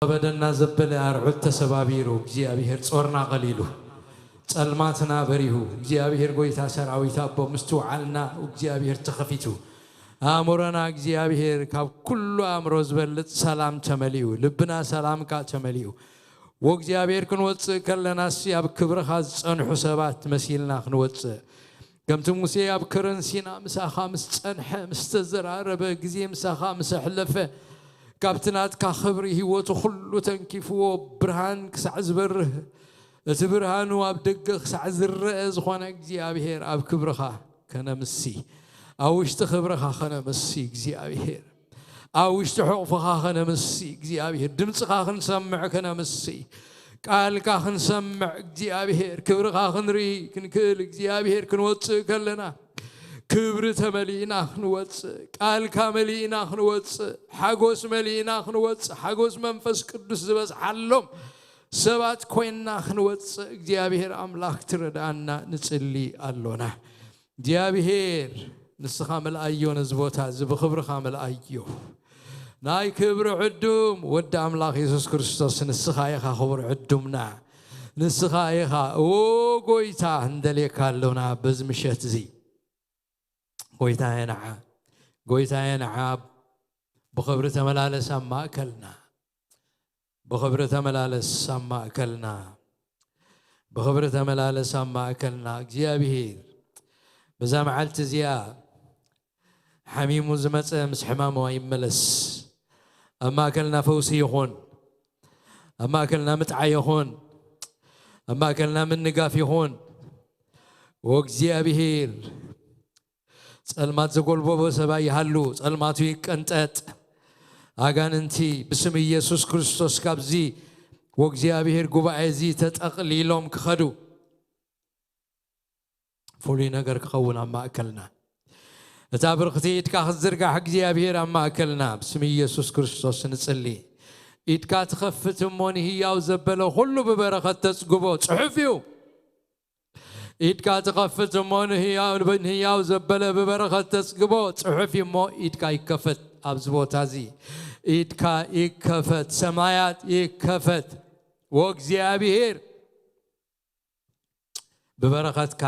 ከበደና ዘበለ ኣርዑት ተሰባቢሩ፣ እግዚኣብሔር ጾርና ቀሊሉ፣ ጸልማትና በሪሁ፣ እግዚኣብሔር ጎይታ ሰራዊት ኣቦ ምስቲ ውዓልና እግዚኣብሔር ተኸፊቱ፣ ኣእምሮና እግዚኣብሔር ካብ ኩሉ ኣእምሮ ዝበልጽ ሰላም ተመሊኡ፣ ልብና ሰላምካ ተመሊኡ። ወእግዚኣብሔር ክንወጽእ ከለናሲ ኣብ ክብርኻ ዝጸንሑ ሰባት መሲልና ክንወጽእ። ከምቲ ሙሴ ኣብ ከረን ሲና ምሳኻ ምስ ጸንሐ፣ ምስ ተዘራረበ፣ ግዜ ምሳኻ ምስ ኣሕለፈ፣ ካብቲ ናትካ ክብሪ ህይወቱ ኩሉ ተንኪፍዎ፣ ብርሃን ክሳዕ ዝበርህ፣ እቲ ብርሃኑ ኣብ ደገ ክሳዕ ዝረአ ዝኾነ እግዚኣብሔር ኣብ ክብርኻ ከነምሲ፣ ኣብ ውሽጢ ክብርኻ ከነምሲ እግዚኣብሔር፣ ኣብ ውሽጢ ሕቑፍኻ ከነምሲ እግዚኣብሔር፣ ድምፅኻ ክንሰምዕ ከነምሲ፣ ቃልካ ክንሰምዕ እግዚኣብሔር፣ ክብርኻ ክንርኢ ክንክእል እግዚኣብሔር ክንወፅእ ከለና ክብሪ ተመሊእና ክንወፅእ፣ ቃልካ መሊእና ክንወፅእ፣ ሓጎስ መሊእና ክንወፅእ፣ ሓጎስ መንፈስ ቅዱስ ዝበዝሓሎም ሰባት ኮይንና ክንወፅእ እግዚኣብሔር ኣምላኽ ትረድኣና ንፅሊ ኣሎና። እግዚኣብሔር ንስኻ መልኣዮ፣ ነዚ ቦታ እዚ ብኽብርኻ መልኣዮ። ናይ ክብሪ ዕዱም ወዲ ኣምላኽ የሱስ ክርስቶስ ንስኻ ኢኻ ክቡር ዕዱምና። ንስኻ ኢኻ፣ ኦ ጎይታ፣ እንደልየካ ኣሎና በዚ ምሸት እዚ። ጎይታ የንዓ፣ ጎይታ የንዓ፣ ብኽብሪ ተመላለስ ኣብ ማእከልና። ብኽብሪ ተመላለስ ኣብ ማእከልና። ብኽብሪ ተመላለስ ኣብ ማእከልና። እግዚኣብሔር በዛ መዓልቲ እዚኣ ሓሚሙ ዝመጸ ምስ ሕማሙ ኣይመለስ። ኣብ ማእከልና ፈውሲ ይኹን። ኣብ ማእከልና ምጥዓይ ይኹን። ኣብ ማእከልና ምንጋፍ ይኹን። ወእግዚኣብሔር ጸልማት ዘጎልበቦ ሰብኣይ ይሃሉ፣ ጸልማቱ ይቀንጠጥ። ኣጋንንቲ ብስም ኢየሱስ ክርስቶስ ካብዚ ወእግዚኣብሔር ጉባኤ እዚ ተጠቕሊሎም ክኸዱ፣ ፍሉይ ነገር ክኸውን ኣብ ማእከልና። እታ ብርኽቲ ኢድካ ክትዝርጋሕ እግዚኣብሔር ኣብ ማእከልና ብስም ኢየሱስ ክርስቶስ ንጽሊ። ኢድካ ትኸፍት እሞ ንህያው ዘበለ ኩሉ ብበረኸት ተጽግቦ። ጽሑፍ እዩ። ኢድካ ትኸፍት እሞ ንህያው፣ ንህያው ዘበለ ብበረኸት ተጽግቦ። ጽሑፍ እዩ እሞ ኢድካ ይከፈት። ኣብዚ ቦታ እዚ ኢድካ ይከፈት፣ ሰማያት ይከፈት። ወእግዚኣብሔር ብበረኸትካ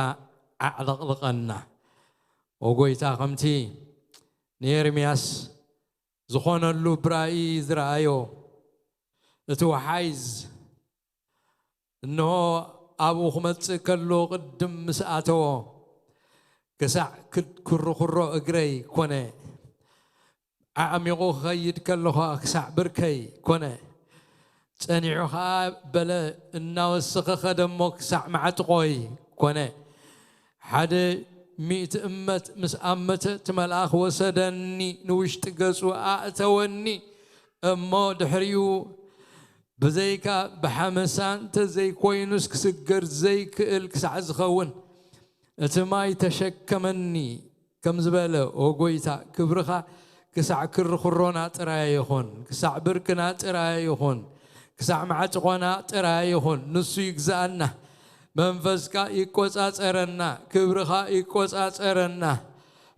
ኣዕለቕልቐና። ወጎይታ፣ ከምቲ ንኤርምያስ ዝኾነሉ ብራእይ ዝረኣዮ፣ እቲ ወሓይዝ እንሆ ኣብኡ ክመጽእ ከሎ ቅድም ምስ ኣተዎ፣ ክሳዕ ክድ-፣ ክርኹሮ እግረይ ኮነ። ኣዕሚቑ ክኸይድ ከሎ ኸኣ ክሳዕ ብርከይ ኮነ። ጸኒሑ ኸኣ በለ፣ እናወሰኸ ኸደ እሞ ክሳዕ ማዕጥቖይ ኮነ። ሓደ ሚእቲ እመት ምስ ኣመተ፣ እቲ መልኣኽ ወሰደኒ፣ ንውሽጢ ገጹ ኣእተወኒ። እሞ ድሕሪኡ ብዘይካ ብሓመሳ እንተ ዘይኮይኑስ ክስገር ዘይክእል ክሳዕ ዝኸውን፣ እቲ ማይ ተሸከመኒ። ከም ዝበለ፣ ኦ ጎይታ፣ ክብርኻ ክሳዕ ክርኹሮና ጥራይ ኣይኹን፣ ክሳዕ ብርክና ጥራይ ኣይኹን፣ ክሳዕ ማዕጥቖና ጥራይ ኣይኹን። ንሱ ይግዝኣና፣ መንፈስካ ይቆጻጸረና፣ ክብርኻ ይቆጻጸረና።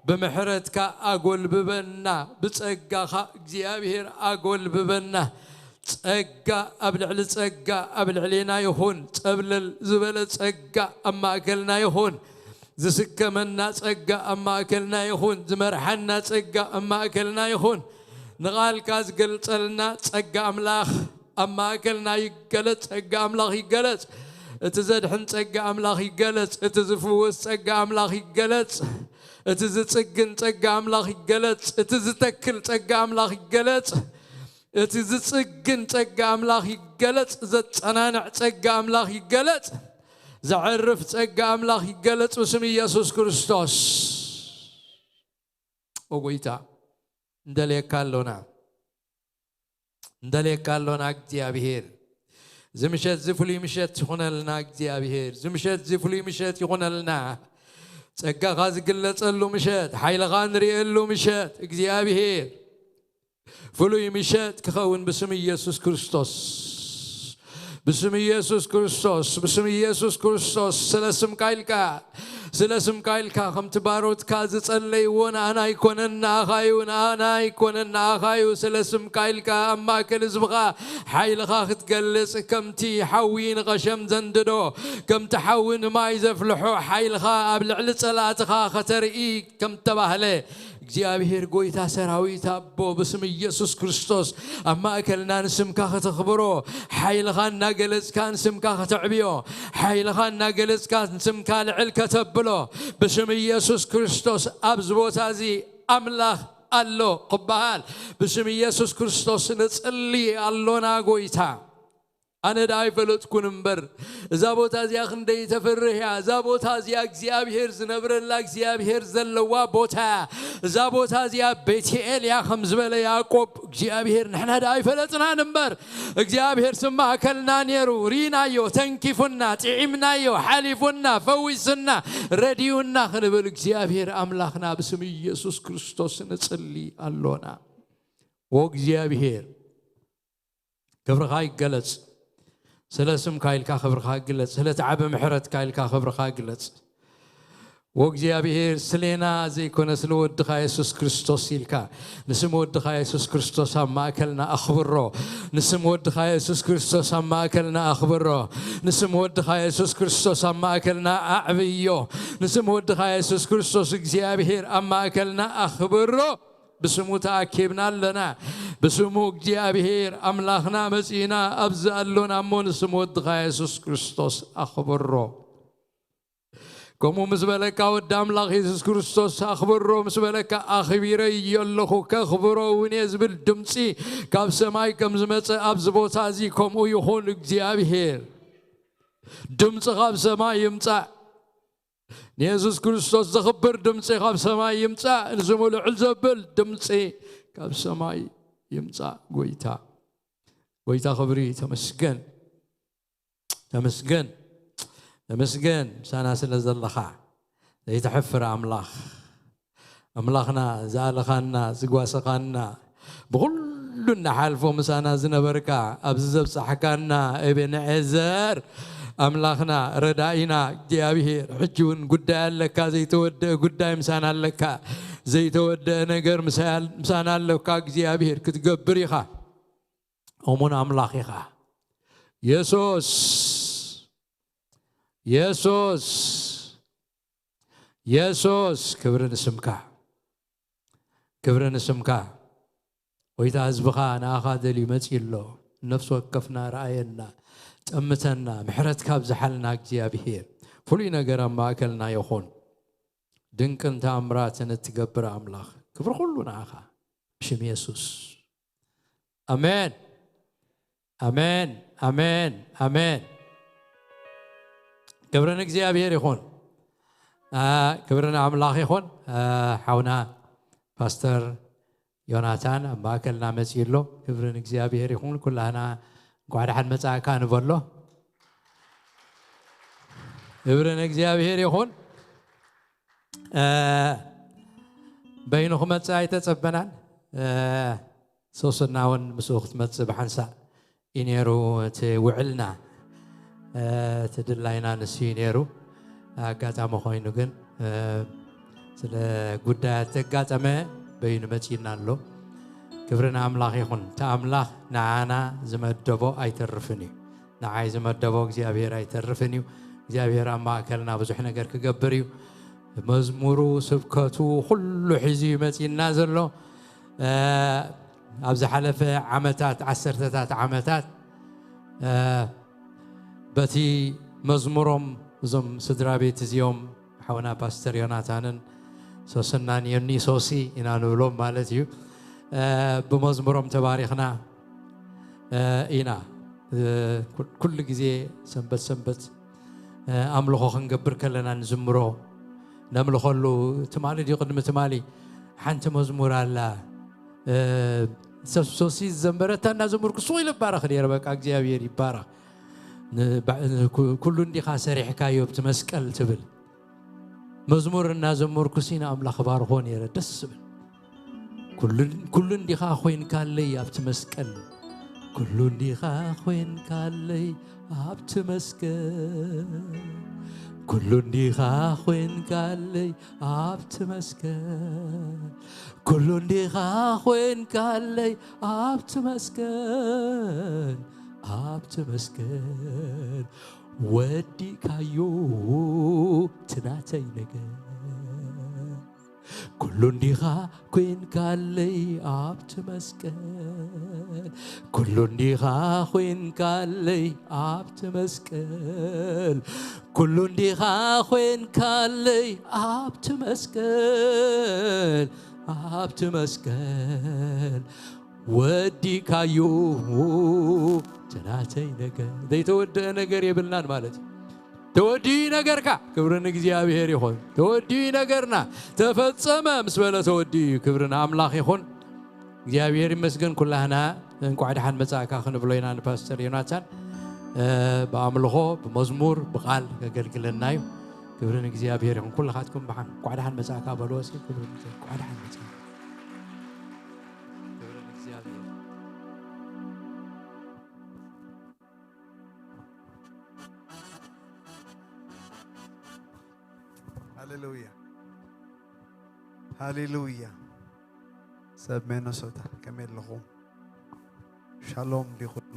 ብምሕረትካ ኣጎልብበና፣ ብጸጋኻ እግዚኣብሔር ኣጎልብበና። ጸጋ ኣብ ልዕሊ ጸጋ ኣብ ልዕሌና ይኹን። ጸብለል ዝበለ ጸጋ ኣብ ማእከልና ይኹን። ዝስከመና ጸጋ ኣብ ማእከልና ይኹን። ዝመርሓና ጸጋ ኣብ ማእከልና ይኹን። ንቓልካ ዝገልጸልና ጸጋ ኣምላኽ ኣብ ማእከልና ይገለጽ። ጸጋ ኣምላኽ ይገለጽ። እቲ ዘድሕን ጸጋ ኣምላኽ ይገለጽ። እቲ ዝፍውስ ጸጋ ኣምላኽ ይገለጽ። እቲ ዝጽግን ጸጋ ኣምላኽ ይገለጽ። እቲ ዝተክል ጸጋ ኣምላኽ ይገለጽ። እቲ ዝጽግን ጸጋ ኣምላኽ ይገለጽ። ዘጸናንዕ ጸጋ ኣምላኽ ይገለጽ። ዘዕርፍ ጸጋ ኣምላኽ ይገለጽ ብስም ኢየሱስ ክርስቶስ። ኦ ጎይታ፣ እንደልየካ ኣሎና። እንደልየካ ኣሎና እግዚኣብሔር። እዚ ምሸት እዚ ፍሉይ ምሸት ይኹነልና እግዚኣብሔር። እዚ ምሸት እዚ ፍሉይ ምሸት ይኹነልና። ጸጋኻ ዝግለጸሉ ምሸት፣ ሓይልኻ ንርእየሉ ምሸት እግዚኣብሔር። ፍሉይ ምሸት ክኸውን ብስም ኢየሱስ ክርስቶስ። ብስም ኢየሱስ ክርስቶስ፣ ብስም ኢየሱስ ክርስቶስ፣ ስለ ስምካ ኢልካ፣ ስለ ስምካ ኢልካ፣ ከምቲ ባሮትካ ዝጸለይዎ፣ ንኣና ኣይኮነን ንኣኻ እዩ፣ ንኣና ኣይኮነን ንኣኻ እዩ። ስለ ስምካ ኢልካ ኣብ ማእከል ህዝብኻ ሓይልኻ ክትገልጽ፣ ከምቲ ሓዊ ንቐሸም ዘንድዶ፣ ከምቲ ሓዊ ንማይ ዘፍልሖ ሓይልኻ ኣብ ልዕሊ ጸላእትኻ ከተርኢ ከም ተባህለ፣ እግዚኣብሔር ጎይታ ሰራዊት ኣቦ፣ ብስም ኢየሱስ ክርስቶስ ኣብ ማእከልና ንስምካ ከተኽብሮ፣ ሓይልኻ እናገለጽካ ንስምካ ከተዕብዮ፣ ሓይልኻ እናገለጽካ ንስምካ ልዕል ከተብሎ፣ ብስም ኢየሱስ ክርስቶስ ኣብዚ ቦታ እዚ ኣምላኽ ኣሎ ክበሃል፣ ብስም ኢየሱስ ክርስቶስ ንጽሊ ኣሎና ጎይታ። ኣነ ደኣ ኣይፈለጥኩን እምበር፣ እዛ ቦታ እዚኣ ክንደይ ተፍርህ እያ። እዛ ቦታ እዚኣ እግዚኣብሔር ዝነብረላ፣ እግዚኣብሔር ዘለዋ ቦታ እያ። እዛ ቦታ እዚኣ ቤትኤል እያ ከም ዝበለ ያዕቆብ፣ እግዚኣብሔር ንሕና ደኣ ኣይፈለጥናን እምበር፣ እግዚኣብሔር ስም ማእከልና ነይሩ፣ ርኢናዮ፣ ተንኪፉና፣ ጥዒምናዮ፣ ሓሊፉና፣ ፈዊስና፣ ረድዩና ክንብል እግዚኣብሔር ኣምላኽና ብስም ኢየሱስ ክርስቶስ ንጽሊ ኣሎና። ኦ እግዚኣብሔር፣ ክብርኻ ይገለጽ። ስለ ስምካ ኢልካ ክብርኻ ግለጽ። ስለ እቲ ዓቢ ምሕረትካ ኢልካ ክብርኻ ግለጽ። ወእግዚኣብሔር፣ ስሌና ዘይኮነ፣ ስለ ወድኻ የሱስ ክርስቶስ ኢልካ፣ ንስም ወድኻ የሱስ ክርስቶስ ኣብ ማእከልና ኣኽብሮ። ንስም ወድኻ የሱስ ክርስቶስ ኣብ ማእከልና ኣኽብሮ። ንስም ወድኻ የሱስ ክርስቶስ ኣብ ማእከልና ኣዕብዮ። ንስም ወድኻ የሱስ ክርስቶስ እግዚኣብሔር ኣብ ማእከልና ኣኽብሮ። ብስሙ ተኣኪብና ኣለና። ብስሙ እግዚኣብሔር ኣምላኽና መጺእና ኣብዚ ኣሎና እሞ፣ ንስም ወድኻ የሱስ ክርስቶስ ኣኽብሮ። ከምኡ ምስ በለካ፣ ወዲ ኣምላኽ የሱስ ክርስቶስ ኣኽብሮ ምስ በለካ፣ ኣኽቢረዮ ኣለኹ፣ ከኽብሮ እውን እየ ዝብል ድምጺ ካብ ሰማይ ከም ዝመጸ ኣብዚ ቦታ እዚ ከምኡ ይኹን። እግዚኣብሔር ድምጺ ካብ ሰማይ ይምጻእ። ንየሱስ ክርስቶስ ዘኽብር ድምጺ ካብ ሰማይ ይምጻእ። ንስሙ ልዕል ዘብል ድምጺ ካብ ሰማይ ይምጻእ። ጎይታ፣ ጎይታ ክብሪ፣ ተመስገን፣ ተመስገን፣ ተመስገን፣ ምሳና ስለ ዘለኻ፣ ዘይትሐፍር ኣምላኽ፣ ኣምላኽና፣ ዝኣለኻና፣ ዝጓሰኻና፣ ብኹሉ እናሓልፎ ምሳና ዝነበርካ፣ ኣብዚ ዘብጻሕካና ኤቤንዔዘር፣ ኣምላኽና፣ ረዳኢና፣ እግዚኣብሔር፣ ሕጂ እውን ጉዳይ ኣለካ፣ ዘይተወደአ ጉዳይ ምሳና ኣለካ፣ ዘይተወደአ ነገር ምሳያ-፣ ምሳና ኣለካ፣ እግዚኣብሔር፣ ክትገብር ኢኻ። እሙን ኣምላኽ ኢኻ። የሱስ፣ የሱስ፣ የሱስ፣ ክብሪ ንስምካ፣ ክብሪ ንስምካ። ጎይታ፣ ህዝብኻ ንኣኻ ደልዩ መጺኡ ኣሎ። ነፍሲ ወከፍና ረኣየና፣ ጠምተና፣ ምሕረትካ ኣብዝሓልና እግዚኣብሔር። ፍሉይ ነገር ኣብ ማእከልና ይኹን። ድንቅን ተኣምራትን እትገብር ኣምላኽ፣ ክብሪ ኩሉ ንኣኻ። ብሽም የሱስ። ኣሜን፣ ኣሜን፣ ኣሜን፣ ኣሜን። ክብሪ ንእግዚኣብሔር ይኹን። ኣ፣ ክብሪ ንኣምላኽ ይኹን። ኣ፣ ሓውና ፓስተር ዮናታን ኣብ ማእከልና መጺኡ ኣሎ። ክብሪ ንእግዚኣብሔር ይኹን። ኩላህና እንኳዕ ደሓን መጻእካ ንበሎ። ክብሪ ንእግዚኣብሔር ይኹን። እ፣ በይኑ ክመጽእ ኣይተጸበናን። እ፣ ሶስና እውን ምስኡ ክትመጽእ ብሓንሳእ እዩ ነይሩ እቲ ውዕልና። እ፣ እቲ ድላይና ንሱ እዩ ነይሩ። ኣጋጣሚ ኮይኑ ግን፣ እ፣ ስለ ጉዳያት ዘጋጠመ በይኑ መጺእና ኣሎ። ክብሪ ንኣምላኽ ይኹን። እቲ ኣምላኽ ንዓና ዝመደቦ ኣይተርፍን እዩ። ንዓይ ዝመደቦ እግዚኣብሔር ኣይተርፍን እዩ። እግዚኣብሔር ኣብ ማእከልና ብዙሕ ነገር ክገብር እዩ። መዝሙሩ፣ ስብከቱ፣ ኩሉ ሒዙ እዩ መጺእና ዘሎ። እ፣ ኣብ ዝሓለፈ ዓመታት፣ ዓሰርተታት ዓመታት፣ እ፣ በቲ መዝሙሮም እዞም ስድራ ቤት እዚኦም ሓውና ፓስተር ዮናታንን ሶስናን ዮኒ ሶሲ ኢና ንብሎም ማለት እዩ። እ፣ ብመዝሙሮም ተባሪኽና፣ እ፣ ኢና። እ፣ ኩ-፣ ኩሉ ግዜ ሰንበት ሰንበት፣ እ፣ ኣምልኾ ክንገብር ከለና ንዝምሮ፣ ነምልኸሉ። ትማሊ ድዩ ቅድሚ ትማሊ ሓንቲ መዝሙር ኣላ። እ፣ ሶ-፣ ሶሲ ዝዘንበረታ እናዘመርኩ ሱቕ ኢለ እባረኽ ነይረ። በቃ እግዚኣብሔር ይባረኽ። ን-፣ ባ-፣ ን-፣ ኩ-፣ ኩሉ እንዲኻ ሰሪሕካዮ ኣብቲ መስቀል ትብል መዝሙር እናዘመርኩ ሲ ንኣምላኽ ባርኾ ነይረ። ደስ ዝብል። ኩሉ፣ ኩሉ እንዲኻ ኮይንካለይ ኣብቲ መስቀል። ኩሉ እንዲኻ ኮይንካለይ ኣብቲ መስቀል፣ ኩሉ እንዲኻ ኮይንካለይ ኣብቲ መስቀል፣ ኩሉ እንዲኻ ኮይንካለይ ኣብቲ መስቀል፣ ኣብቲ መስቀል ወዲእካዮ ትናተይ ነገር። ኩሉ እንዲኻ ኮይንካለይ ኣብቲ መስቀል፣ ኩሉ እንዲኻ ኮይንካለይ ኣብቲ መስቀል፣ ኩሉ እንዲኻ ኮይንካለይ ኣብቲ መስቀል፣ ኣብቲ መስቀል ወዲእካዮ ትናተይ ነገር። ዘይተወደአ ነገር የብልናን ማለት እዩ። ተወዲኡ ነገርካ። ክብሪ ንእግዚኣብሔር ይኹን። ተወዲኡ ነገርና። ተፈጸመ ምስ በለ ተወዲኡ እዩ። ክብሪ ንኣምላኽ ይኹን። እግዚኣብሔር ይመስገን። ኩላህና እንኳዕ ደሓን መጻእካ ክንብሎ ኢና ንፓስተር ዮናታን። እ፣ ብኣምልኾ፣ ብመዝሙር፣ ብቓል ከገልግለና እዩ። ክብሪ ንእግዚኣብሔር ይኹን። ኩልኻትኩም ብሓን እንኳዕ ደሓን መጻእካ በልዎ እስኪ። ክብሪ ንእግዚኣብሔር። እንኳዕ ደሓን መጻእካ። ክብሪ ንእግዚኣብሔር። ሃሌሉያ፣ ሃሌሉያ። ሰብ ሚነሶታ ከመይ ኣለኹም? ሻሎም ድዩ ኩሉ?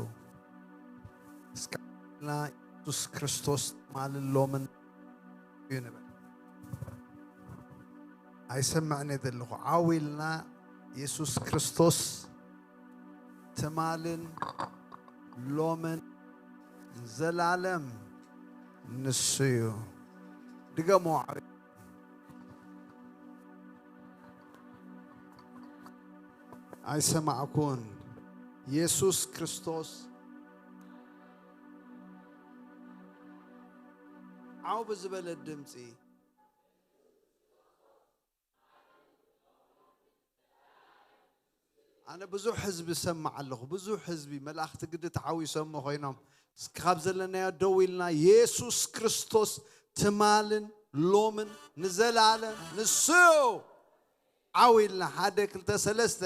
እስከ ኢልና የሱስ ክርስቶስ ትማልን ሎምን እዩ ንበል። ኣይሰምዕን እየ ዘለኹ። ዓው ኢልና የሱስ ክርስቶስ ትማልን ሎምን ንዘላለም ንሱ እዩ። ድገሞ። ኣይሰማዕኩን። የሱስ ክርስቶስ ዓው ብዝበለ ድምፂ። ኣነ ብዙሕ ህዝቢ እሰምዕ ኣለኹ። ብዙሕ ህዝቢ፣ መላእኽቲ ግዲ ተሓዊሶሞ ኮይኖም፣ እስኪ ካብ ዘለናዮ ደው ኢልና፣ የሱስ ክርስቶስ ትማልን ሎምን ንዘላለም ንሱ እዩ። ዓው ኢልና፣ ሓደ፣ ክልተ፣ ሰለስተ።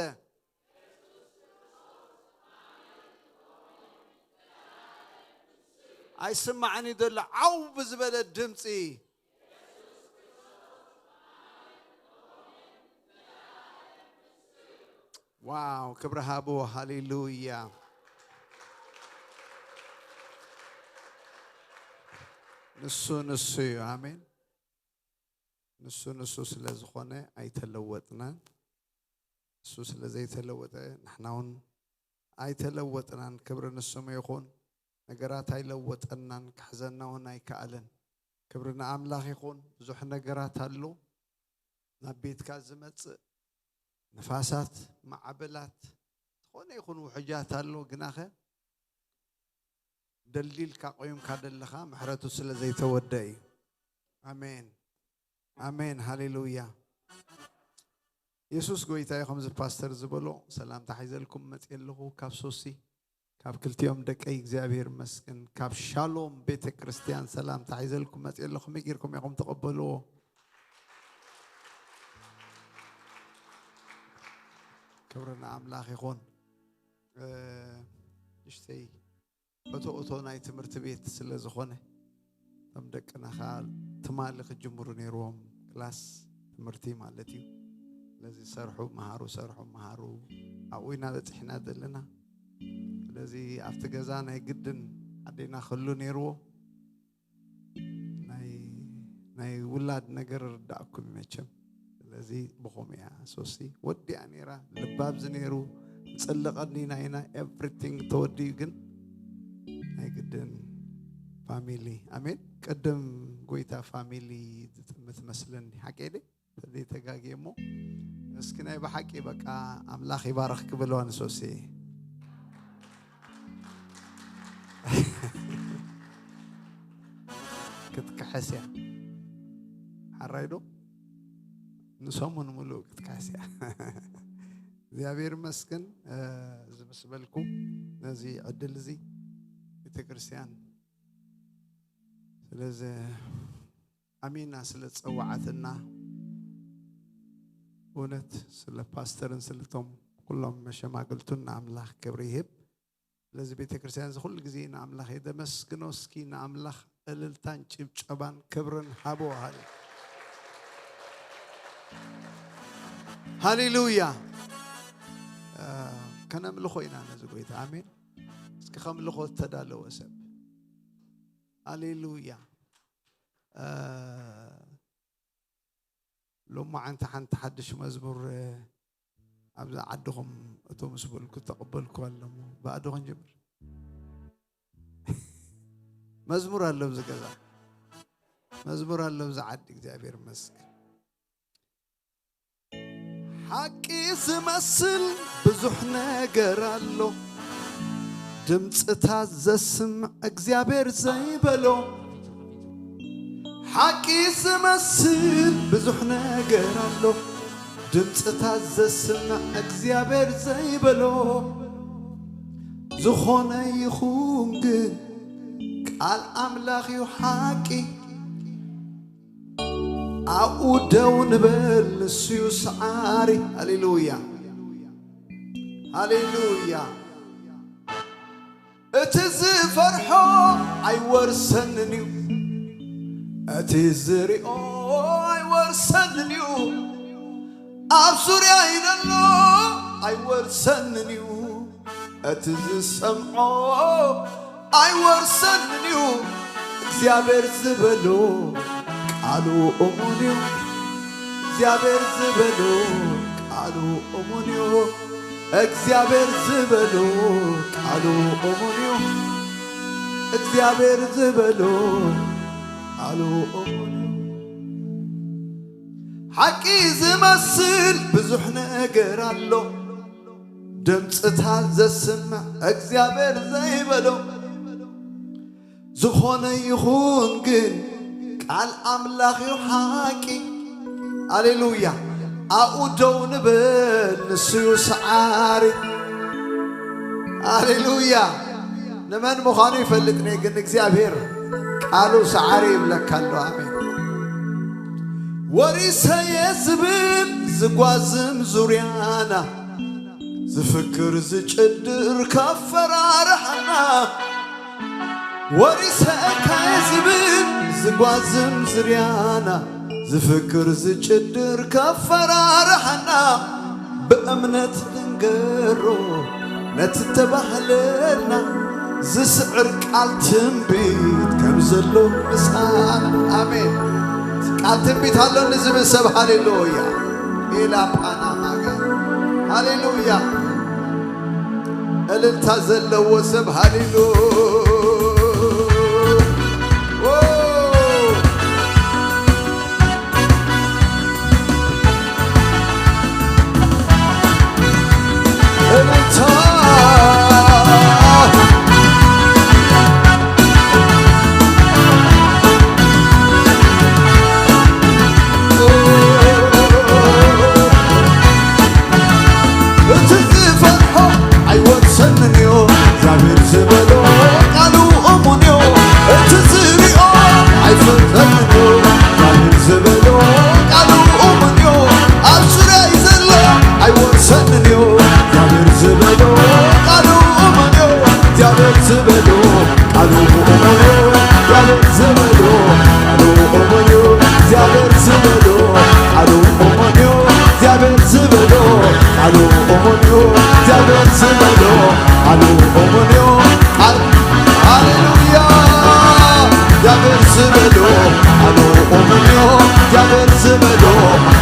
ኣይስማዕን እዩ ዘሎ። ዓው ብዝበለ ድምፂ። ዋው፣ ክብሪ ሃብዎ። ሃሌሉያ። ንሱ ንሱ እዩ። ኣሜን። ንሱ ንሱ ስለ ዝኾነ ኣይተለወጥናን። ንሱ ስለ ዘይተለወጠ ንሕና እውን ኣይተለወጥናን። ክብሪ ንስሙ ይኹን። ነገራት ኣይለወጠናን፣ ክሕዘና እውን ኣይከኣለን። ክብሪ ንኣምላኽ ይኹን። ብዙሕ ነገራት ኣሎ። ናብ ቤትካ ዝመጽእ ንፋሳት፣ ማዕበላት፣ ዝኾነ ይኹን ውሕጃት ኣሎ፣ ግናኸ ደልዲልካ ቆይምካ ደለኻ ምሕረቱ ስለ ዘይተወደ እዩ። ኣሜን፣ ኣሜን፣ ሃሌሉያ። የሱስ ጎይታ እዩ። ከምዚ ፓስተር ዝበሎ ሰላምታ ሒዘልኩም መፅእ ኣለኹ ካብ ሶሲ፣ ካብ ክልቲኦም ደቀይ እግዚኣብሔር ይመስገን፣ ካብ ሻሎም ቤተ ክርስቲያን ሰላምታ ሒዘልኩም መፅእ ኣለኹ። ከመይ ጌርኩም ኢኹም ተቐበልዎ? ክብሪ ንኣምላኽ ይኹን። እ፣ ንእሽተይ እቶ እቶ ናይ ትምህርቲ ቤት ስለ ዝኾነ፣ እቶም ደቅና ኸዓ ትማሊ ክጅምሩ ነይርዎም፣ ክላስ ትምህርቲ ማለት እዩ። ስለዚ ሰርሑ መሃሩ፣ ሰርሑ መሃሩ፣ ኣብኡ ኢና በፂሕና ዘለና። ስለዚ ኣብቲ ገዛ ናይ ግድን ኣዴና ክህሉ ነይርዎ። ናይ፣ ናይ ውላድ ነገር ርዳእኩም እዩ መቸም። ስለዚ ብኸምኡ እያ ሶሲ ወዲኣ ነይራ። ልባብዚ ነይሩ፣ ንፅልቐኒ ኢና፣ ኤቭሪቲንግ ተወዲኡ፣ ግን ናይ ግድን ፋሚሊ። ኣሜን። ቅድም ጎይታ ፋሚሊ ምትመስለኒ፣ ሓቀይ ደ ተዘይተጋግየ እሞ፣ እስኪ ናይ ብሓቂ በቃ ኣምላኽ ይባርኽ ክብለዋ ንሶሲ። ክትክሕስ እያ። ሓራይ ዶ? ንሰሙን ሙሉእ ክትክሕስ እያ። እግዚኣብሔር ይመስገን፣ እ፣ እዚ ምስ በልኩ ነዚ ዕድል እዚ ቤተክርስትያን ስለ ኣሚና ስለ ዝጸዋዓትና፣ እውነት ስለ ፓስተርን ስለቶም ኩሎም መሸማግልቱን ንኣምላኽ ክብሪ ይህብ። ስለዚ ቤተ ክርስቲያን እዚ ኩሉ ግዜ ንኣምላኽ የደመስግኖ። እስኪ ንኣምላኽ እልልታን ጭብጨባን ክብርን ሃቦ። ሃሌ-፣ ሃሌሉያ። እ፣ ከነምልኾ ኢና ነዚ ጎይታ። ኣሜን። እስኪ ከምልኾ ዝተዳለወ ሰብ። ሃሌሉያ። እ፣ ሎማዓንቲ ሓንቲ ሓድሽ መዝሙር፣ እ፣ ኣብዛ ዓድኹም እቶ ምስ በልኩ ተቐበልኩ ኣለሞ። ብኣ ዶ ክንጅምር? መዝሙር ኣሎ ኣብዚ ገዛ። መዝሙር ኣሎ ኣብዚ ዓዲ። እግዚኣብሔር ይመስገን። ሓቂ ዝመስል ብዙሕ ነገር ኣሎ፣ ድምፅታት ዘስምዕ እግዚኣብሔር ዘይበሎ። ሓቂ ዝመስል ብዙሕ ነገር ኣሎ፣ ድምፅታት ዘስምዕ እግዚኣብሔር ዘይበሎ። ዝኾነ ይኹን ግን ቃል ኣምላኽ እዩ ሓቂ። ኣብኡ ደው ንበል፣ ንሱ እዩ ሰዓሪ። ሃሌሉያ፣ ሃሌሉያ። እቲ ዝፈርሖ ኣይወርሰንን እዩ፣ እቲ ዝሪኦ ኣይወርሰንን እዩ፣ ኣብ ዙርያይ ዘሎ ኣይወርሰንን እዩ። እቲ ዝሰምዖ ኣይወርሰንን እዩ። እግዚኣብሔር ዝበሎ ቃሉ እሙን እዩ። እግዚኣብሔር ዝበሎ ቃሉ እሙን እዩ። እግዚኣብሔር ዝበሎ ቃሉ እሙን እዩ። እግዚኣብሔር ዝበሎ ቃሉ እሙን እዩ። ሓቂ ዝመስል ብዙሕ ነገር ኣሎ፣ ድምፅታት ዘስምዕ እግዚኣብሔር ዘይበሎ። ዝኾነ ይኹን ግን ቃል ኣምላኽ እዩ ሓቂ። ኣሌሉያ። ኣብኡ ደው ንበል፣ ንሱ እዩ ሰዓሪ። ኣሌሉያ። ንመን ምዃኑ ይፈልጥ ነይ፣ ግን እግዚኣብሔር ቃሉ ሰዓሪ ይብለካ ኣሎ። ኣሜን። ወሪሰየ ዝብል ዝጓዝም ዙርያና ዝፍክር ዝጭድር ከፈራርሐና፣ ወሪሰካየ ዝብል ዝጓዝም ዙርያና ዝፍክር ዝጭድር ከፈራርሐና፣ ብእምነት ንንገሮ ነቲ ተባህለልና፣ ዝስዕር ቃል ትንቢት ከም ዘሎ ምሳና። ኣሜን። ቃል ትንቢት ኣሎኒ ዝብል ሰብ ሃሌሉያ። ኤላ ፓና ማጋ። ሃሌሉያ። እልልታ ዘለዎ ሰብ ሃሌሉ። ኦ። እልልታ። እቲ ዝፈርሖ ኣይወርሰንን እዩ፣ እግዚኣብሔር ዝበሎ ቃሉ እሙን እዩ። እቲ ዝሪኦ ኣይፍረሰንን እዩ፣ እግዚኣብሔር ዝበሎ ቃሉ እሙን እዩ። ኣብ ዙርያይ ዘሎ ኣይወርሰንን እዩ፣ እግዚኣብሔር ዝበሎ ቃሉ እሙን እዩ። እግዚኣብሔር ዝበሎ ቃሉ እሙን እዩ፣ እግዚኣብሔር ዝበሎ ቃሉ እሙን እዩ፣ እግዚኣብሔር ዝበሎ ቃሉ እሙን እዩ፣ እግዚኣብሔር ዝበሎ ቃሉ እሙን እዩ፣ እግዚኣብሔር ዝበሎ ቃሉ እሙን እዩ። ቃል፣ ሃሌሉያ። እግዚኣብሔር ዝበሎ ቃሉ እሙን እዩ፣ እግዚኣብሔር ዝበሎ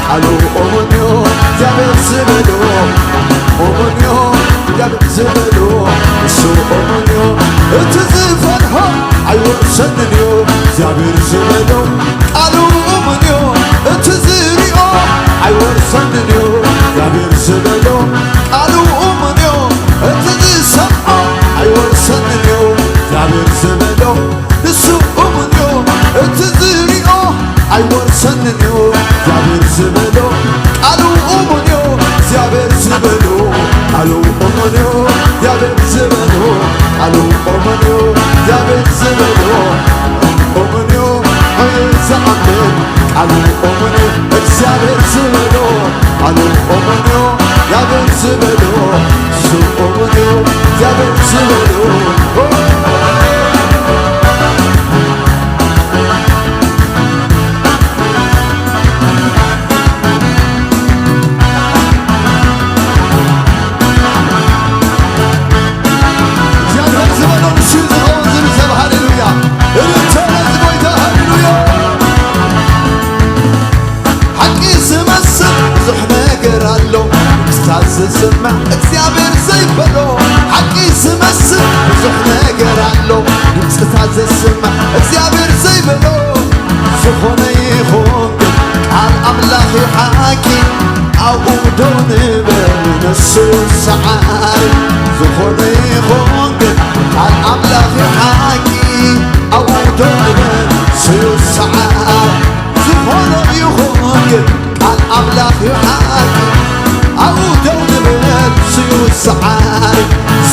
ቃሉ እሙን እዩ፣ እግዚኣብሔር ዝበሎ እሙን እዩ፣ እግዚኣብሔር ዝበሎ እሱ እሙን እዩ። እቲ ዝፈርሖ ኣይወርሰንን እዩ፣ እግዚኣብሔር ዝበሎ ቃሉ እሙን እዩ። እቲ ዝሪኦ ኣይወርሰንን እዩ፣ እግዚኣብሔር ዝበሎ ቃሉ እሙን እዩ። እቲ ዝሰምዖ ኣይወርሰንን እዩ፣ እግዚኣብሔር ዝበሎ ንሱ እሙን እዩ። እቲ ዝሪኦ ኣይወርሰንን እዩ፣ እግዚኣብሔር ዝበሎ ቃሉ እሙን እዩ። እግዚኣብሔር ዝበሎ ቃሉ እሙን እዩ፣ እግዚኣብሔር ዝበሎ ቃሉ እሙን እዩ፣ እግዚኣብሔር ዝበሎ እሙን እዩ። ኣየ ዝኣምን ቃሉ እሙን እዩ፣ እግዚኣብሔር ዝበሎ ቃሉ እሙን እዩ፣ እግዚኣብሔር ዝበሎ እሱ እሙን እዩ፣ እግዚኣብሔር ዝበሎ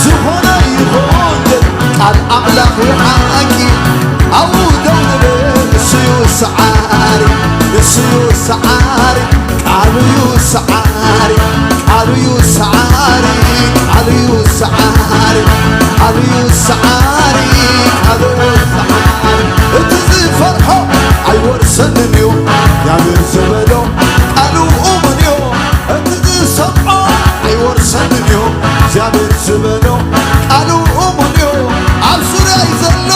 ዝኾነ ይኹን ግን ቃል ኣምላኽ እዩ ሓቂ። ኣብኡ ደው ንብል፣ ንሱ እዩ ሰዓሪ፣ ንሱ እዩ ሰዓሪ፣ ቃሉ እዩ ሰዓሪ፣ ቃሉ እዩ ሰዓሪ፣ ቃሉ እዩ ሰዓሪ፣ ቃሉ እዩ ሰዓሪ፣ ቃሉ እዩ ሰዓሪ። እቲ ዝፈርሖ ኣይወርሰንን እዩ፣ እግዚኣብሔር ዝበሎ ቃሉ እሙን እዩ። እቲ ዝሰምዖ ኣይወርሰንን እዩ፣ እግዚኣብሔር ዝበሎ ቃሉ እሙን እዩ። ኣብ ዙርያይ ዘሎ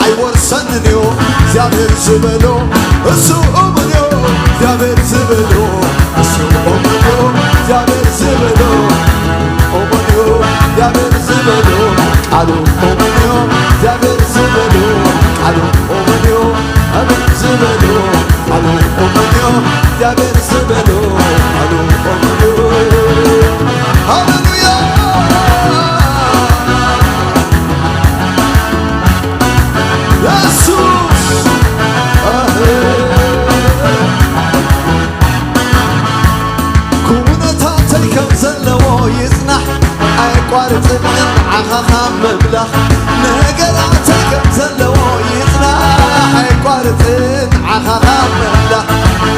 ኣይወርሰንን እዩ፣ እግዚኣብሔር ዝበሎ እሱ እሙን እዩ፣ እግዚኣብሔር ዝበሎ እሱ እሙን እዩ፣ እግዚኣብሔር ዝበሎ እሙን እዩ፣ እግዚኣብሔር ዝበሎ ቃሉ እሙን እዩ፣ እግዚኣብሔር ዝበሎ ቃሉ እሙን እዩ፣ ኣሜን ዝበሎ ቃሉ እሙን እዩ፣ እግዚኣብሔር ዝበሎ ቃሉ እሙን እዩ። ሃሌሉያ! የሱስ! ኩነታተይ ከም ዘለዎ ይጽናሕ፣ ኣየቋርጽን ንዓኻ ካብ ምምላኽ። ነገራተይ ከም ዘለዎ ይጽናሕ፣ ኣየቋርጽን ንዓኻ ካብ ምምላኽ።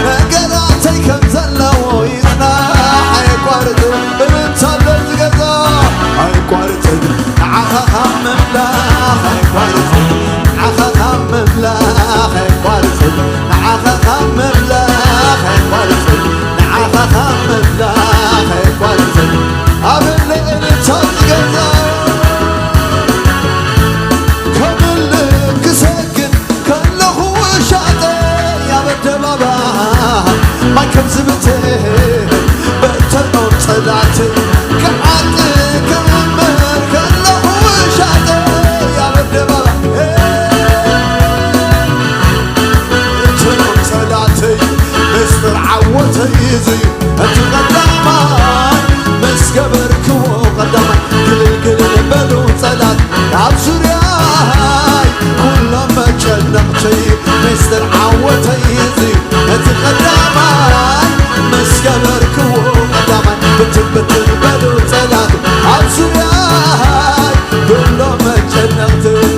ነገራተይ ከም ዘለዎ ይጽናሕ፣ ኣየቋርጽን። እልልታ ለዚ ገዛ። ኣየቋርጽን ንዓኻ ካብ ምምላኽ፣ ኣየቋርጽን ንዓኻ ካብ ምምላኽ፣ ኣየቋርጽን ንዓኻ ካብ ምምላኽ፣ ኣየቋርጽን ንዓኻ ካብ ምምላኽ፣ ኣየቋርጽን። ኣበለ እልልታ ዝገዛ። ከምልክ ክሰግድ ከለኹ ውሻጠይ ኣብ ኣደባባይ ማይ ከም ዝብትን በተኖም ጸላእተይ ክዓጥ ክእምር ከለኹ ውሻጠይ ኣብ ኣደባባይ በተኖም ጸላእተይ ምስጢር ዓወተይ እዚ እቲ ቀዳማይ ምስ ገበርክዎ ቀዳማይ ግልግል በሉ ጸላእተይ ኣብ ዙርያይ ኩሎም መጨነቕተይ ምስጢር ዓወተይ እዚ እቲ ቀዳማይ ምስ ገበርክዎ ቀዳማይ ብትን ብትን በሉ ጸላእተይ ኣብ ዙርያይ ኩሎም መጨነቕተይ።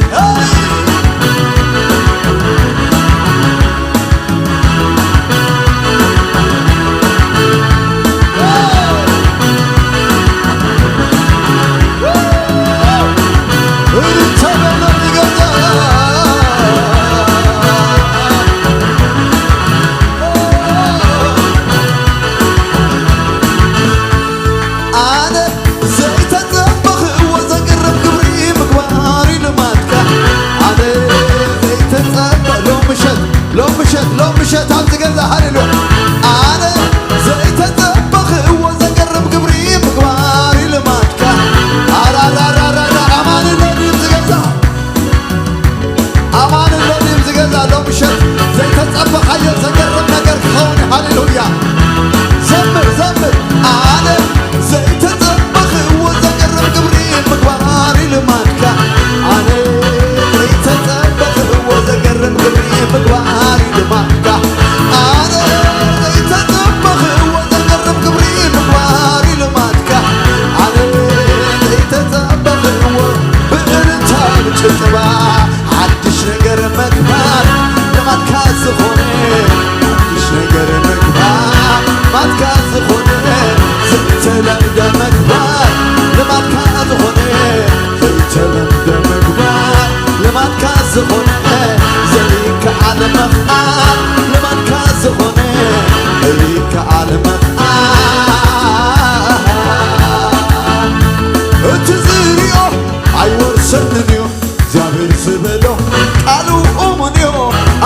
ኣነ ዘይተጸበኽዎ ዘገርም ግብሪ ምግባር እዩ ልማድካ። ኣነ ዘይተጸበ ሎም ምሸት፣ ሎም ምሸት፣ ሎም ምሸት ኣብዚ ገዛ ሃሌሉያ። ኣነ ዘይተጸበኽዎ ዘገርም ግብሪ ምግባር እዩ ልማድካ። ኣራራራራራ ኣማን ኣለኒ ኣብዚ ገዛ። ኣማን ኣሎ ድዩ ኣብዚ ገዛ ሎም ምሸት ዘይተጸበኻዮ ዘገርም ነገር ክኸውን እዩ። ሃሌሉያ። ዘምር፣ ዘምር። ኣነ ዘይተጸበኽዎ ዘገርም ግብሪ ምግባር እዩ ልማድካ። ኣነ ዘይተጸበኽዎ ዘገርም ግብሪ ምግባር እዩ ልማድካ። ኣነ ዘይተጸበኽዎ ዘገርም ግብሪ ምግባር እዩ ልማድካ። ኣነ ዘይተጸበኽዎ ብእልልታ ብጭብጨባ ሓድሽ ነገር ምግባር ልማድካ ዝኾነ፣ ሓድሽ ነገር ምግባር ልማድካ ዝኾነ፣ ዘይተለምደ ምግባር ልማድካ ዝኾነ፣ ዘይተለምደ ምግባር ልማድካ ዝኾነ፣ ዘይከኣል ምኽኣል ልማድካ ዝኾነ፣ ዘይከኣል ምኽኣል እቲ ዝሪኦ ኣይወርሰንን እዩ። እግዚኣብሔር ዝበሎ ቃሉ እሙን እዩ፣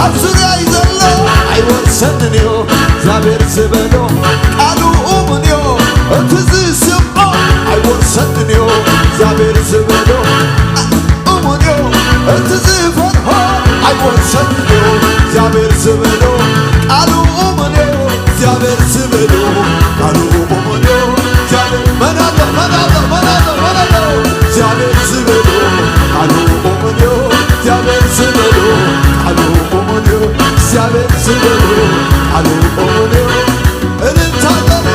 ኣብ ዙርያይ ዘሎ ኣይወርሰንን እዩ። እግዚኣብሔር ዝበሎ ቃሉ እሙን እዩ፣ እቲ ዝስምዖ ኣይወርሰንን እዩ። እግዚኣብሔር ዝበሎ እሙን እዩ፣ እቲ ዝፈርሆ ኣይወርሰንን እዩ። እግዚኣብሔር ዝበሎ ቃሉ እሙን እዩ። እግዚኣብሔር ዝበሎ ቃሉ እሙን እዩ። እግዚኣብሔር መን ኣሎ፣ መን ኣሎ፣ መን ኣሎ፣ መን ኣሎ? እግዚኣብሔር ዝበሎ ቃሉ እሙን እዩ። እግዚኣብሔር ዝበሎ ቃሉ እሙን እዩ። እግዚኣብሔር ዝበሎ ቃሉ እሙን እዩ። እልልታ ኣለኒ።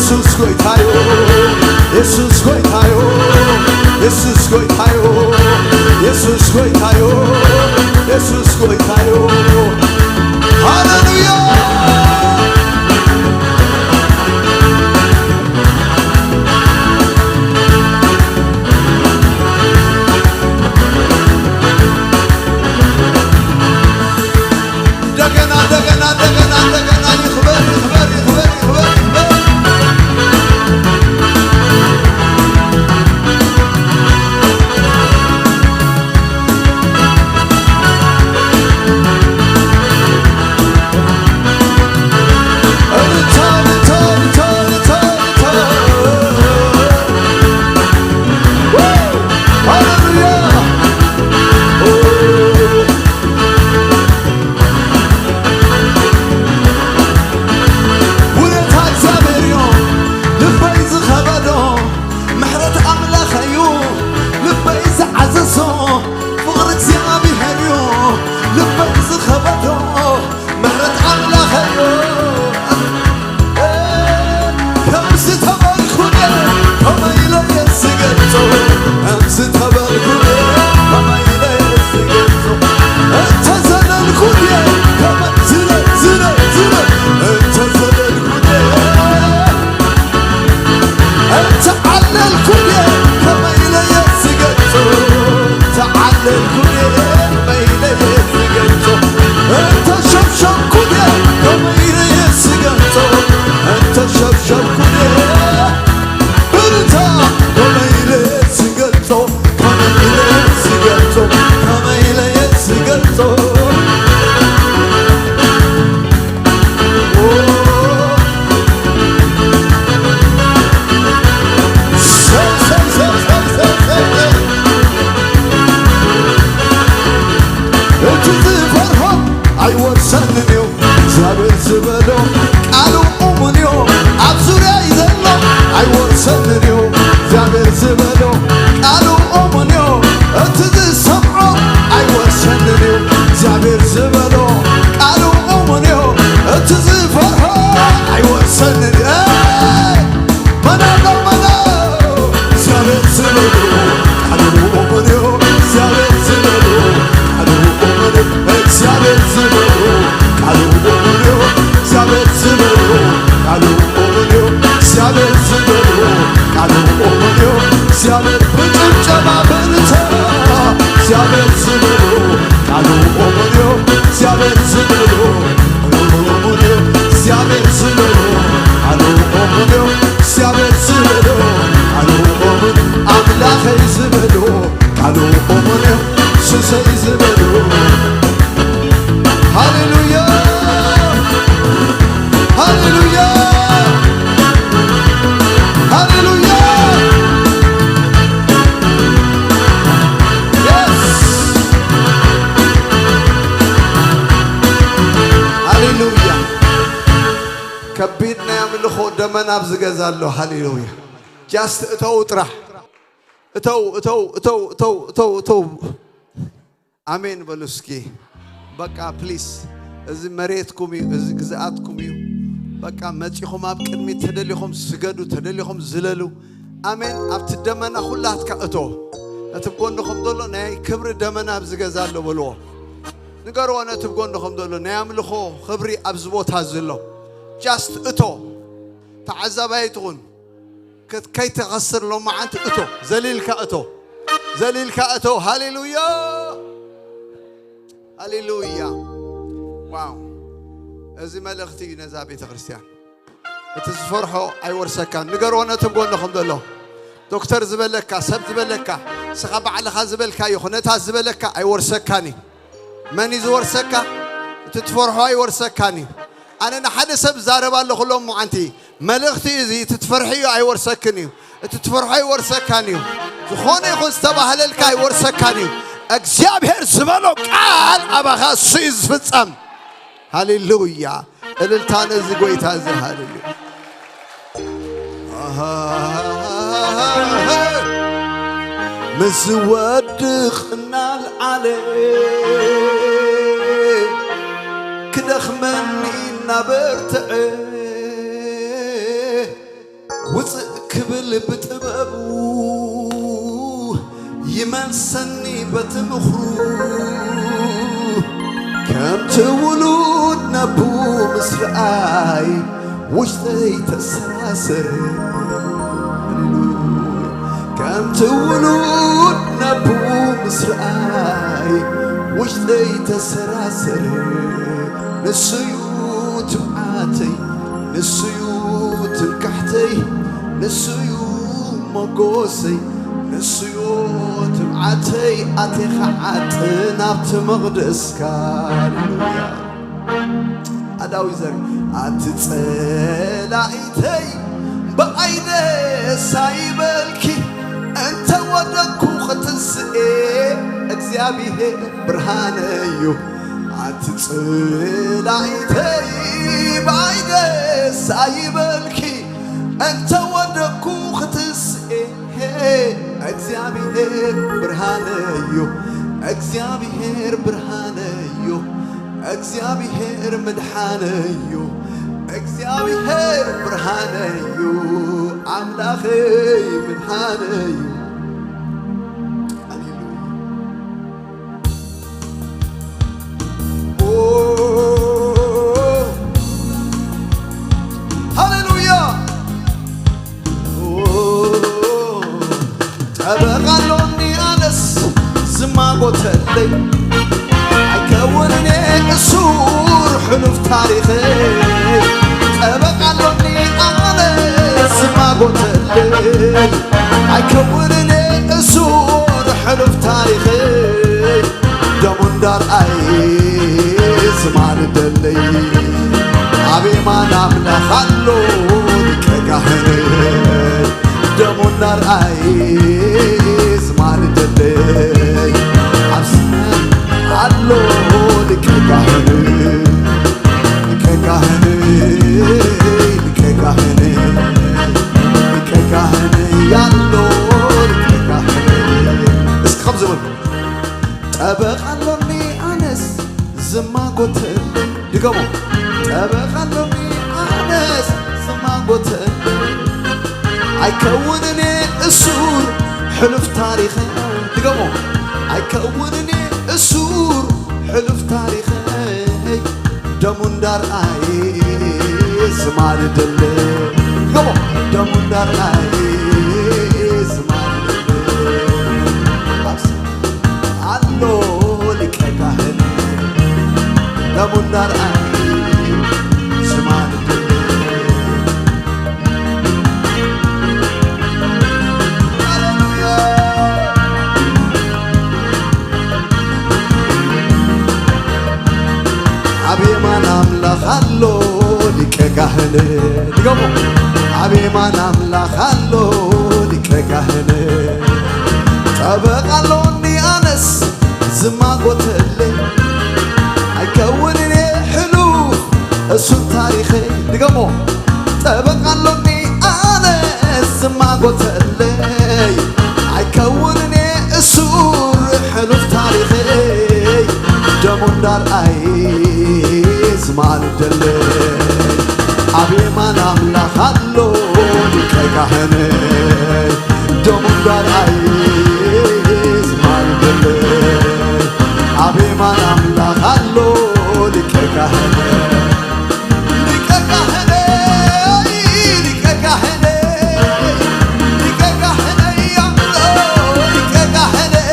ኢየሱስ ጎይታዮ፣ ኢየሱስ ጎይታዮ፣ ኢየሱስ ጎይታዮ፣ ኢየሱስ ጎይታዮ፣ ኢየሱስ ጎይታዮ። ሃሌሉያ። እንደገና፣ እንደገና፣ እንደገና፣ እንደገና ይክበር፣ ይክበር፣ ይክበር፣ ይክበር። እልልታ፣ እልልታ፣ እልልታ፣ እልልታ፣ እልልታ። ሃሌሉያ። ውለታ እግዚኣብሔር እዩ ልበይ ዝኸበዶ፣ ምሕረት ኣምላኽ እዩ ልበይ ዝዓዘዞ፣ ፍቕሪ እግዚኣብሔር እዩ ልበይ ዝኸበዶ፣ ምሕረት ኣምላኽ እዩ። ከምዚ ተበልኩ እየ፣ ከመይ ኢለ እየ ዝገልጾ? ከምዚ ተበልኩ እየ፣ ከመይ ኢለ እየ ዝገልጾ? እንተ ዘለልኩ እየ፣ ከመይ ዝለ-፣ ዝለ-፣ ዝለ-፣ እንተ ዘለልኩ እየ፣ እንተ ዓለልኩ እየ፣ ከመይ ኢለ እየ ዝገልጾ? እንተ ዓለልኩ እየ፣ ከመይ ኢለ እየ ዝገልጾ? እንተ ሸብሸብኩ እየ፣ ከመይ ኢለ እየ ዝገልጾ? እንተ ሸብሸብኩ እየ፣ ብርታ ከመይ ኢለ ዝገልጾ? ከመይ ኢለ ዝገልጾ? ከመይ ኢለ ዝገልጾ? ሰው፣ ሰው፣ ሰው፣ ሰው፣ ሰው፣ ሰው፣ ሰው። እቲ ዝፈርሆ ኣይወርሰንን እዩ። እግዚኣብሔር ዝበሎ ቃሉ እሙን እዩ። ኣብ ዙርያይ ዘሎ ኣይወርሰንን እዩ። እግዚኣብሔር ዝበሎ ቃሉ እሙን እዩ። እቲ ዝሰምዖ ኣይወርሰንን እዩ። እግዚኣብሔር ዝበሎ ቃሉ እሙን እዩ። እቲ ዝፈርሆ ኣይወርሰንን እዩ። መን ኣሎ መን? እግዚኣብሔር ዝበሎ ቃሉ እሙን እዩ። እግዚኣብሔር ዝበሎ ቃሉ እሙን እዩ። እግዚኣብሔር ዝበሎ ቃሉ እሙን እዩ። እግዚኣብሔር ዝበሎ ቃሉ እሙን እዩ። እግዚኣብሔር ዝበሎ ቃሉ እሙን እዩ። እግዚኣብሔር ብጭብጨባ ብእልልታ እግዚኣብሔር ዝበሎ ቃሉ እሙን እዩ። እግዚኣብሔር ዝበሎ ቃሉ እሙን እዩ። እግዚኣብሔር ዝበሎ ቃሉ እሙን እዩ። እግዚኣብሔር ዝበሎ ቃሉ እሙን፣ ኣምላኸይ ዝበሎ ቃሉ እሙን እዩ። ስሰይ ዝበሎ ሃሌሉያ፣ ሃሌሉያ፣ ሃሌሉያ። የስ፣ ሃሌሉያ። ከቢድ ናይ ኣምልኾ ደመና ኣብዚ ገዛ ኣሎ። ሃሌሉያ። ጃስት እተው ጥራሕ። እተው፣ እተው፣ እተው፣ እተው፣ እተው፣ እተው። ኣሜን በሉ እስኪ። በቃ ፕሊስ፣ እዚ መሬትኩም እዩ፣ እዚ ግዝኣትኩም እዩ። በቃ መጺኹም ኣብ ቅድሚት ተደሊኹም ስገዱ፣ ተደሊኹም ዝለሉ። ኣሜን። ኣብቲ ደመና ኩላትካ እቶ። ነቲ ብጎንኹም ዘሎ ናይ ክብሪ ደመና ኣብዚ ገዛ ኣሎ በልዎ። ንገርዎ ነቲ ብጎንኹም ዘሎ ናይ ኣምልኾ ክብሪ ኣብዚ ቦታ እዚ ኣሎ። ጃስት እቶ። ተዓዛባይ ትኹን። ከት-፣ ከይትኸስር ሎማዓንቲ እቶ። ዘሊልካ እቶ። ዘሊልካ እቶ። ሃሌሉያ። ሃሌሉያ። ዋው። እዚ መልእኽቲ እዩ ነዛ ቤተ ክርስቲያን። እቲ ዝፈርሖ ኣይወርሰካን። ንገርዎ ነቲ ጎንኹም ዘሎ። ዶክተር ዝበለካ፣ ሰብ ዝበለካ፣ ንስኻ ባዕልኻ ዝበልካዮ፣ ኩነታት ዝበለካ ኣይወርሰካን እዩ። መን እዩ ዝወርሰካ? እቲ ትፈርሖ ኣይወርሰካን እዩ። ኣነ ንሓደ ሰብ ዛረብ ኣለኹ ሎማዓንቲ። መልእኽቲ እዩ እዚ። እቲ ትፈርሕዮ ኣይወርሰክን እዩ። እቲ ትፈርሖ ኣይወርሰካን እዩ። ዝኾነ ይኹን ዝተባህለልካ ኣይወርሰካን እዩ። እግዚኣብሔር ዝበሎ ቃል ኣባኻ እሱ እዩ ዝፍጸም። ሃሌሉያ። እልልታ ነዚ ጎይታ እዚ። ሃሌሉያ። ምስ ዝወድቕ እናልዓለ ክደኽመኒ እናበርትዐ ብጥበቡ ይመልሰኒ በቲ ምኽሩ፣ ከምቲ ውሉድ ነቡ ምስ ረኣይ ውሽጠይ ተሰራሰረ። ሃሌሉያ። ከምቲ ውሉድ ነቡ ምስ ረኣይ ውሽጠይ ተሰራሰረ። ንሱዩ ትብዓተይ፣ ንሱዩ ትምክሕተይ፣ ንሱዩ መጎሰይ፣ ንሱዩ ትብዓተይ። ኣቴኻ ዓጥ ናብቲ መቕደስካ። ሃሌሉያ። ኣዳዊ ዘር ኣቲ ጸላኢተይ ብኣይ ደስ ኣይበልኪ፣ እንተ ወደኩ ክትንስኤ እግዚኣብሔር ብርሃነዩ። ኣቲ ጸላኢተይ ብኣይ ደስ ኣይበልኪ፣ እንተ ወደኩ ክትንስኤ እግዚኣብሔር ብርሃነዩ። እግዚኣብሔር ብርሃነዩ። እግዚኣብሔር ምድሓነዩ። እግዚኣብሔር ብርሃነዩ። ኣምላኸይ ምድሓነዩ። ሃሌሉያ። ኦ፣ ሃሌሉያ። ኦ፣ ጠበቓ ኣሎኒ ኣነስ ዝማጎተለይ፣ ኣይከውንን እየ እሱር ሕሉፍ ታሪኸይ። ጠበቓ ኣሎኒ ኣነስ ዝማጎተለይ፣ ኣይከውንን እየ እሱር ሕሉፍ ታሪኸይ። ደሙ እንዳርኣየ ዝማልደለይ፣ ኣብ የማን ኣምላኽ ኣሎ ሊቀ ካህነይ። ደሙ እንዳርኣየ ዝማልደለይ፣ ኣብ ሰማይ ኣሎ ሊቀ ካህነይ። ሊቀ ካህነይ፣ ሊቀ ካህነይ፣ ሊቀ ካህነይ ኣሎ ሊቀ ካህነይ። እስኪ ከምዚ በሉ። ጠበቓ ኣሎኒ ኣነስ ዝማጎተለይ። ድገሞ። ጠበቓ ኣሎኒ ኣነስ ዝማጎተለይ፣ ኣይከውንን እየ እሱር ሕሉፍ ታሪኸይ። ድገሞ። ኣይከውንን እየ እሱር ሕሉፍ ታሪኸይ። ደሙ እንዳርኣየ ዝማልደለይ። ድገሞ። ደሙ እንዳርኣየ ዝማልደለይ፣ ኣብ ሰማይ ኣሎ ሊቀ ካህን። ደሙ እንዳርኣየ ዝማልደለይ። ኣብ የማን ኣምላኽ ኣሎ ሊቀ ካህን። ድገሞ። ኣብ የማን ኣምላኽ ኣሎ ሊቀ ካህን። ጠበቓ ኣሎኒ ኣነስ ዝማጎተለይ፣ ኣይከውንን እየ ሕሉፍ እሱር ታሪኸይ። ድገሞ። ጠበቓ ኣሎኒ ኣነስ ዝማጎተለይ፣ ኣይከውንን እየ እሱር ሕሉፍ ታሪኸይ። ደሙ እንዳርኣየ ዝማልደለይ፣ ኣብ የማን ኣምላኽ ኣሎ ሊቀ ካህነይ። ደሙ እንዳርኣየ ዝማልደለይ፣ ኣብ የማን ኣምላኽ ኣሎ ሊቀ ካህነይ። ሊቀ ካህነይ፣ ሊቀ ካህነይ፣ ሊቀ ካህነይ፣ ሊቀ ካህነይ፣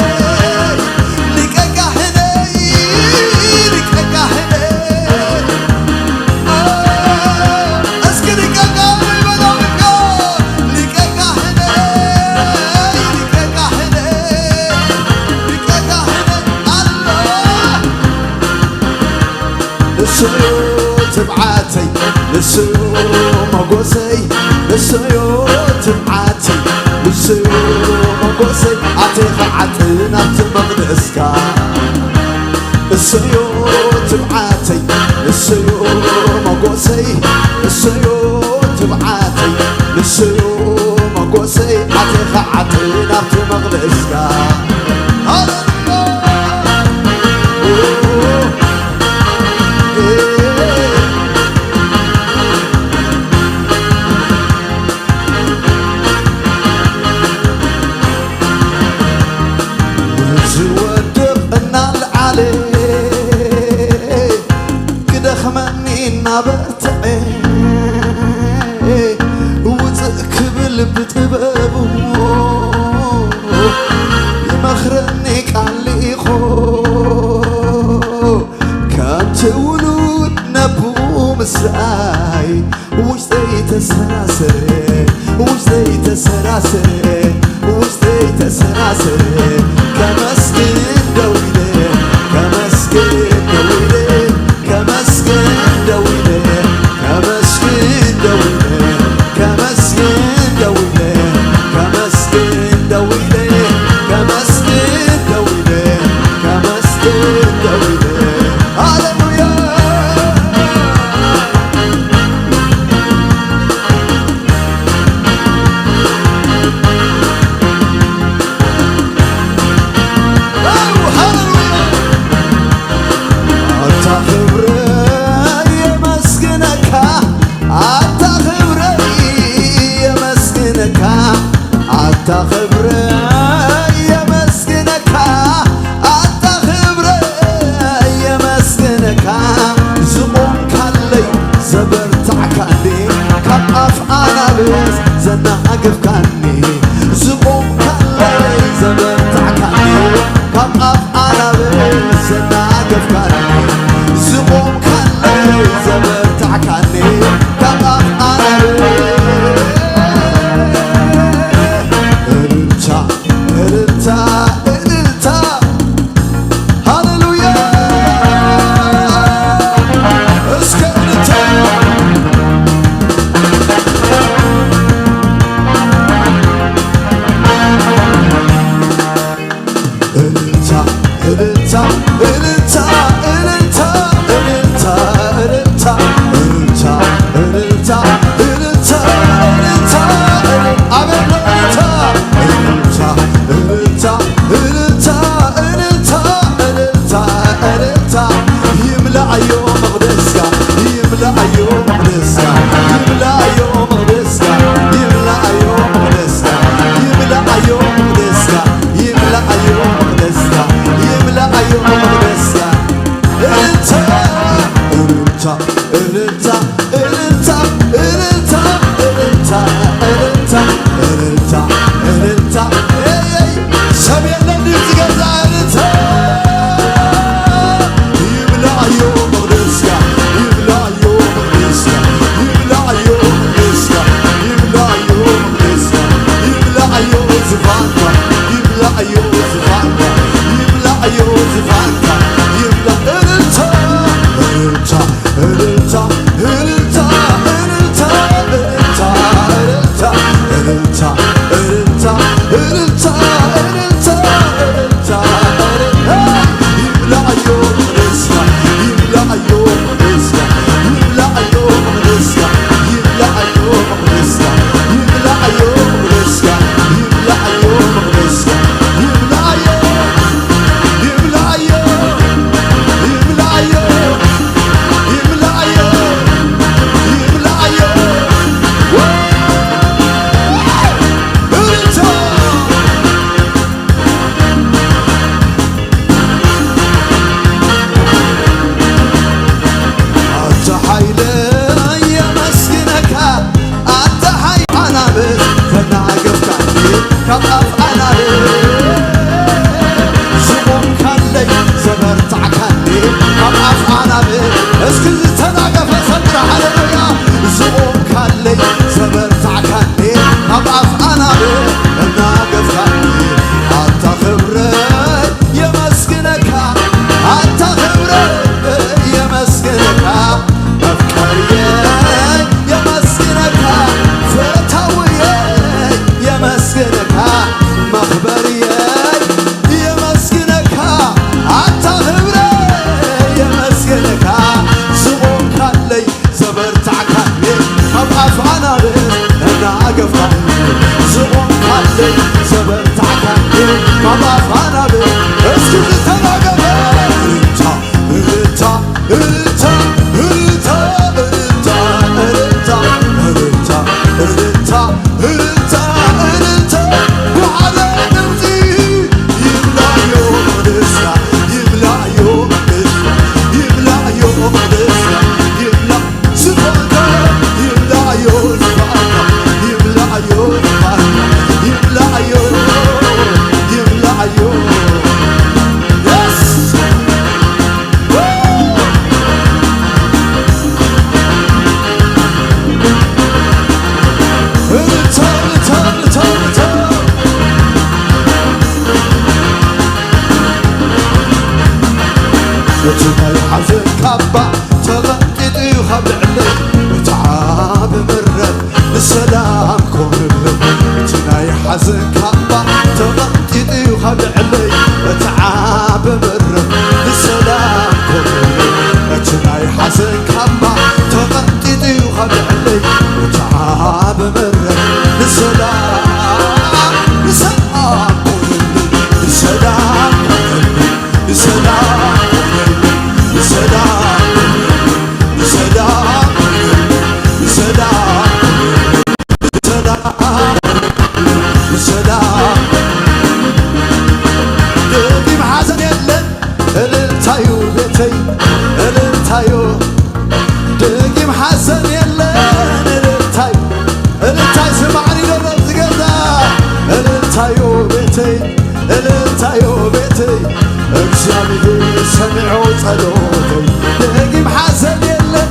ሊቀ ካህነይ፣ ሊቀ ካህነይ። እስኪ ሊቀ ካህነይ በለው፣ ሊቀ ካህነይ፣ ሊቀ ካህነይ፣ ሊቀ ካህነይ ኣሎ። ንሱዩ ትብዓተይ፣ ንሱዩ መጎሰይ፣ ንሱዩ ትብዓተይ፣ ንሱዩ መጎሰይ። ኣቴኻ ዓጥን ኣብቲ መቕደስካ። ንሱዩ ትብዓተይ፣ ንሱዩ መጎሰይ፣ ንሱዩ ትብዓተይ፣ ንሱዩ መጎሰይ። ኣቴኻ ዓጥን ኣብቲ መቕደስካ። ሃሌሉያ። ኣበርትዐ ውፅእ ክብል ብጥበቡ ይመኽረኒ ቃል ልኢኹ። ከምቲ ውሉድ ነብኡ ምስራይ ውሽጠይ ተሰራሰረ፣ ውሽጠይ ተሰራሰረ፣ ውሽጠይ ተሰራሰረ። ከመስግን ደው ኢለ፣ ከመስግን ደው ኢለ፣ ከመስግን ደው ኢለ፣ ከመስግን ደው ኢለ፣ ከመስግን ደው ኢለ፣ ከመስግን ደው ኢለ፣ ከመስግን ደው ኢለ፣ ከመስግን ደው ኢለ። ሃሌሉያ። ኣታ ክብረ የመስግነካ፣ ኣታ ክብረ የመስግነካ፣ ኣታ ክብረ የመስግነካ፣ ኣታ ክብረ የመስግነካ። ዝቆምካለይ ዘበርታዕካኒ፣ ካብ ኣፍ ኣናብስ ዘናገፍካኒ። ዝቆምካለይ ዘበርታዕካኒ፣ ካብ ኣፍ ኣናብስ ዘናገፍካኒ። ዝቆምካለይ ዘበርታዕካኒ፣ ካብ ኣፍ ኣናብስ። እልልታ፣ እልልታ፣ እልልታ። ሃሌሉያ። እስከ እልልታ። እቲ ናይ ሓዘን ካባ ተቐንጢጡ እዩ ካብ ልዕለይ፣ እቲ ዓቢ ምረት ንሰላም ኮነለይ። እቲ ናይ ሓዘን ካባ ተቐንጢጡ እዩ ካብ ልዕለይ፣ እቲ ዓቢ ምረት ንሰላም ኮነለይ። እቲ ናይ ሓዘን ካባ ተቐንጢጡ እዩ ካብ ልዕለይ፣ እቲ ዓቢ ምረት ንሰላም፣ ንሰላም ኮነለይ፣ ንሰላም ኮነለይ። ሰላም ሰላም ሰላም ሰላም ሰላም። ደጊም ሓዘን የለን፣ እልልታዩ ቤተይ፣ እልልታዩ። ደጊም ሓዘን የለን፣ እልልታዩ። እልልታይ ስማዕኒ ደረብ ዝገዛ፣ እልልታዩ ቤተይ፣ እልልታዮ ቤተይ፣ እግዚኣብሔር ሰሚዑ ጸሎተይ። ደጊም ሓዘን የለን።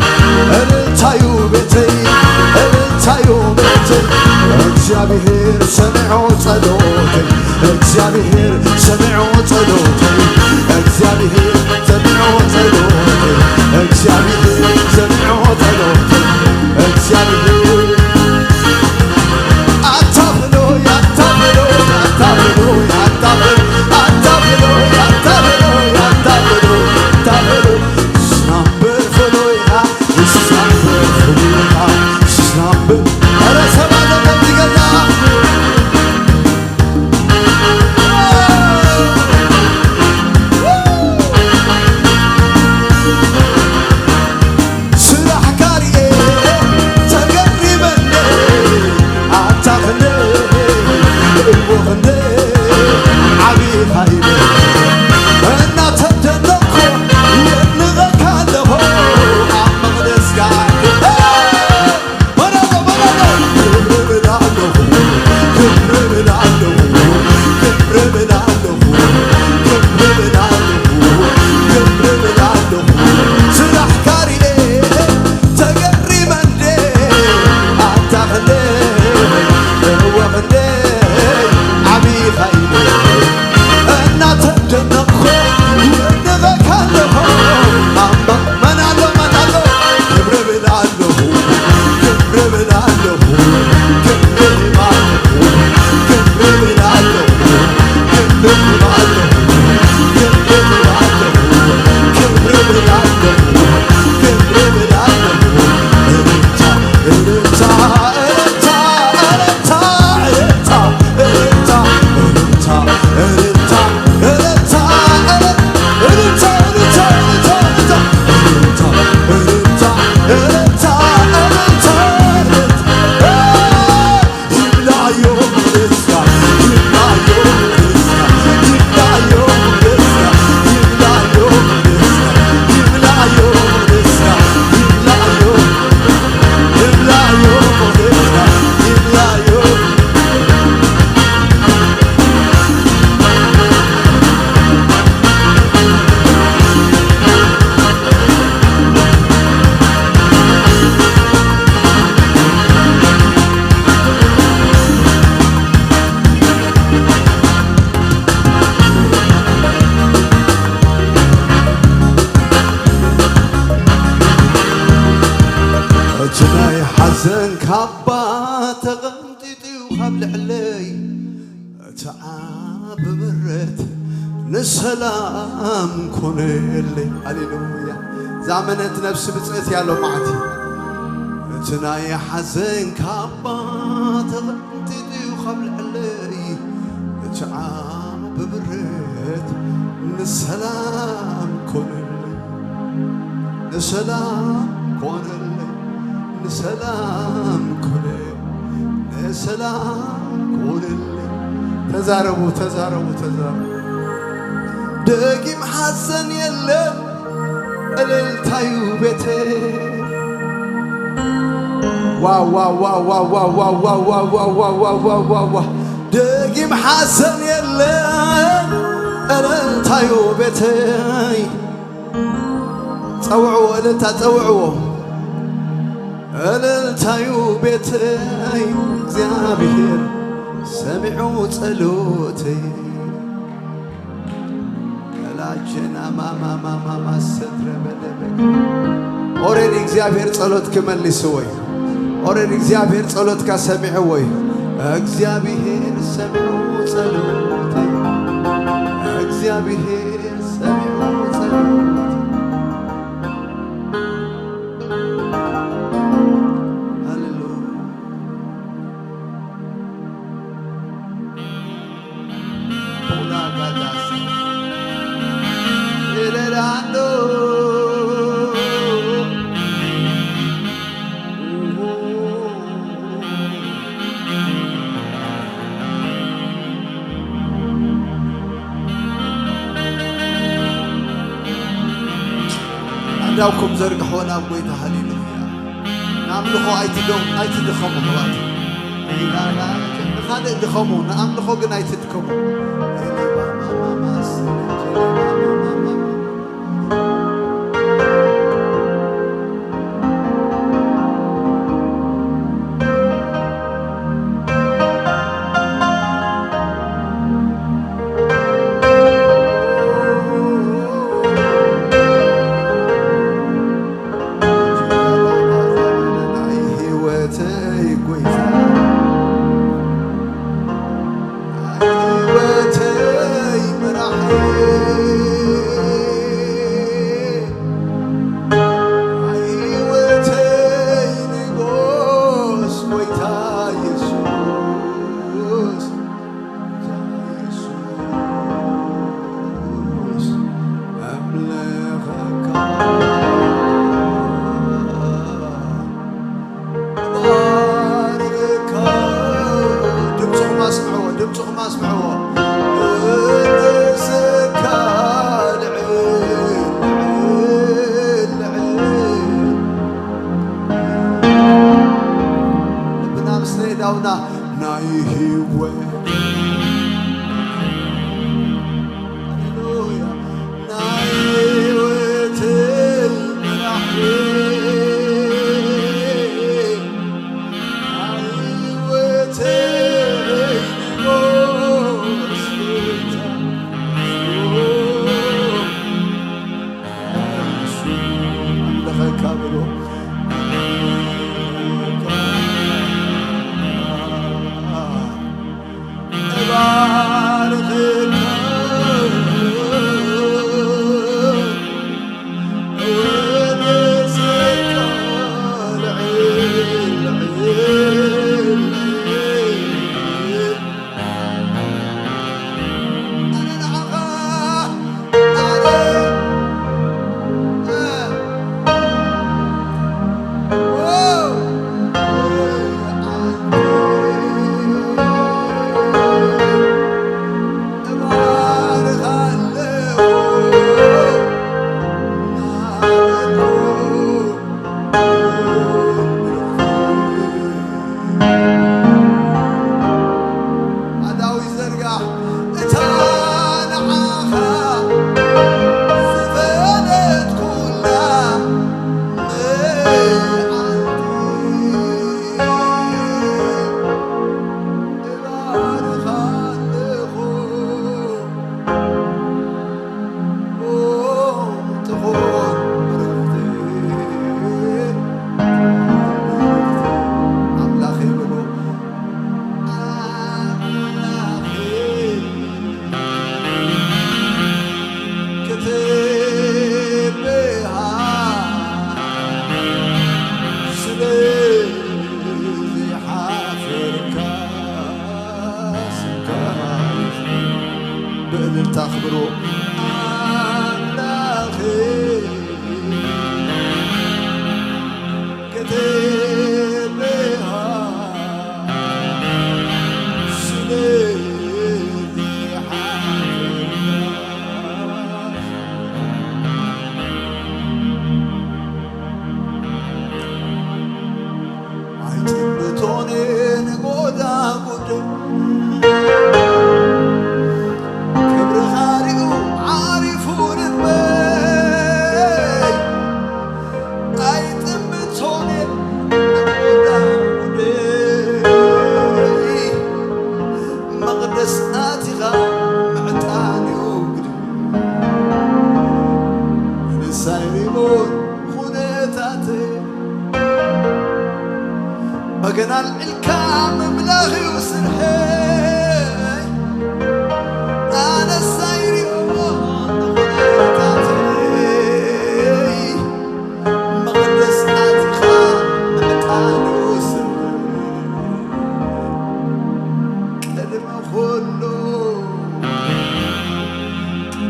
እልልታዮ ቤተይ፣ እልልታዮ ቤተይ፣ እግዚኣብሔር ሰሚዑ ጸሎተይ። እግዚኣብሔር ሰሚዑ ጸሎተይ። እግዚኣብሔር ሰሚዑ ጸሎተይ። እግዚኣብሔር ሰሚዑ ጸሎተይ። እግዚኣብሔር ስራሕካ ርኤ ተገሪመ እንደ ኣታ ክንደይ እሞ ክንደይ ዓቢኻ ኢለ እናተደነቕኩ የድንቐካ ኣለኹ ኣብ መቕደስካ። እቲ ናይ ሓዘን ካባ ተቐንጢጡ ካብ ልዕለይ፣ እቲ ዓቢ ምረት ንሰላም ኮነለይ። ሃሌሉያ። ዝኣመነት ነፍሲ ብጽእት እያ ሎማዓቲ። እቲ ናይ ሓዘን ካባ ተቐንጢጡ ካብ ልዕለይ፣ እቲ ዓቢ ምረት ንሰላም ኮነለይ። ንሰላም ኮነለይ፣ ንሰላም ኮነ፣ ንሰላም ኮነለይ። ተዛረቡ፣ ተዛረቡ፣ ተዛረቡ። ደጊም ሓዘን የለን፣ እልልታዩ ቤተይ። ዋ፣ ዋ፣ ዋ። ደጊም ሓዘን የለን፣ እልልታዩ ቤተይ። ጸውዕዎ፣ እልልታ ጸውዕዎ። እልልታዩ ቤተይ፣ እግዚኣብሔር ሰሚዑ ጸሎተይ። ኦሬዲ እግዚኣብሔር ጸሎት ክመልስዎ እዩ። ኦሬዲ እግዚኣብሔር ጸሎትካ ሰሚዕዎ እዩ። እግዚኣብሔር ሰሚዑ ጸሎተይ፣ እግዚኣብሔር ሰሚዑ ጸሎተይ። ሃሌሉያ። ፖላጋዳስ ኤሌላንዶ። ኣእዳውኩም ዘርግሕዎ ናብ ጎይታ። ሃሌሉያ። ንኣምልኾ ኣይትደው-፣ ኣይትድኸሙ ኣሕዋት። ንኻልእ ድኸሙ፣ ንኣምልኾ ግን ኣይትድከሙ። ናይ ህይወተይ ጎይታ፣ ናይ ህይወተይ መራሒ፣ ናይ ህይወተይ ንጉስ ጎይታ ኢየሱስ፣ ጎይታ ኢየሱስ፣ ኣምልኸካ። ባርካ። ድምፅኹም ኣስምዕዎ፣ ድምፅኹም ኣስምዕዎ። ንስካ ልዕል፣ ልዕል፣ ልዕል። ልብና ምስ ነየዳውና ናይ ህይወት ሃሌሉያ። ናይ ህይወተይ መራሒ፣ ናይ ህይወተይ ንጉስ ጎይታ ኢየሱስ፣ ኣምልኸካ በሎ። እባርኽካ፣ እወድሰካ፣ ልዕል፣ ልዕል፣ ልዕል። ኣነ ንዓኻ፣ ኣነ፣ ሳይሪኦን ኩነታተይ በገና ኣልዒልካ ምምላኽ እዩ ስርሐይ። ኣነ ሳይሪኦን ኩነታተይ መቕደስ ኣቲኻ ምዕጣን እዩ ስርሐይ። ቅድሚ ኩሉ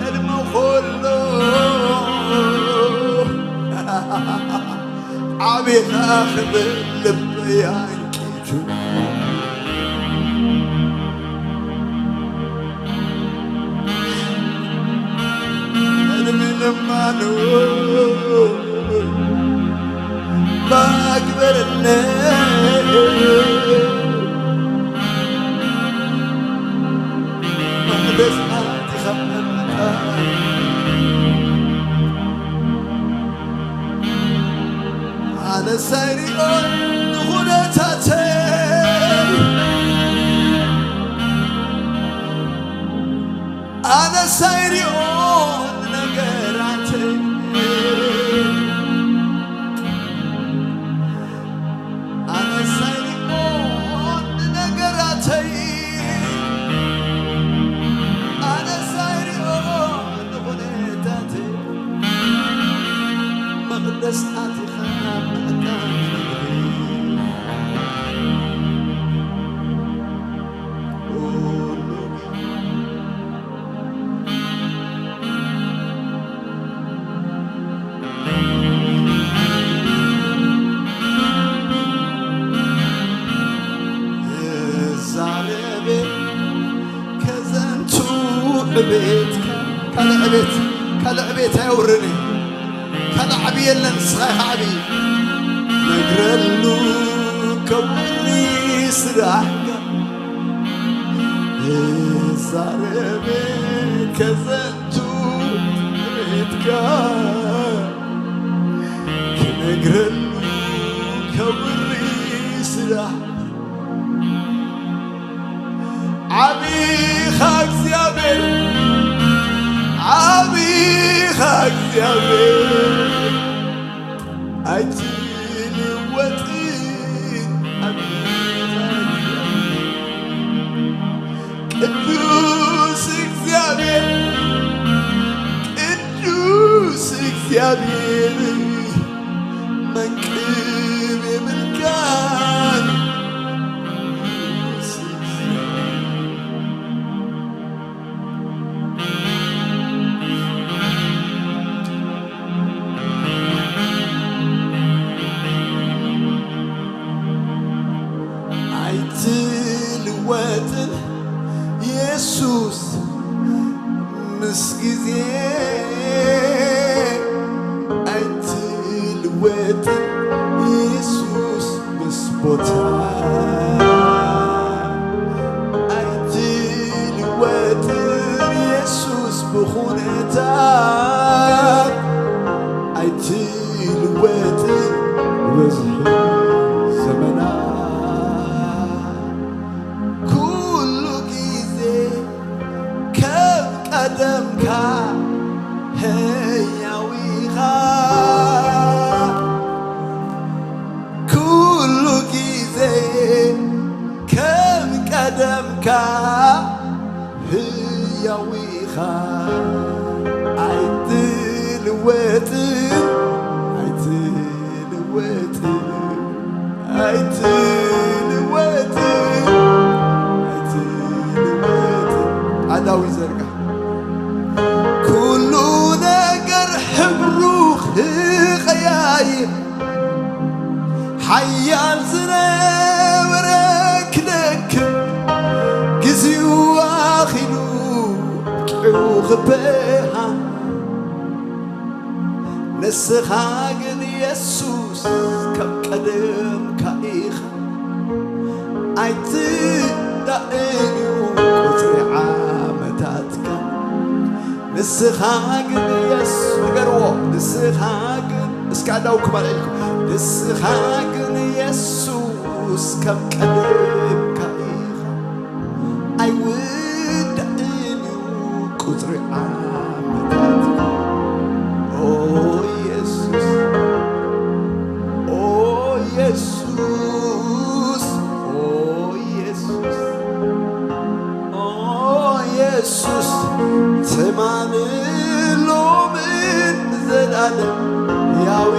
ቅድሚ ኩሉ ዓቢኻ ክብል ልበይ ኣንቂቱ። ቅድሚ ልማኑ ባግበረነ መቕደስ ኣቲኻ ምዕጣን። ኣነ ሳይሪኦን ንኹነታተይ ኣነ ሳይሪኦን ነገራተይ ኣነ ሳይሪኦን ነገራተይ ኣነ ሳይሪኦን ንኹነታተይ መቕደስ ኣቲኻ ምዕጣን ዛረቤ ከዘንቱ ዕቤትካ ካልእ ዕቤት ካልእ ዕቤት ኣየውርኒ ካልእ ዓቢ የለን ንስኻ ኢኻ ዓቢ ነግረሉ ከውሪ ስራሕካ ዛረቤ ከዘንቱ ዕቤትካ ክነግረሉ ከውሪ ስራሕ ዓቢኻ እግዚኣብሔር ዓቢኻ እግዚኣብሔር ኣይትልወጥን ዓቢኻ እግዚኣብሔር ቅዱስ እግዚኣብሔር ቅዱስ እግዚኣብሔር መንቅብ የብልካን። ኣይትልወጥን የሱስ ምስ ግዜ ኣይትልወጥን የሱስ ምስ ቦታ ኣይትልወጥን የሱስ ብኹነታት ኣይትልወጥን ብዝሒ ዘመናት ኩሉ ግዜ ከም ቀደምካ ህያው ኢኻ ኩሉ ግዜ ከም ቀደምካ ህያው ኢኻ ኣይትልወጥን ኣይትልወጥን ኣይትልወጥን ኣይትልወጥን ኣዳዊ ዘርጋ ኩሉ ነገር ሕብሩ ክቐያይር ሓያል ዝነበረ ክደክም ግዜኡ ኣኺሉ ብቂዑ ክበሃ ንስኻ ግን የሱስ ከም ቀደምካ ኢኻ ኣይትዳእን እዩ ቁፅሪ ዓመታትካ ንስኻ ግን የሱስ ንገርዎ ንስኻ ግን እስኪ ኣዳው ክማል ኢልኩም ንስኻ ግን የሱስ ከም ቀደምካ ኢኻ ኣይውዳእን እዩ ቁፅሪ ዓመታት ኦይ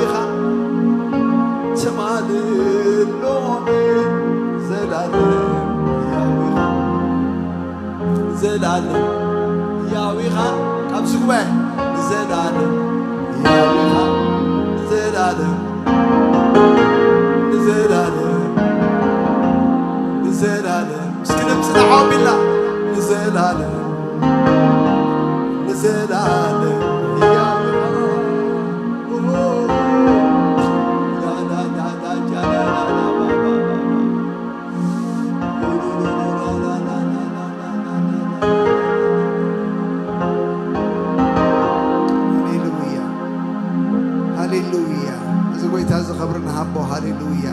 ኢኻ ትማልን ሎሚ ዘላለም ያው ኢኻ። ዘላለም ያው ኢኻ። ካብዚ ጉባኤ ንዘላለም ያው ኢኻ። ንዘላለም ንዘላለም ንዘላለም እስኪ ድምፅና ዓው ቢልና ንዘላለም ንዘላለም ያው ኢኻ። ሃሌሉያ፣ ሃሌሉያ። እዚ ጎይታ እዚ ኸብሪ ንሃቦ። ሃሌሉያ፣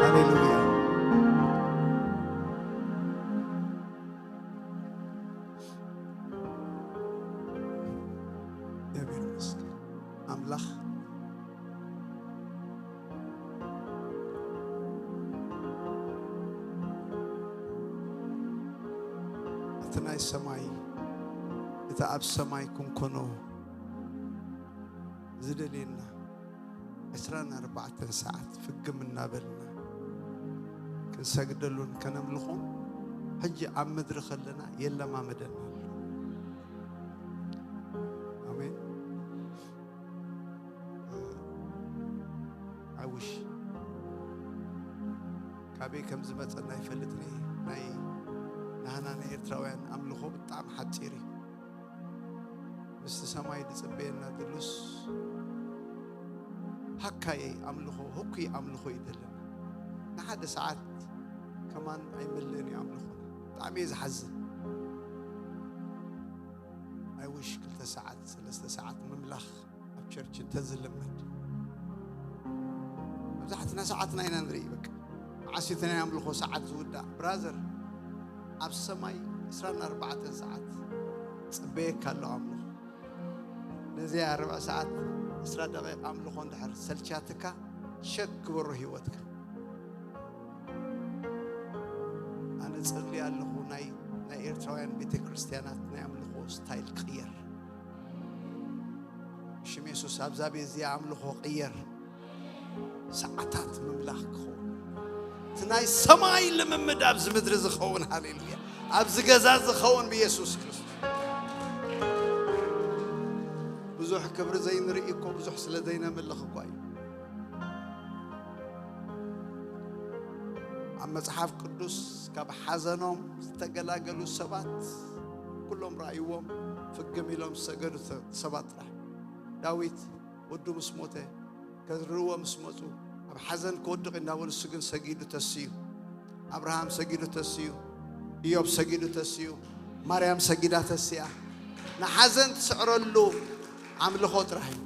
ሃሌሉያ። እግዚኣብሔር ይመስገን። ኣምላኽ እቲ ናይ ሰማይ፣ እቲ ኣብ ሰማይ ክንኮኖ ዝደልየና ዕስራን ኣርባዕተን ሰዓት ፍግም እናበልና ክንሰግደሉን ከነምልኾን ሕጂ ኣብ ምድሪ ከለና የለማመደና ኣሎ። ኣሜን። I wish ካበይ ከም ዝመጸና ይፈልጥን እየ። ናይ ናህና ናይ ኤርትራውያን ኣምልኾ ብጣዕሚ ሓጺር እዩ። ምስቲ ሰማይ ዝጽበየና ድሉስ ሃካየይ ኣምልኾ፣ ህኩይ ኣምልኾ እዩ ዘለና። ንሓደ ሰዓት ከማን ኣይመልእን እዩ ኣምልኾና። ብጣዕሚ እየ ዝሓዝን። I wish ክልተ ሰዓት፣ ሰለስተ ሰዓት ምምላኽ ኣብ ቸርች እንተዝልመድ። መብዛሕትና ሰዓትና ኢና ንርኢ። በቃ መዓስ እቲ ናይ ኣምልኾ ሰዓት ዝውዳእ? ብራዘር፣ ኣብ ሰማይ ዕስራን ኣርባዕተን ሰዓት ጽበየካ ኣሎ ኣምልኾ። ነዚኣ ርብዒ ሰዓት፣ ዕስራ ደቂቕ ኣምልኾ እንድሕር ሰልቻትካ፣ ሸክ ግበሮ ህይወትካ። ኣነ ጽሊ ኣለኹ፣ ናይ፣ ናይ ኤርትራውያን ቤተ ክርስቲያናት ናይ ኣምልኾ ስታይል ቅየር። ሽም የሱስ ኣብዛ ቤት እዚኣ ኣምልኾ ቅየር። ሰዓታት ምምላኽ ክኸውን፣ እቲ ናይ ሰማይ ልምምድ ኣብዚ ምድሪ ዝኸውን፣ ሃሌሉያ፣ ኣብዚ ገዛ ዝኸውን ብየሱስ ክርስቶስ። ብዙሕ ክብሪ ዘይንርኢ እኮ ብዙሕ ስለ ዘይነምልኽ እኳ እዩ። ኣብ መጽሓፍ ቅዱስ ካብ ሓዘኖም ዝተገላገሉ ሰባት ኩሎም ረኣይዎም፣ ፍግም ኢሎም ዝሰገዱ ተ-፣ ሰባት ጥራሕ። ዳዊት ወዱ ምስ ሞተ፣ ከዝርዎ ምስ መጹ፣ ኣብ ሓዘን ክወድቕ እንዳበሉ፣ እሱ ግን ሰጊዱ ተስዩ። ኣብርሃም ሰጊዱ ተስዩ። ኢዮብ ሰጊዱ ተስዩ። ማርያም ሰጊዳ ተስያ። ንሓዘን ትስዕረሉ ኣምልኾ ጥራሕ እዩ።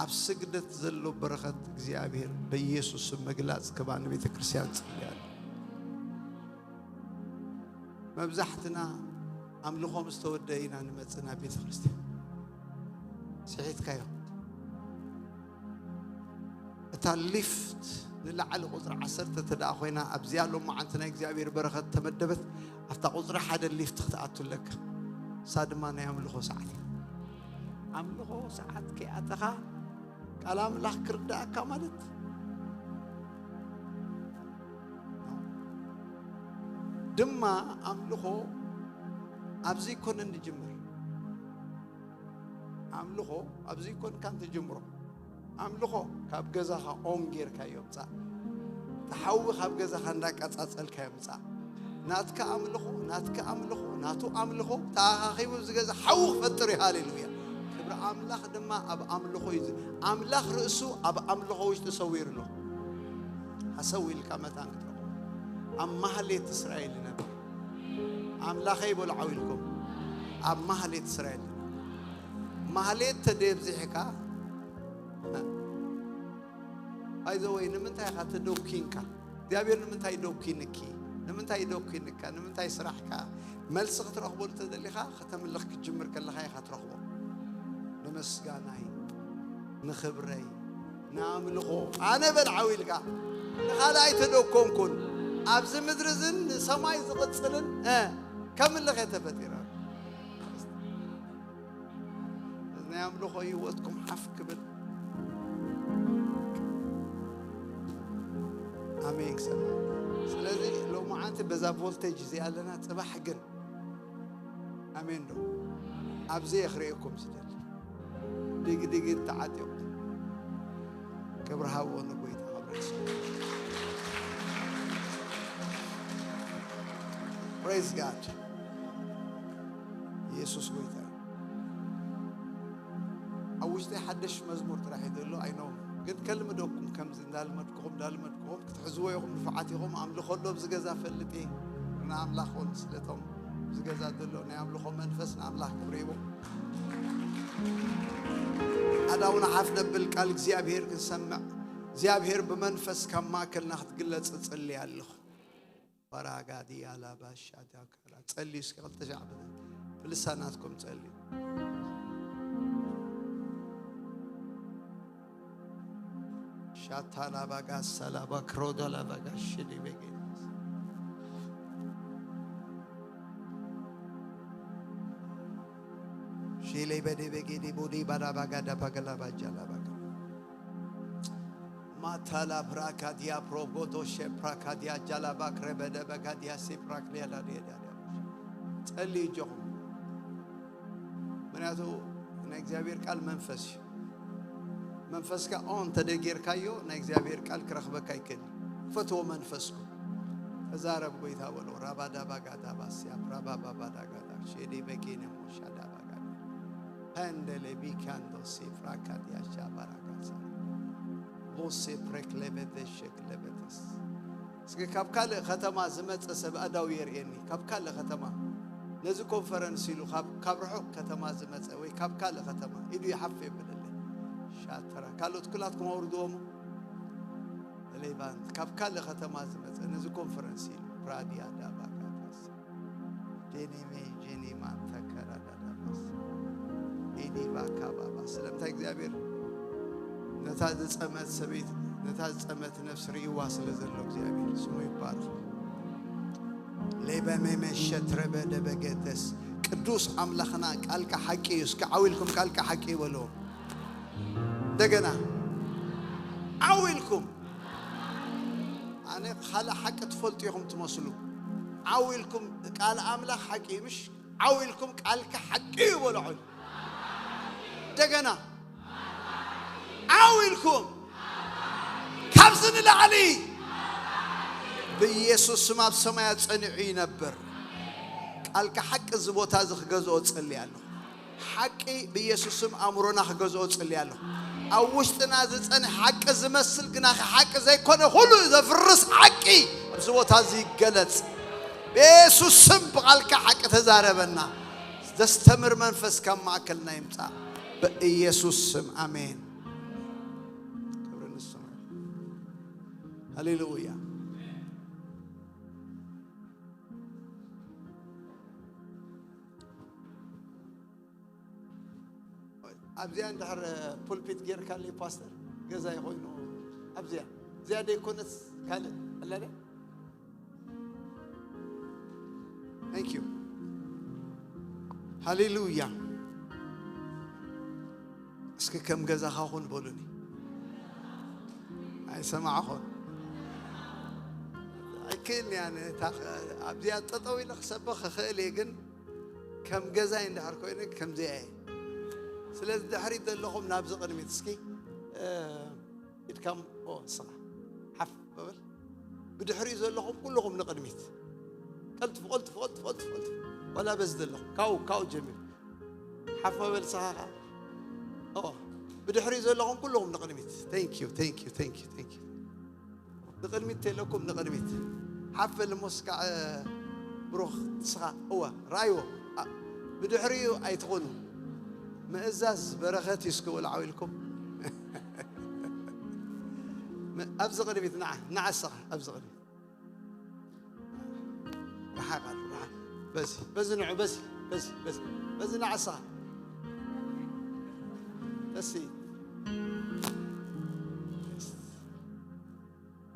ኣብ ስግደት ዘሎ በረኸት እግዚኣብሔር በኢየሱስ ስም ምግላጽ ክባ ንቤተ ክርስቲያን ጽልያለሁ። መብዛሕትና ኣምልኾ ምስ ተወደአ ኢና ንመጽእ ናብ ቤተ ክርስቲያን። ስሒትካዮ። እታ ሊፍት ንላዕሊ ቁጽሪ ዓሰርተ እንተ ደኣ ኮይና፣ ኣብዚኣ ሎማዓንቲ ናይ እግዚኣብሔር በረኸት ተመደበት፣ ኣብታ ቁጽሪ ሓደ ሊፍት ክትኣቱ ኣለካ። እሳ ድማ ናይ ኣምልኾ ሰዓት እያ። ኣምልኾ ሰዓት ከይኣተኻ ቃል ኣምላኽ ክርዳእካ ማለት ድማ ኣምልኾ ኣብዚ ይኮነን ዝጅምር። ኣምልኾ ኣብዚ ይኮንካን ትጅምሮ። ኣምልኾ ካብ ገዛኻ ኦን ጌርካዮ ምጻእ። እቲ ሓዊ ካብ ገዛኻ እንዳቀጻጸልካዮ ምጻእ። ናትካ ኣምልኾ፣ ናትካ ኣምልኾ፣ ናቱ ኣምልኾ ተኣኻኺቡ ኣብዚ ገዛ ሓዊ ክፈጥር እዩ። ሃሌሉያ። ክብሪ ኣምላኽ ድማ ኣብ ኣምልኾ እዩ። ኣምላኽ ርእሱ ኣብ ኣምልኾ ውሽጢ ሰዊሩ ኣሎ። ሃሰው ኢልካ መታን ክትረኽቦ። ኣብ ማህሌት እስራኤል ይነብር። ኣምላኸይ በሉ ዓው ኢልኩም። ኣብ ማህሌት እስራኤል። ማህሌት ተደብዚሕካ፣ ባይ ዘ ወይ፣ ንምንታይ ኢኻ ተደኪንካ? እግዚኣብሔር ንምንታይ ደኪንኪ? ንምንታይ ደኪንካ? ንምንታይ ስራሕካ? መልሲ ክትረኽበሉ ተደሊኻ፣ ከተምልኽ ክትጅምር ከለኻ ኢኻ ትረኽቦ። ንምስጋናይ፣ ንኽብረይ፣ ንኣምልኾ፣ ኣነ በል ዓው ኢልካ። ንኻልእ ኣይተደኮንኩን። ኣብዚ ምድሪ እዝን ንሰማይ ዝቕጽልን እ፣ ከምልኽ እየ ተፈጢረ። ናይ ኣምልኾ ህይወትኩም ሓፍ ክብል። ኣሜን ክሰማ። ስለዚ ሎማዓንቲ በዛ ቮልቴጅ እዚኣ ኣለና። ጽባሕ ግን ኣሜን ዶ? ኣብዚ እየ ክርእየኩም ዝደሊ። ዲግዲግ ተዓጢቑ። ክብሪ ሃብዎ ንጎይታ፣ ክብሪ ይስጥ። Praise God። ኢየሱስ ጎይታ እዩ። ኣብ ውሽጢ ሓድሽ መዝሙር ጥራሕ እዩ ዘሎ፣ ኣይኖም ግን ከልምደኩም፣ ከምዚ እንዳልመድኩኹም እንዳልመድኩኹም ክትሕዝዎ ኢኹም። ንፉዓት ኢኹም። ኣምልኾ ኣሎ ኣብዚ ገዛ ፈልጥ እየ። ንኣምላኽ ኹን ስለቶም ኣብዚ ገዛ ዘሎ ናይ ኣምልኾ መንፈስ ንኣምላኽ ክብሪ ይቦ። ኣዳውና ሓፍ ነብል ቃል እግዚኣብሔር ክንሰምዕ እግዚኣብሔር ብመንፈስ ካብ ማእከልና ክትግለጽ እጽሊ ኣለኹ። ባራጋዲ ኣላባሻ ዳካላ ጸልዩ እስኪ ክልተ ሻዕ ብለ ብልሳናትኩም ጸልዩ። ሻታላ ባጋ ሰላ ባክሮዶ ላ ባጋ ሽዲ ቤጌ ሺሌ በዴ ቤጌ ዲ ቦዲ ባዳ ባጋ ዳ ባጋ ላ ባጃ ላ ባጋ ማታላ ፕራካዲያ ፕሮጎዶ ሸፕራካዲያ ጃላባ ክረበደ በጋዲያ ሲፕራክሊያ ዳዲያ ዳዲያ ጸልዩ እጆኹም። ምክንያቱ ናይ እግዚኣብሔር ቃል መንፈስ እዩ። መንፈስካ ኦን ተደጌርካዮ ናይ እግዚኣብሔር ቃል ክረኽበካ ይክእል። ክፈትዎ መንፈስኩም። ተዛረብ ጎይታ በሎ። ራባዳ ባጋዳ ባስያ ራባባ ባዳ ጋዳ ሼዴ በጌነ ሞሻዳ ባጋዳ ፐንደሌ ቢካንዶ ሲፍራካዲያ ሻባራጋሳ ቦሴ ፕሬክሌቤቴ ሸክሌቤተስ እስኪ ካብ ካልእ ከተማ ዝመጸ ሰብ ኣእዳው የርእየኒ። ካብ ካልእ ከተማ ነዚ ኮንፈረንስ ኢሉ ካብ፣ ካብ ርሑቕ ከተማ ዝመጸ ወይ ካብ ካልእ ከተማ ኢዱ ይሓፍ የብለለይ። ሻተራ ካልኦት ኩላትኩም ኣውርድዎም። ሌባንት ካብ ካልእ ከተማ ዝመጸ ነዚ ኮንፈረንስ ኢሉ ፕራዲያ ዳባጋታስ ዴኒሜ ጄኒማ ተከራዳዳባስ ኤዲባ ካባባ ስለምንታይ እግዚኣብሔር ነታ ዝጸመት ሰበይቲ ነታ ዝጸመት ነፍስ ርእይዋ ስለ ዘሎ እግዚኣብሔር ስሙ ይባረኽ። ሌበሜሜ ሸትረበ ደበገደስ ቅዱስ ኣምላኽና ቃልካ ሓቂ እዩ። እስኪ ዓው ኢልኩም ቃልካ ሓቂ ይበልዎ። እንደገና ዓው ኢልኩም ኣነ ካልእ ሓቂ ትፈልጡ ኢኹም ትመስሉ። ዓው ኢልኩም ቃል ኣምላኽ ሓቂ እዩ ምሽ? ዓው ኢልኩም ቃልካ ሓቂ እዩ በሉ። ዓው ኢልኩም እንደገና ዓው ኢልኩም ካብዚ ንላዕሊ ብኢየሱስ ስም ኣብ ሰማያት ጸኒዑ ይነብር። ቃልካ ሓቂ እዚ ቦታ እዚ ክገዝኦ ጸልይ ኣለኹ። ሓቂ ብኢየሱስ ስም ኣእምሮና ክገዝኦ ጸልይ ኣለኹ። ኣብ ውሽጥና ዝጸንሕ ሓቂ ዝመስል ግና ሓቂ ዘይኮነ ኩሉ ዘፍርስ ሓቂ ኣብዚ ቦታ እዚ ይገለጽ። ብኢየሱስ ስም ብቓልካ ሓቂ ተዛረበና። ዘስተምር መንፈስ ካብ ማእከልና ይምጻእ። ብኢየሱስ ስም ኣሜን። ክብሪ ንስሙ። ሃሌሉያ። ኣብዚኣ እንድሕር ፑልፒት ጌርካለይ ፓስተር ገዛ ይኮይኑ ኣብዚኣ እዚኣ ደይኮነስ ካልእ ኣለደ። Thank you። ሃሌሉያ። እስኪ ከም ገዛኻ ኩን በሉኒ። ኣይሰማዕኹን። ኣይክእልን እያ። ኣብዚኣ ጠጠው ኢለ ክሰብኽ ክኽእል እየ፣ ግን ከም ገዛይ እንድሕር ኮይነ ከምዚኣ እየ። ስለዚ ድሕሪት ዘለኹም ናብዚ ቅድሚት እስኪ ኢድካም ንስኻ ሓፍ በል። ብድሕሪኡ ዘለኹም ኩልኹም ንቕድሚት። ቀልጥፉ፣ ቀልጥፉ፣ ቀልጥፉ፣ ቀልጥፉ፣ ቀልጥፉ። ዋላ በዚ ዘለኹም ካው፣ ካው ጀሚር። ሓፍ በል ንስኻ ኸዓ። ኦ፣ ብድሕሪኡ ዘለኹም ኩልኹም ንቕድሚት። Thank you, thank you, thank you, thank you። ንቕድሚት ተለኩም ንቕድሚት። ሓፍ በል እሞ እስካ፣ እ፣ ብሩኽ ንስኻ። እወ፣ ረኣይዎ። ኣ፣ ብድሕሪኡ ኣይትኹኑ። ምእዛዝ በረኸት እዩ እስኪ በሉ ዓው ኢልኩም። ም-፣ ኣብዚ ቅድሚት ንዓ፣ ንዓ እስኻ ኣብዚ ቅድሚት። ረሓቕ ኣሎ፣ ረሓቕ። በዚ፣ በዚ ንዑ፣ በዚ፣ በዚ፣ በዚ፣ በዚ ንዓ እስኻ። ተሲ።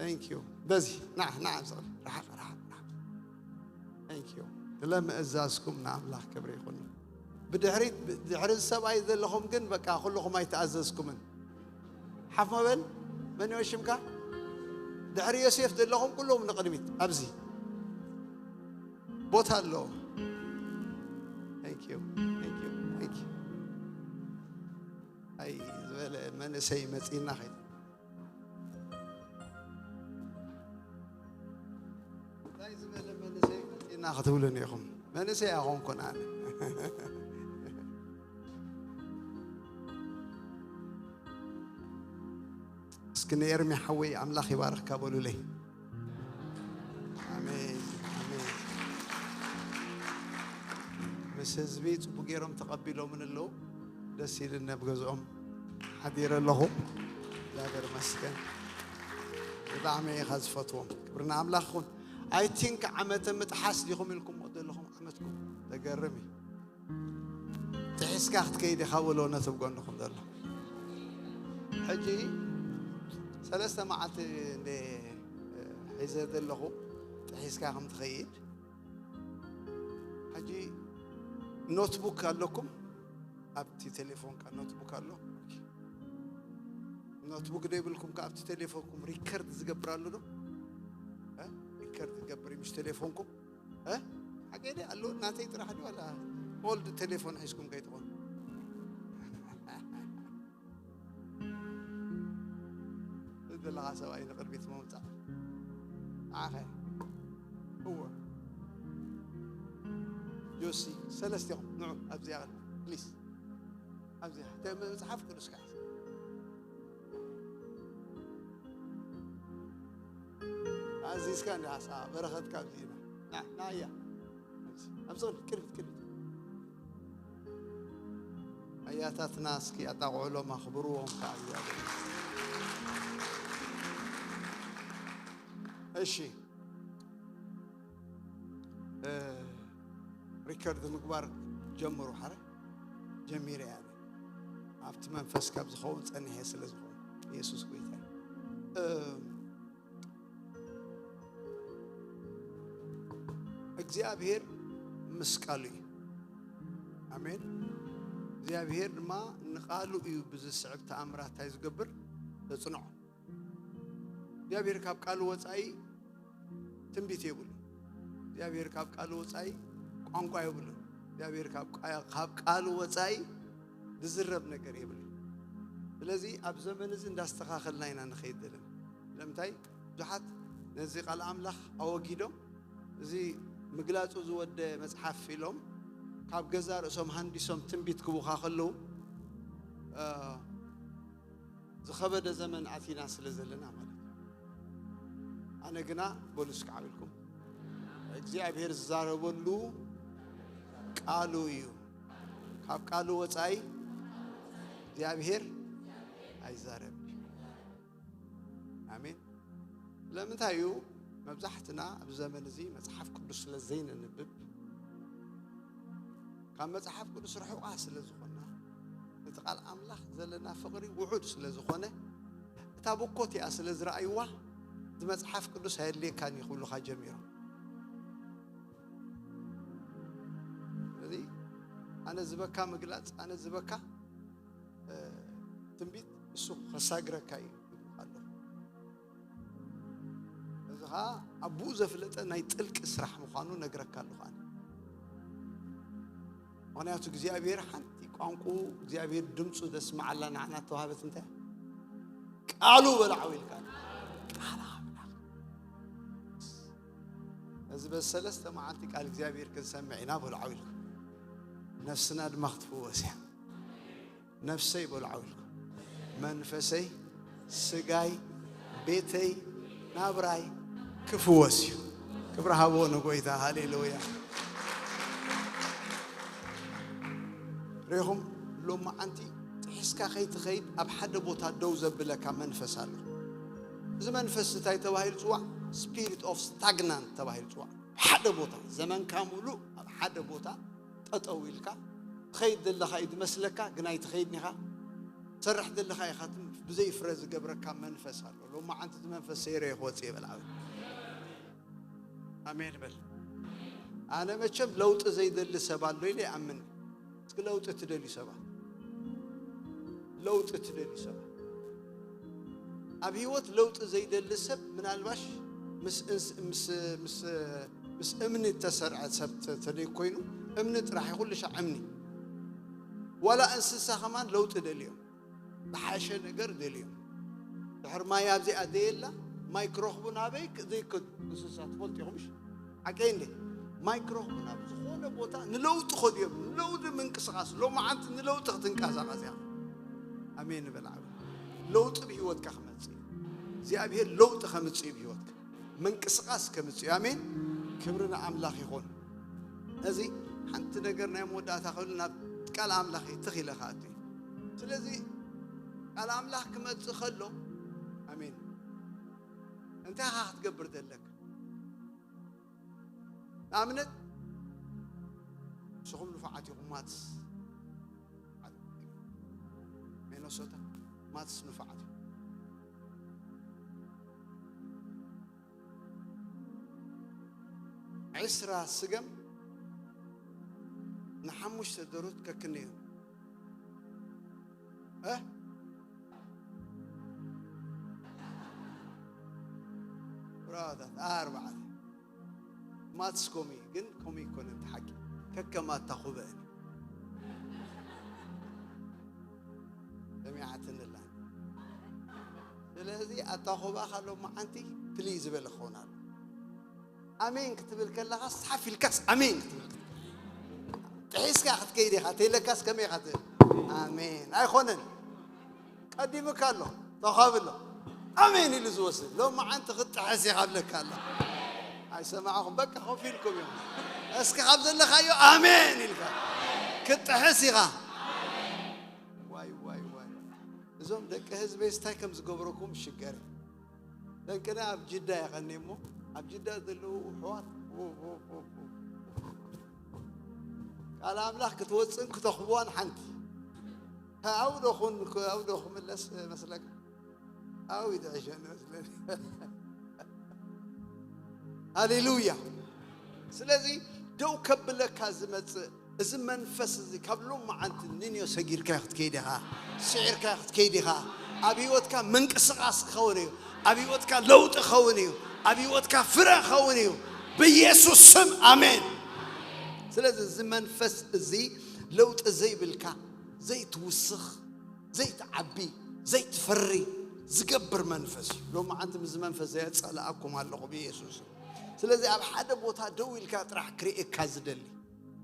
Thank you። በዚ ና ና፣ ኣብ ዝቕድሚት ርሓቕ ርሓቕ ርሓቕ። Thank you። ስለምእዛዝኩም ንኣምላኽ ክብሪ ይኹን። ብድሕሪት ድሕሪ ሰብኣይ ዘለኹም ግን በቃ ኩልኹም ኣይተኣዘዝኩምን። ሓፍ መበል። መን እዩ ሽምካ? ድሕሪ ዮሴፍ ዘለኹም ኩሎም ንቕድሚት ኣብዚ ቦታ ኣሎ። Thank you። Thank you። Thank you። ኣይ ዝበለ መንእሰይ መጺና ኸይድ እንታይ ዝበለ መንእሰይ መጺና ክትብሉን ኢኹም። መንእሰይ ኣኾንኩን ኣነ። እስኪ ንኤርሚ ሓወይ ኣምላኽ ይባርኽካ በሉለይ። ኣሜን፣ ኣሜን። ምስ ህዝቢ ጽቡቅ ገይሮም ተቐቢሎምን ኣለዉ። ደስ ኢልን ኣብ ገዝኦም ሓዲረ ኣለኹ። እግዚኣብሔር ይመስገን። ብጣዕሚ ኢኻ ዝፈትዎም። ክብሪ ንኣምላኽ ይኹን። I think ዓመተ ምጥሓስ ዲኹም ኢልኩምዎ ዘለኹም ዓመትኩም። ተገርም እዩ። ጥሒስካ ክትከይድ ኢኻ በሎ ነቲ ኣብ ጎንኹም ዘሎ። ሕጂ ሰለስተ መዓልቲ እንደ ሒዘ ዘለኹ ጥሒስካ ከም ትኸይድ። ሕጂ ኖትቡክ ኣለኩም? ኣብቲ ቴሌፎንካ ኖትቡክ ኣሎ? ኖትቡክ ዘይብልኩም ከ ኣብቲ ቴሌፎንኩም ሪከርድ ዝገብር ኣሎ ዶ? እ? ሪከርድ ዝገብር እዩ ምስ ቴሌፎንኩም? እ? ሓቂ ድዩ ኣሎ? ናተይ ጥራሕ ድዩ ዋላ ኦልድ ቴሌፎን ሒዝኩም ከይትኾኑ? ዘለኻ ሰብኣይ ንቕድሚት ምውጻእ። ንዓኸ? እወ። ጆሲ፣ ሰለስቲኹም ንዑ ኣብዚኣ ፕሊስ። ኣብዚኣ። ተ-፣ መጽሓፍ ቅዱስካ ሒዝ። ኣዚዝካ እንዲ ሓሳ በረኸትካ ኣብዚ ኢና። ና፣ ና እያ። ኣብዚ፣ ኣብዚ ቅድሚት፣ ቅድሚት፣ ቅድሚት። ኣያታትና እስኪ ኣጣቕዕሎም፣ ኣኽብርዎም ከዓ እግዚኣብሔር። እሺ፣ እ፣ ሪከርድ ምግባር ጀምሩ። ሓረ ጀሚረ እያ ኣነ። ኣብቲ መንፈስ ካብ ዝኸውን ጸኒሐ ስለ ዝኾነ ኢየሱስ ጎይታ እዩ። እ፣ እግዚኣብሔር ምስ ቃሉ እዩ። ኣሜን። እግዚኣብሔር ድማ ንቃሉ እዩ ብዝስዕብ ተኣምራት እንታይ ዝገብር? ዘጽንዖ። እግዚኣብሔር ካብ ቃሉ ወጻኢ ትንቢት የብሉን። እግዚኣብሔር ካብ ቃሉ ወጻኢ ቋንቋ የብሉን። እግዚኣብሔር ካብ ቃ-፣ ካብ ቃሉ ወጻኢ ዝዝረብ ነገር የብሉን። ስለዚ ኣብ ዘመን እዚ እንዳስተኻኸልና ኢና ንኸይድ ዘለና። ስለምንታይ? ብዙሓት ነዚ ቃል ኣምላኽ ኣወጊዶም፣ እዚ ምግላጹ ዝወደ መጽሓፍ ኢሎም፣ ካብ ገዛ ርእሶም ሃንዲሶም ትንቢት ክቡኻ ከለዉ፣ እ፣ ዝኸበደ ዘመን ኣቲና ስለ ዘለና ማለት እዩ። ኣነ ግና፣ በሉ እስኪ ዓው ኢልኩም፣ እግዚኣብሔር ዝዛረበሉ ቃሉ እዩ። ካብ ቃሉ ወጻኢ እግዚኣብሔር ኣይዛረብን እዩ። ኣሜን። ስለምንታይ እዩ? መብዛሕትና ኣብዚ ዘመን እዚ መጽሓፍ ቅዱስ ስለ ዘይነንብብ፣ ካብ መጽሓፍ ቅዱስ ርሑቓ ስለ ዝኾንና፣ ነቲ ቃል ኣምላኽ ዘለና ፍቕሪ ውሑድ ስለ ዝኾነ፣ እታ ብኮት እያ ስለ ዝረኣይዋ፣ እቲ መጽሓፍ ቅዱስ ኣየድልየካን እዩ ክብሉኻ ጀሚሮም። ስለዚ ኣነ ዝበካ ምግላጽ፣ ኣነ ዝበካ፣ እ፣ ትንቢት እሱ ከሳግረካ እዩ ኣለኹ። እዚ ኸዓ ኣቦኡ ዘፍለጠ ናይ ጥልቂ ስራሕ ምዃኑ ነግረካ ኣለኹ ኣነ። ምኽንያቱ እግዚኣብሔር ሓንቲ ቋንቋኡ እግዚኣብሔር ድምፁ ዘስምዓላ ንዓና ተዋህበት እንታይ? ቃሉ በሉ ዓው ኢልካ። ቃል ኣምላኽ። እዚ በዚ ሰለስተ መዓልቲ ቃል እግዚኣብሔር ክንሰምዕ ኢና በሉ ዓው ኢልኩም። ነፍስና ድማ ክትፍወስ እያ። ነፍሰይ በሉ ዓው ኢልኩም። መንፈሰይ፣ ስጋይ፣ ቤተይ፣ ናብራይ ክፍወስ እዩ። ክብሪ ሃቦ ንጎይታ። ሃሌሉያ። ርኢኹም፣ ሎማዓንቲ ጥሒስካ ከይትኸይድ ኣብ ሓደ ቦታ ደው ዘብለካ መንፈስ ኣሎ። እዚ መንፈስ እንታይ ተባሂሉ ጽዋዕ? ስፒሪት ኦፍ ስታግናንት ተባሂሉ ጽዋዕ። ሓደ ቦታ፣ ዘመንካ ሙሉእ ኣብ ሓደ ቦታ ጠጠው ኢልካ ትኸይድ ዘለኻ እዩ ዝመስለካ፣ ግን ኣይትኸይድን ኢኻ። ትሰርሕ ዘለኻ ኢኻ፣ ትም-፣ ብዘይ ፍረ ዝገብረካ መንፈስ ኣሎ። ሎማዓንቲ እቲ መንፈስ ሰይረ ክወፅእ ይበል። ኣሜን በል። ኣነ መቸም ለውጢ ዘይደሊ ሰብ ኣሎ ኢለ ይኣምን። እስኪ ለውጢ ትደልዩ ሰባት፣ ለውጢ ትደልዩ ሰባት፣ ኣብ ህይወት ለውጢ ዘይደሊ ሰብ ምናልባሽ ምስ እንስ- ምስ ምስ ምስ እምኒ እተሰርዐ ሰብ ተ- ተደይ ኮይኑ፣ እምኒ ጥራሕ እዩ፣ ኩሉ ሻዕ እምኒ። ዋላ እንስሳ ከማን ለውጢ ደልዮም፣ ዝሓሸ ነገር ደልዮም። ድሕር ማይ ኣብዚኣ ደየላ፣ ማይ ክረኽቡ ናበይ ክ- ዘይከዱ እንስሳ ትፈልጡ ኢኹም፣ እሺ? ሓቀይ እንዴ? ማይ ክረኽቡ ናብ ዝኾነ ቦታ ንለውጢ ከድዮም፣ ንለውጢ ምንቅስቃስ። ሎማዓንቲ ንለውጢ ክትንቀሳቀስ እያ። ኣሜን በል። ዓብ ለውጢ ብህይወትካ ክመጽእ እዩ። እግዚኣብሔር ለውጢ ከምጽእ እዩ ብህይወትካ። ምንቅስቃስ ከምጽእ እዩ። ኣሜን። ክብሪ ንኣምላኽ ይኹን። እዚ ሓንቲ ነገር ናይ መወዳእታ ክብል ናብ ቃል ኣምላኽ ትኽ ኢለ ክኣቱ እዩ። ስለዚ ቃል ኣምላኽ ክመጽእ ከሎ፣ ኣሜን፣ እንታይ ኢኻ ክትገብር ዘለካ? ንኣብነት ንስኹም ንፉዓት ኢኹም፣ ማትስ፣ ሚነሶታ፣ ማትስ ንፉዓት ኢኹም። ዕስራ ስገም ንሓሙሽተ ደሩት ከክንዮ እ ብራታት ኣርባዕተ። ማትስ ኮሚ ግን ኮሚ ይኮነን ሓቂ ከከማታ ኩበእን ሰሚዓትንላ። ስለዚ ኣታ ኮባ ካሎ መዓንቲ ፕሊ ዝበለ ክኸውን ኣሎ። ኣሜን ክትብል ከለኻ ሓፍ ኢልካስ ኣሜን ክትብል፣ ጥሒስካ ክትከይድ ኢኻ። ተይለካስ ከመይ ኢኻ ትብል? ኣሜን ኣይኮነን። ቀዲሙካ ኣሎ፣ ተኻቢ ኣሎ። ኣሜን ኢሉ ዝወስድ ሎም መዓንቲ ክትጥሕስ ኢኻ ብለካ ኣሎ። ኣይሰማዕኹም፣ በቃ ኮፍ ኢልኩም እዮም። እስኪ ካብ ዘለኻዮ ኣሜን ኢልካ ክትጥሕስ ኢኻ። ዋይ ዋይ ዋይ፣ እዞም ደቂ ህዝበይ ስታይ ከም ዝገብረኩም ሽገር። ደንቅና ኣብ ጅዳ የቐኒ እሞ፣ ኣብ ጅዳ ዘለዉ ኣሕዋት፣ ቃል ኣምላኽ ክትወፅእን ክተኽብዋን ሓንቲ። ኣብኡ ዶ ኹን፣ ኣብኡ ዶ ክምለስ መስለካ? ኣብኡ ይጥዕሸኒ መስለኒ። ሃሌሉያ። ስለዚ ደው ከብለካ ዝመጽእ እዚ መንፈስ እዚ ካብ ሎም መዓንቲ ንንዮ ሰጊርካ ክትከይድ ኢኻ፣ ስዒርካ ክትከይድ ኢኻ። ኣብ ህይወትካ ምንቅስቃስ ክኸውን እዩ። ኣብ ህይወትካ ለውጢ ክኸውን እዩ። ኣብ ህይወትካ ፍረ ክኸውን እዩ። ብኢየሱስ ስም ኣሜን። ስለዚ እዚ መንፈስ እዚ ለውጢ ዘይብልካ፣ ዘይትውስኽ፣ ዘይትዓቢ፣ ዘይትፈሪ ዝገብር መንፈስ እዩ። ሎም መዓንቲ ምስ መንፈስ ዘየጸላኣኩም ኣለኹ ብኢየሱስ። ስለዚ ኣብ ሓደ ቦታ ደው ኢልካ ጥራሕ ክርእየካ ዝደሊ፣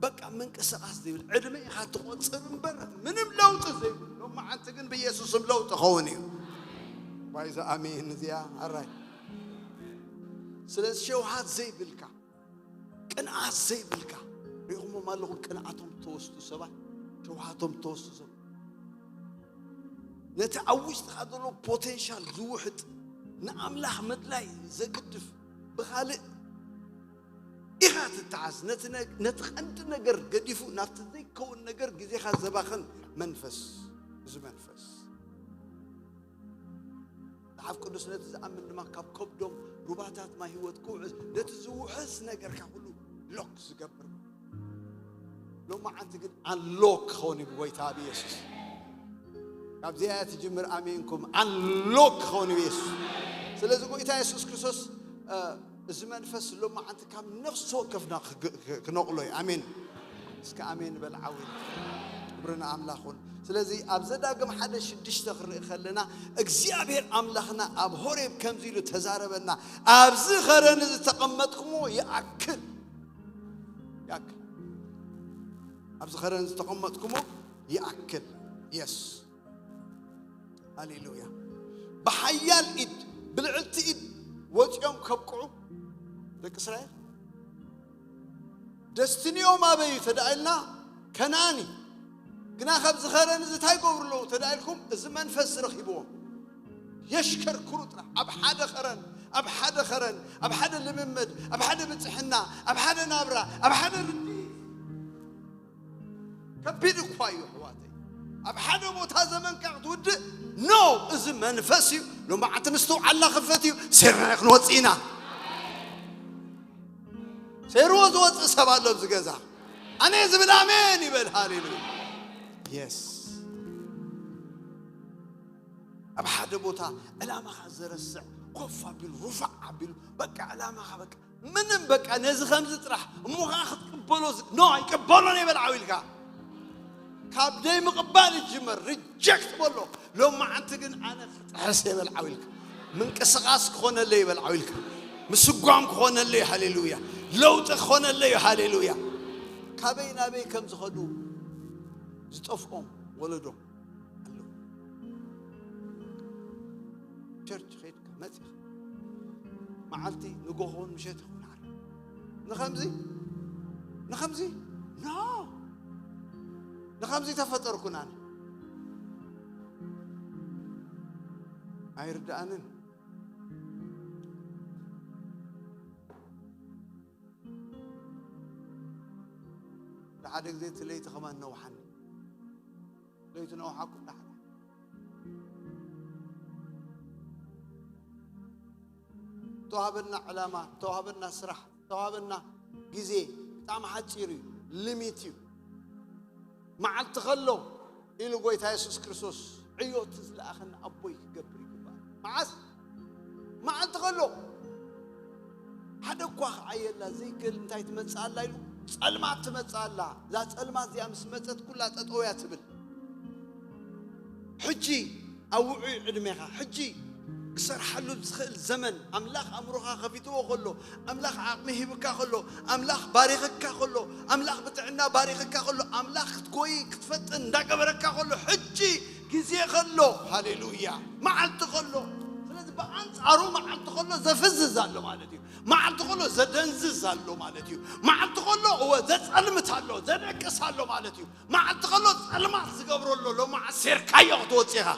በቃ ምንቅስቃስ ዘይብል፣ ዕድመ ኢኻ ትቆጽር እምበር ምንም ለውጢ ዘይብሉ። ሎም መዓንቲ ግን ብኢየሱስም ለውጢ ኸውን እዩ። ዋይዛ ኣሜን እዚኣ ኣራይ። ስለዚ ሸውሃት ዘይብልካ፣ ቅንዓት ዘይብልካ ሪኹሞም ኣለኹም። ቅንዓቶም ተወስዱ ሰባት፣ ሸውሃቶም ተወስዱ ሰባት፣ ነቲ ኣብ ውሽጥኻ ዘሎ ፖቴንሻል ዝውሕጥ፣ ንኣምላኽ ምድላይ ዘግድፍ፣ ብኻልእ ኢኻ ትተዓዝ። ነቲ ነ- ነቲ ቀንዲ ነገር ገዲፉ ናብቲ ዘይከውን ነገር ግዜኻ ዘባኽን መንፈስ፣ እዚ መንፈስ መጽሓፍ ቅዱስ ነቲ ዝኣምን ድማ ካብ ከብዶም ሩባታት ማይ ህይወት ክውሕዝ፣ ነቲ ዝውሕዝ ነገርካ ኩሉ ሎክ ዝገብር። ሎማዓንቲ ግን ኣንሎክ ክኸውን እዩ ብጎይታ ብኢየሱስ። ካብዚኣ እያ ትጅምር ኣሜንኩም። ኣንሎክ ክኸውን እዩ ብኢየሱስ። ስለዚ ጎይታ የሱስ ክርስቶስ፣ እ፣ እዚ መንፈስ ሎማዓንቲ ካብ ነፍሲ ወከፍና ክግ- ክ- ክነቕሎ እዩ። ኣሜን። እስከ ኣሜን በል ዓው ኢልካ። ክብሪ ንኣምላኽ ይኹን። ስለዚ ኣብ ዘዳግም ሓደ ሽዱሽተ ክንርኢ ከለና እግዚኣብሔር ኣምላኽና ኣብ ሆሬብ ከምዚ ኢሉ ተዛረበና፣ ኣብዚ ኸረን ዝተቐመጥኩሞ ይኣክል፣ ይኣክል፣ ኣብዚ ኸረን ዝተቐመጥኩሞ ይኣክል። የስ ሃሌሉያ። ብሓያል ኢድ ብልዕልቲ ኢድ ወፂኦም ከብቅዑ ደቂ እስራኤል ደስትንኦም ኣበይ እዩ ተዳኢልና ከነኣን እዩ። ግና ካብዚ ኸረን እዚ እንታይ ይገብሩ ኣለዉ ተዳኢልኩም? እዚ መንፈስ ዝረኺብዎም የሽከርክሩ ጥራሕ ኣብ ሓደ ኸረን፣ ኣብ ሓደ ኸረን፣ ኣብ ሓደ ልምምድ፣ ኣብ ሓደ ብፅሕና፣ ኣብ ሓደ ናብራ፣ ኣብ ሓደ ርዲ። ከቢድ እኳ እዩ ኣሕዋተይ። ኣብ ሓደ ቦታ ዘመንካ ክትውድእ፣ ኖ፣ እዚ መንፈስ እዩ። ሎማዓንቲ ምስትውዓልና ክፈት እዩ። ሴርና ክንወፅእ ኢና። ሴርዎ ዝወፅእ ሰብ ኣሎ ኣብዚ ገዛ። ኣነ ዝብል ኣሜን ይበል። ሃሌሉያ። የስ። ኣብ ሓደ ቦታ ዕላማኻ ዘረስዕ ኮፍ ኣቢሉ፣ ሩፋዕ ኣቢሉ፣ በቃ ዕላማኻ፣ በቃ ምንም፣ በቃ ነዚ ከምዚ ጥራሕ እሞ ኸዓ ክትቅበሎ ዝ-፣ ኖ፣ ኣይቅበሎን እየ በል ዓው ኢልካ። ካብ ደይ ምቕባል ይጅመር፣ ሪጀክት በሎ። ሎማዓንቲ ግን ኣነ ክጥሕስ እየ በል ዓው ኢልካ። ምንቅስቓስ ክኾነለይ በል ዓው ኢልካ። ምስጓም ክኾነለይ፣ ሃሌሉያ። ለውጢ ክኾነለይ፣ ሃሌሉያ። ካበይ ናበይ ከም ዝኸዱ ዝጠፍኦም ወለዶ ኣለዉ። ቸርች ኸይድካ መጺኻ መዓልቲ ንጎሆን ምሸት ይኹን ዓርቢ ንኸምዚ፣ ንኸምዚ፣ ኖ፣ ንኸምዚ ተፈጠርኩን ኣነ። ኣይርድኣንን። ሓደ ግዜ እቲ ለይቲ ከማን ነውሓኒ። ለይቲ ነውሓኩም ዳሕና ተዋህበና ዕላማ፣ ተዋህበና ስራሕ፣ ተዋህበና ግዜ ብጣዕሚ ሓፂር እዩ፣ ሊሚት እዩ። መዓልቲ ከሎ ኢሉ ጎይታ የሱስ ክርስቶስ ዕዮ እቲ ዝለኣኸና ኣቦይ ክገብር ይግባእ። መዓስ? መዓልቲ ከሎ። ሓደ እኳ ክዓየላ ዘይክእል እንታይ ትመጽእ ኣላ ኢሉ? ጸልማት ትመጽእ ኣላ። እዛ ጸልማት እዚኣ ምስ መጸት ኩላ ጠጠው እያ ትብል። ሕጂ ኣብ ውዑይ ዕድሜኻ፣ ሕጂ ክሰርሓሉ ዝኽእል ዘመን፣ ኣምላኽ ኣእምሮኻ ከፊትዎ ከሎ፣ ኣምላኽ ዓቕሚ ሂብካ ከሎ፣ ኣምላኽ ባሪኽካ ከሎ፣ ኣምላኽ ብጥዕና ባሪኽካ ከሎ፣ ኣምላኽ ክትጎይ ክትፈጥን እንዳገበረካ ከሎ፣ ሕጂ ግዜ ከሎ፣ ሃሌሉያ፣ መዓልቲ ከሎ። ስለዚ ብኣንጻሩ መዓልቲ ከሎ ዘፍዝዝ ኣሎ ማለት እዩ። መዓልቲ ከሎ ዘደንዝዝ ኣሎ ማለት እዩ። መዓልቲ ከሎ እወ ዘጸልምት ኣሎ፣ ዘደቅስ ኣሎ ማለት እዩ። መዓልቲ ከሎ ጸልማት ዝገብሮ ኣሎ፣ ሎማዓ ሴርካዮ ክትወጽእ ኢኻ።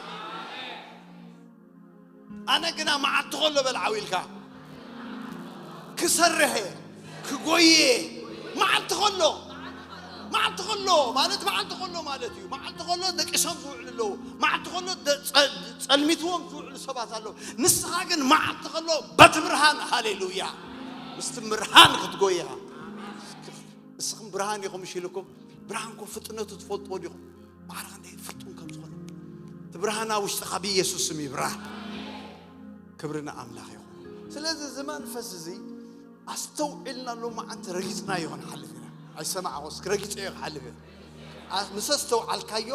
ኣነ ግና መዓልቲ ከሎ በል ዓው ኢልካ ክሰርሕ እየ፣ ክጎይ እየ። መዓልቲ ከሎ፣ መዓልቲ ከሎ ማለት፣ መዓልቲ ከሎ ማለት እዩ። መዓልቲ ከሎ ደቂሶም ዝውዕሉ ኣለዉ። መዓልቲ ከሎ ደ-፣ ጸ-፣ ጸልሚትዎም ዝውዕሉ ሰባት ኣለዉ። ንስኻ ግን መዓልቲ ከሎ በቲ ብርሃን፣ ሃሌሉያ፣ ምስቲ ብርሃን ክትጎይ ኢኻ። እስኽም ብርሃን ኢኹም እሺ ኢልኩም፣ ብርሃን እኮ ፍጥነቱ ትፈልጥዎ ዲኹም? ማዕረ ክንደይ ፍርጡን ከም ዝኾነ። እቲ ብርሃን ኣብ ውሽጥኻ ብኢየሱስ ስም ይብራህ። ክብሪ ንኣምላኽ ይኹን። ስለዚ እዚ መንፈስ እዚ ኣስተውዒልና ሎማዓንቲ ረጊጽናዮ ክንሓልፍ ኢና። ኣይሰማዕኹስ፣ ረጊጸዮ ክሓልፍ እየ። ኣ-፣ ምስ ኣስተውዓልካዮ፣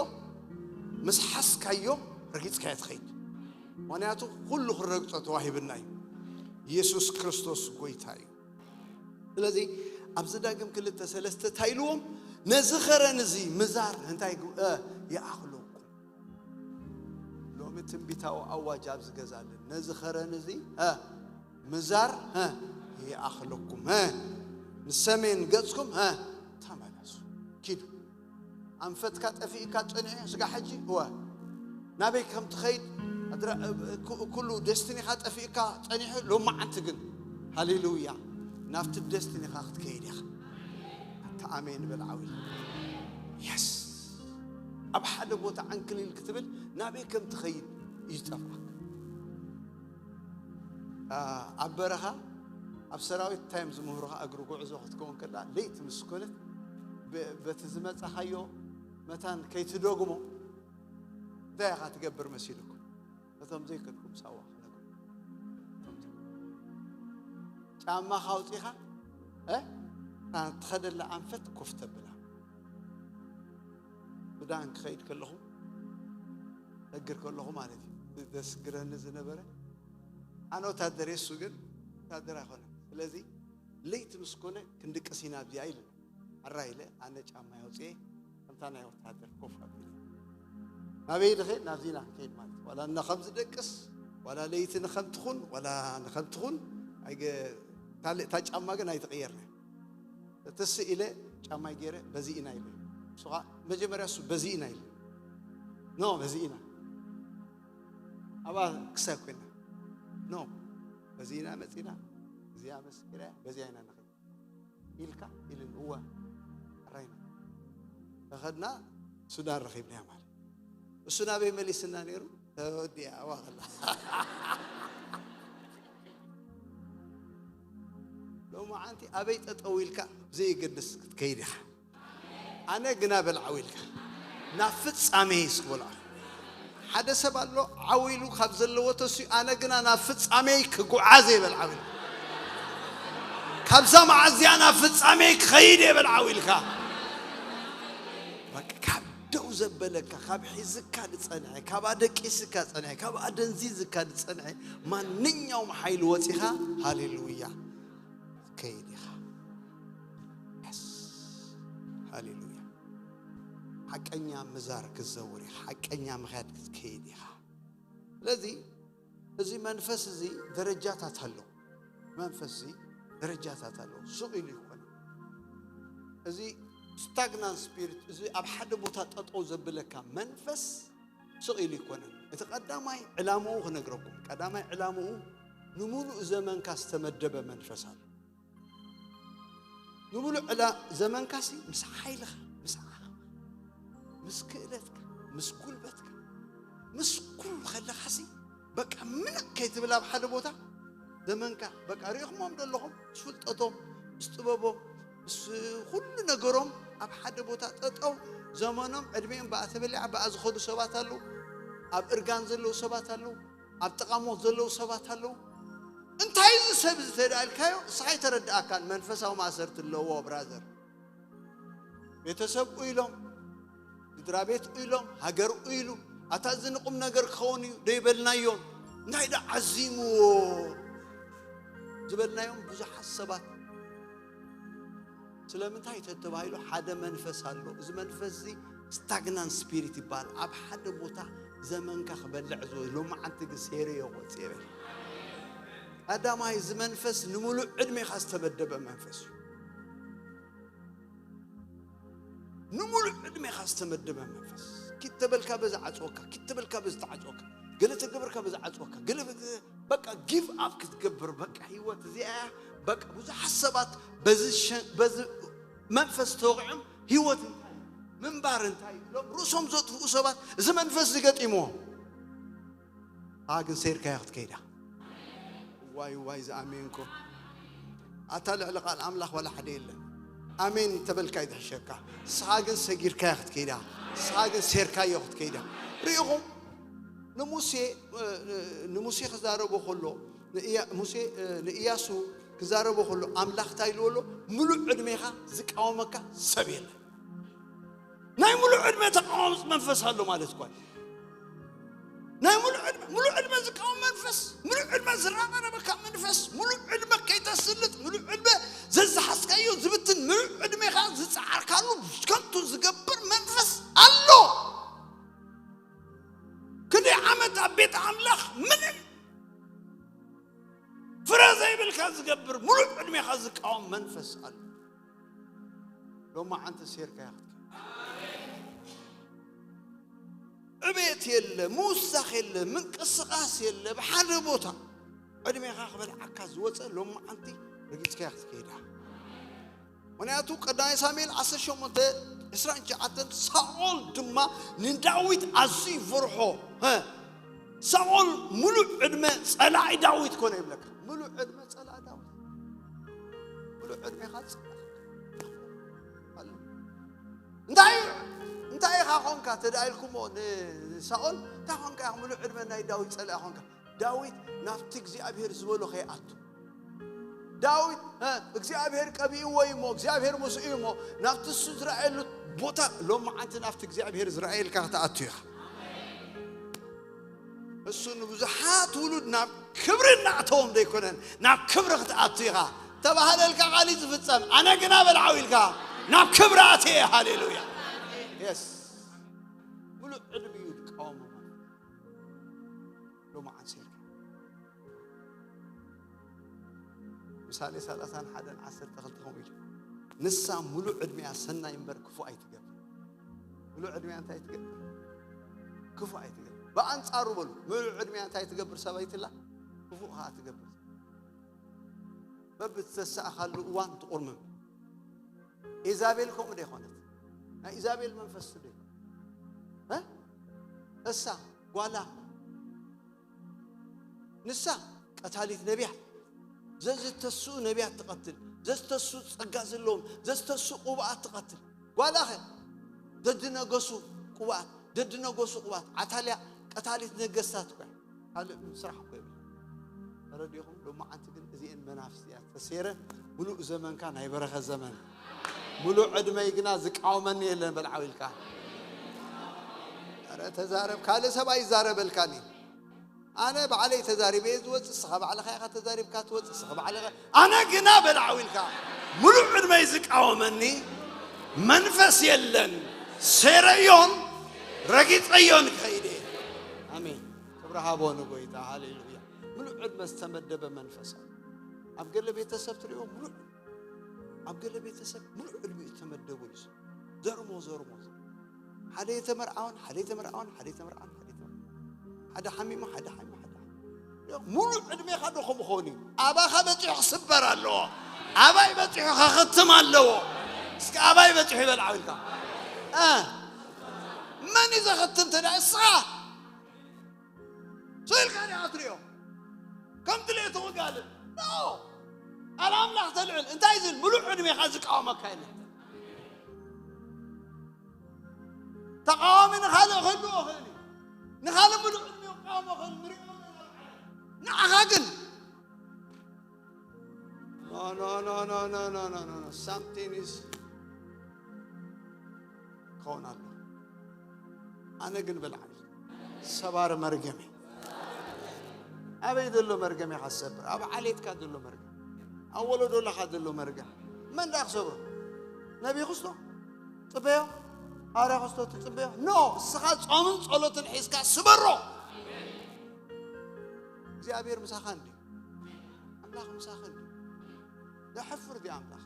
ምስ ሓዝካዮ፣ ረጊጽካዮ ትኸይድ። ምኽንያቱ ኩሉ ክንረግጾ ተዋሂብና እዩ። ኢየሱስ ክርስቶስ ጎይታ እዩ። ስለዚ ኣብዚ ዳግም ክልተ ሰለስተ እንታይ ኢልዎም? ነዚ ኸረን እዚ ምዛር እንታይ ይግ-፣ እ፣ ይኣኽለኩም። ሎሚ ትንቢታዊ ኣዋጅ ኣብዚ ገዛ ኣለን። ነዚ ኸረን እዚ፣ እ፣ ምዛር፣ እ፣ ይኣኽለኩም። እ፣ ንሰሜን ገጽኩም፣ እ፣ ተመለሱ። ኪዱ። ኣንፈትካ ጠፊእካ ጸኒሑ ስጋ ሕጂ፣ እወ፣ ናበይ ከም ትኸይድ ኣድራ-፣ እ-፣ እ-፣ ኩ-፣ ኩሉ ደስትኒኻ ጠፊእካ ጸኒሑ፣ ሎማዓንቲ ግን፣ ሃሌሉያ፣ ናብቲ ደስትኒኻ ክትከይድ ኢኻ። ኣታ ኣሜን በል ዓው ኢልካ። የስ። ኣብ ሓደ ቦታ ዓንክሊል ክትብል ናበይ ከም ትኸይድ እዩ ዝጠፍኣካ። ኣ-፣ ኣብ በረኻ፣ ኣብ ሰራዊት እንታይ እዮም ዝምህሩኻ? እግሪ ጉዕዞ ክትከውን ከላ፣ ለይቲ ምስ ኮነት፣ በ-፣ በቲ ዝመጻኻዮ መታን ከይትደግሞ፣ እንታይ ኢኻ ትገብር መሲልኩም? ነቶም ዘይከድኩም ሳዋ ክነግሩ። ነቶም ዘይከድኩም። ጫማኻ ኣውጺኻ፣ እ? እታ ትኸደላ ኣንፈት ኮፍ ተብላ። ሱዳን ክኸይድ ከለኹ፣ እግር ከለኹ ማለት እዩ። ዘስግረኒ ዝነበረ፣ ኣነ ወታደር እየ፣ እሱ ግን ወታደር ኣይኮነን። ስለዚ ለይቲ ምስ ኮነ ክንድቅስ ኢና ኣብዚኣ ኢሉ። ኣራ ኢለ፣ ኣነ ጫማ ኣውፅኤ፣ ከምታ ናይ ወታደር ኮፍ ኣቢለ። ናበይ ንኸይድ? ናብዚ ኢና ክንከይድ ማለት እዩ። ዋላ እና ከም ዝደቅስ፣ ዋላ ለይቲ ንኸም ትኹን፣ ዋላ ንኸም ትኹን፣ ኣይገ-፣ እታ ለ-፣ እታ ጫማ ግን ኣይትቕየርና። እቲ ስእ ኢለ ጫማይ ገይረ፣ በዚ ኢና ኢለ። እሱ ኸዓ መጀመርያ እሱ በዚ ኢና ኢለ። ኖ፣ በዚ ኢና። ኣብኣ ክሳብ ኮይና። ኖ፣ በዚ ኢና መጺና፣ እዚኣ መስኪራ፣ በዚኣ ኢና ንኸይድ ኢልካ ኢልን፣ እወ፣ ኣራይና። ተኸድና ሱዳን ረኺብናያ ማለት። እሱ ናበይ መሊስና ነይሩ? ተወዲኣ ዋኸላ። ሎማዓንቲ ኣበይ ጠጠው ኢልካ ብዘየገድስ ክትከይድ ኢኻ። ኣነ ግና በል ዓው ኢልካ ናብ ፍጻሜ እስኪ በልዖ። ሓደ ሰብ ኣሎ ዓው ኢሉ ካብ ዘለዎ ተስዩ፣ ኣነ ግና ናብ ፍጻሜ ክጉዓዝ እየ በል ዓው ኢልካ። ካብዛ መዓዝያ ናብ ፍጻሜ ክኸይድ እየ በል ዓው ኢልካ። በቃ ካብ ደው ዘበለካ፣ ካብ ሒዝካ ዝጸንሐ፣ ካብ ኣደቂስካ ዝጸንሐ፣ ካብ ኣደንዚዝካ ዝጸንሐ ማንኛውም ሓይሊ ወጺኻ፣ ሃሌሉያ፣ ከይድ ኢኻ። የስ። ሃሌሉያ። ሓቀኛ ምዛር ክትዘውር ኢኻ። ሓቀኛ ምኽያድ ክትከይድ ኢኻ። ስለዚ እዚ መንፈስ እዚ ደረጃታት ኣለዎ። መንፈስ እዚ ደረጃታት ኣለዎ። ሱቕ ኢሉ ይኮነ። እዚ ስታግናንት ስፒሪት፣ እዚ ኣብ ሓደ ቦታ ጠጠው ዘብለካ መንፈስ ሱቕ ኢሉ ይኮነን። እቲ ቀዳማይ ዕላምኡ ክነግረኩም። ቀዳማይ ዕላምኡ ንምሉእ ዘመንካ ዝተመደበ መንፈስ ኣሎ። ንምሉእ ዕላ ዘመንካሲ ምስ ሓይልኻ፣ ምስ ዓቕምኻ፣ ምስ ክእለትካ፣ ምስ ጉልበትካ፣ ምስ ኩሉ ከለኻሲ በቃ ምንቕ ከይትብል ኣብ ሓደ ቦታ ዘመንካ በቃ ሪኢኹሞም ዶ ኣለኹም? ምስ ፍልጠቶም፣ ምስ ጥበቦም፣ ምስ ኩሉ ነገሮም ኣብ ሓደ ቦታ ጠጠው፣ ዘመኖም ዕድሜኦም ብኣ ተበሊዓ ብኣ ዝኸዱ ሰባት ኣለዉ። ኣብ እርጋን ዘለዉ ሰባት ኣለዉ። ኣብ ጥቓ ሞት ዘለዉ ሰባት ኣለዉ። እንታይ እዚ ሰብ እዚ ተዳ ኢልካዮ፣ ንስኻ ኣይተረድኣካን። መንፈሳዊ ማእሰርቲ ኣለዎ ብራዘር። ቤተሰብ ኢሎም፣ ስድራ ቤት ኢሎም፣ ሃገር ኢሉ፣ ኣታ እዚ ንቁም ነገር ክኸውን እዩ ደይበልናዮን እንታይ ዳ ዓዚምዎ ዝበልናዮም ብዙሓት ሰባት። ስለምንታይ ተተባሂሉ ሓደ መንፈስ ኣሎ። እዚ መንፈስ እዚ ስታግናንት ስፒሪት ይበሃል። ኣብ ሓደ ቦታ ዘመንካ ክበልዕ ዝወ-፣ ሎማዓንቲ ግን ሴርዮ ክወፅእ ይብል። ቀዳማይ እዚ መንፈስ ንምሉእ ዕድሜኻ ዝተመደበ መንፈስ እዩ። ንምሉእ ዕድሜኻ ዝተመደበ መንፈስ። ኪድ ተበልካ በዚ ዓፅወካ፣ ኪድ ተበልካ በዚ ተዓፅወካ፣ ገለ ተገብርካ በዚ ዓፅወካ፣ ገለ በ-፣ በቃ ጊቭ ኣፕ ክትገብር፣ በቃ ህይወት እዚኣ እያ። በቃ ብዙሓት ሰባት በዚ ሸ-፣ በዚ መንፈስ ተወቂዖም ህይወት እንታይ እዩ? ምንባር እንታይ እዩ? ኢሎም ርእሶም ዘጥፍኡ ሰባት እዚ መንፈስ ዝገጢምዎም። ኣታ ግን ሰይርካዮ ክትከይዳ። ዋይ ዋይ ዝኣሜንኮ። ኣታ ልዕሊ ቃል ኣምላኽ ዋላ ሓደ የለን። ኣሜን ተበልካ እዩ ዝሕሸካ። ንስኻ ግን ሰጊርካዮ ክትከይዳ። ንስኻ ግን ሴርካዮ ክትከይዳ። ርኢኹም ንሙሴ፣ ንሙሴ ክዛረቦ ከሎ፣ ንእያ-፣ ሙሴ ንእያሱ ክዛረቦ ከሎ ኣምላኽ እንታይ ኢልዎ ኣሎ? ምሉእ ዕድሜኻ ዝቃወመካ ሰብ የለን። ናይ ምሉእ ዕድመ ተቃዋሚ መንፈስ ኣሎ ማለት እኳ እዩ። ናይ ምሉእ ዕድመ፣ ምሉእ ዕድመ ዝቃወም መንፈስ፣ ምሉእ ዕድመ ዝረባረበካ መንፈስ፣ ምሉእ ዕድመ ከይተስልጥ፣ ምሉእ ዕድመ ዘዝሓዝካዮ ዝብትን፣ ምሉእ ዕድሜኻ ዝጸዓርካሉ ከንቱ ዝገብር መንፈስ ኣሎ። ክንደይ ዓመት ኣብ ቤት ኣምላኽ ምንም ፍረ ዘይብልካ ዝገብር፣ ምሉእ ዕድሜኻ ዝቃወም መንፈስ ኣሎ። ሎማዓንቲ ሴርካ ኢኻ ክትከይድ። ዕቤት የለ፣ ምውሳኽ የለ፣ ምንቅስቓስ የለ። ብሓደ ቦታ ዕድሜኻ ክበልዓካ ዝወፀ ሎማዓንቲ ረጊፅካ ኢኻ ክትከይዳ። ምኽንያቱ ቀዳማይ ሳሙኤል ዓሰርተ ሸሞንተ ዕስራን ትሽዓተን፣ ሳኦል ድማ ንዳዊት ኣዝዩ ይፈርሖ። ሀ፣ ሳኦል ምሉእ ዕድመ ጸላኢ ዳዊት ኮነ ይብለካ። ምሉእ ዕድመ ጸላኢ ዳዊት። ምሉእ ዕድሜኻ ጸላኢ። ኣሎ። እንታይ፣ እንታይ ኢኻ ኾንካ ተዳ ኢልኩሞ ንሳኦል? እንታይ ኾንካ ኢኻ ምሉእ ዕድመ ናይ ዳዊት ጸላኢ ኾንካ? ዳዊት ናብቲ እግዚኣብሔር ዝበሎ ከይኣቱ። ዳዊት፣ እ፣ እግዚኣብሔር ቀቢእዎ እዩ እሞ፣ እግዚኣብሔር ምስኡ እዩ እሞ፣ ናብቲ እሱ ዝረኣየሉ ቦታ ሎማዓንቲ ናብቲ እግዚኣብሔር ዝረኣየልካ ክትኣቱ ኢኻ። እሱ ንብዙሓት ውሉድ ናብ ክብሪ እናእተዎም ዘይኮነን፣ ናብ ክብሪ ክትኣቱ ኢኻ። ተባህለልካ ቃል እዩ ዝፍጸም። ኣነ ግና በል ዓው ኢልካ ናብ ክብሪ ኣትየ። ሃሌሉያ። የስ። ምሉእ ዕድሚኡ ዝቃወሞ ማለት ሎማዓንቲ ሴርካ። ምሳሌ ሰላሳን ሓደን ዓሰርተ ክልተ ከምኡ ኢሉ፣ ንሳ ምሉእ ዕድሚኣ ሰናይ እምበር ክፉእ ኣይትገብር። ምሉእ ዕድሚኣ እንታይ ትገብር? ክፉእ ኣይትገብር። ብኣንጻሩ በሉ፣ ምሉእ ዕድሚኣ እንታይ ትገብር ሰበይቲ ኣላ? ክፉእ ኸኣ ትገብር። በብዝተሳእኻሉ እዋን ትቑርምም። ኢዛቤል ከምኡ ዶ ይኾነት? ናይ ኢዛቤል መንፈስ ዶ ይኾን? እ? እሳ ጓላ ንሳ ቀታሊት ነቢያት፣ ዘዝተስኡ ነቢያት ትቐትል፣ ዘዝተስኡ ጸጋ ዘለዎም፣ ዘዝተስኡ ቅቡኣት ትቐትል። ጓላኸ ደድነገሱ ቅቡኣት፣ ደድነገሱ ቅቡኣት። ዓታልያ ቀታሊት ነገስታት እኮ እያ። ካልእ ስራሕ እኮ የብላ። ተረዲኹም? ሎማዓንቲ ግን እዚኤን መናፍስቲ እያ ተሴረ። ሙሉእ ዘመንካ ናይ በረኸት ዘመን፣ ሙሉእ ዕድመይ ግና ዝቃወመኒ የለን በል ዓው ኢልካ። ኧረ ተዛረብ፣ ካልእ ሰብ ኣይዛረበልካን እዩ። ኣነ ባዕለይ ተዛሪበ እየ ዝወፅእ፣ እስኻ ባዕልኻ ኢኻ ተዛሪብካ ትወፅእ፣ እስኻ ባዕልኻ። ኣነ ግና በል ዓው ኢልካ፣ ሙሉእ ዕድመይ ዝቃወመኒ መንፈስ የለን። ሴረዮን ረጊፀዮን ክኸይድ እየ። ኣሜን። ክብሪ ሃቦ ንጎይታ። ሃሌሉያ። ሙሉእ ዕድመ ዝተመደበ መንፈስ ኣሎ። ኣብ ገለ ቤተሰብ ትሪኦ ሙሉእ፣ ኣብ ገለ ቤተሰብ ሙሉእ ዕድመ ዝተመደቡ እዩ። ዘርሞ፣ ዘርሞ፣ ዘርሞ። ሓደ የተመርዓወን፣ ሓደ የተመርዓወን፣ ሓደ የተመርዓወን፣ ሓደ የተመርዓወን። ሓደ ሓሚሙ፣ ሓደ ሓሚሙ፣ ሓደ ሓሚሙ። ሙሉእ ዕድሜኻ ዶ ከምኡ ክኸውን እዩ? ኣባኻ በፂሑ ክስበር ኣለዎ። ኣባይ በፂሑ ከኽትም ኣለዎ። እስኪ ኣባይ በፂሑ ይበል ዓው ኢልካ። እ፣ መን እዩ ዘኽትም ተዳ? እስኻ። ስቕ ኢልካ ዲኻ ትሪኦ? ከም ድሌቱ ክጋልብ። ኖ። ቃል ኣምላኽ ተልዕል። እንታይ ዝብል? ምሉእ ዕድሜኻ ዝቃወመካ የለን። ተቃዋሚ ንኻልእ ክህልዎ ይኽእል እዩ። ንኻልእ ምሉእ ዕድሜኡ ክቃወሞ ይኽእል፣ ንሪኦ ኣለና። ንዓኻ ግን፣ ኖ፣ ኖ፣ ኖ። Something is ክኸውን ኣሎ። ኣነ ግን በል ዓው ኢልካ፣ ሰባሪ መርገም እየ። ኣበይ ዘሎ መርገም ኢኻ ትሰብር? ኣብ ዓሌትካ ዘሎ መርገም፣ ኣብ ወለዶላኻ ዘሎ መርገም። መን ደኣ ክሰብሮ? ነቢይ ክስቶ? ጽበዮ? ሃዋርያ ክስቶ ትጽበዮ? ኖ፣ እስኻ ጾምን ጸሎትን ሒዝካ ስበሮ። እግዚኣብሔር ምሳኻ እንድዩ። ኣምላኽ ምሳኻ እንድዩ። ዘሕፍር ድዩ ኣምላኽ?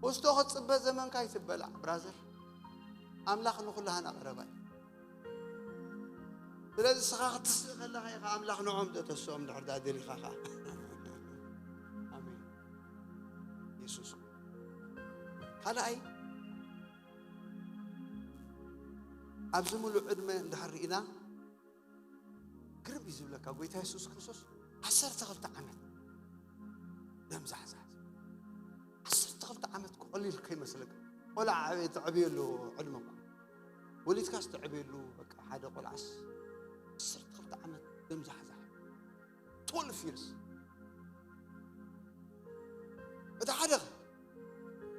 ክስቶ ክትጽበ ዘመንካ ኣይትበላዕ ብራዘር። ኣምላኽ ንኹላህና ቀረባ እዩ። ስለዚ እስኻ ክትስእ ከለኻ ኢኻ ኣምላኽ ንዖም ዘተስኦም እንድሕር ደኣ ደሊኻ ኸዓ። ኣሜን። የሱስ። ካልኣይ፣ ኣብዚ ምሉእ ዕድመ እንድሕር ርኢና፣ ግርም እዩ ዝብለካ። ጎይታ የሱስ ክርስቶስ ዓሰርተ ክልተ ዓመት ደም ዛሕዛሕ። ዓሰርተ ክልተ ዓመት እኮ ቀሊል ከይመስለካ። ቆልዓ ዕብየ-፣ ትዕብየሉ ዕድመ እኮ። ወሊድካስ ትዕብየሉ፣ በቃ፣ ሓደ ቆልዓስ ዓሰርተ ክልተ ዓመት ደም ዛሕዛሕ። Twelve years። እቲ ሓደ ኸ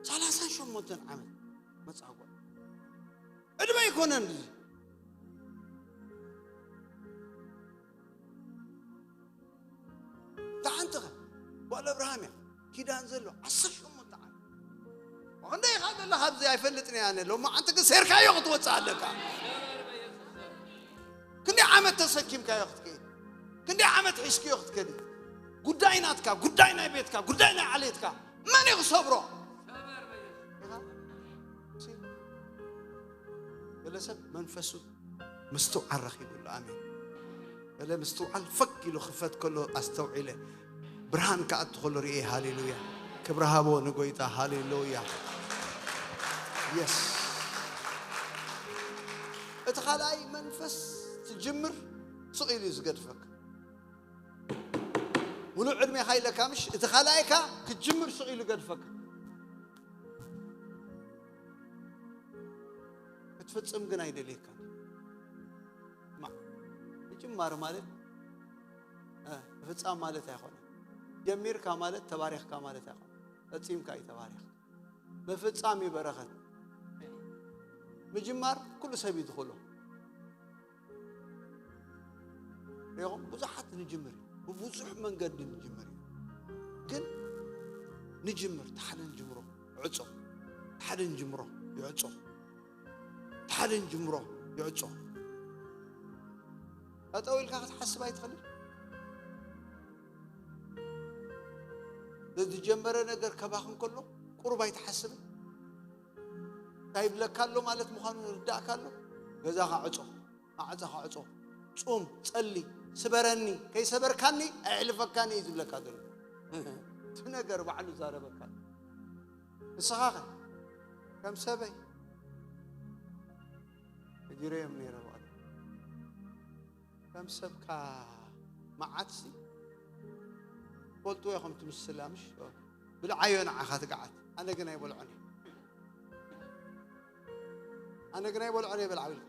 ሰላሳን ሸሞንተን ዓመት መጻጓዕ። ዕድመ ኣይኮነን እዚ። እታ ሓንቲ ኸ ጓል ኣብርሃም እያ፣ ኪዳን ዘሎ ዓሰርተ ሸሞንተ ዓመት። ክንደይ ኢኻ ዘለኻ ኣብዚ ኣይፈልጥን እየ ኣነ። ሎማዓንቲ ግን ሴርካዮ ክትወፅእ ኣለካ። ክንደይ ዓመት ተሰኪምካዮ ክትከይድ? ክንደይ ዓመት ሒዝክዮ ክትከዲ? ጉዳይ ናትካ፣ ጉዳይ ናይ ቤትካ፣ ጉዳይ ናይ ዓሌትካ መን እዩ ክሰብሮ? ገለ ሰብ መንፈሱ ምስትውዓል ረኺቡ ኣሎ። ኣሜን። ገለ ምስትውዓል ፈክ ኢሉ ክፈት ከሎ ኣስተውዒለ፣ ብርሃን ክኣቱ ከሎ ርእየ። ሃሌሉያ። ክብሪ ሃቦ ንጎይታ። ሃሌሉያ። የስ። እቲ ካልኣይ መንፈስ ትጅምር ስቕ ኢሉ እዩ ዝገድፈካ። ሙሉእ ዕድሜኻ ኢለካ ምሽ፣ እቲ ካልኣይካ ክትጅምር ስቕ ኢሉ ገድፈካ። ክትፍጽም ግን ኣይደልየካን። ማ-፣ ምጅማር ማለት፣ እ፣ ምፍጻም ማለት ኣይኮነን። ጀሚርካ ማለት ተባሪኽካ ማለት ኣይኮነን። ፈጺምካ እዩ ተባሪኽ። ምፍጻም እዩ በረኸት። ምጅማር ኩሉ ሰብ እዩ ዝኽእሎ። ሪኹም ብዙሓት ንጅምር እዩ። ብብዙሕ መንገዲ ንጅምር እዩ። ግን ንጅምር፣ ሓደ ንጅምሮ፣ ይዕጾ። ሓደ ንጅምሮ፣ ይዕጾ። ሓደ ንጅምሮ፣ ይዕጾ። ጠጠው ኢልካ ክትሓስብ ኣይትኽእልን። ዝጀመረ ነገር ከባኽን ከሎ ቁሩብ ኣይትሓስብን። እንታይ ይብለካ ኣሎ ማለት ምዃኑ ይርዳእካ ኣሎ። ገዛኻ ዕጾ፣ ማዕጾኻ ዕጾ፣ ጹም፣ ጸሊ፣ ስበረኒ፣ ከይሰበርካኒ ኣየሕልፈካን እየ ዝብለካ ዘሎ። እቲ ነገር ባዕሉ ይዛረበካ ኣሎ። ንስኻ ኸ? ከም ሰበይ ነጊረዮም ነይረ ብቐደም። ከም ሰብካ መዓትሲ ትፈልጥዎ ኢኹም ትምስላ፣ ምሽ? ብልዓዮ ንዓኻ ትግዓት፣ ኣነ ግን ኣይበልዖን እየ። ኣነ ግን ኣይበልዖን እየ፣ በልዓ ኢልካ።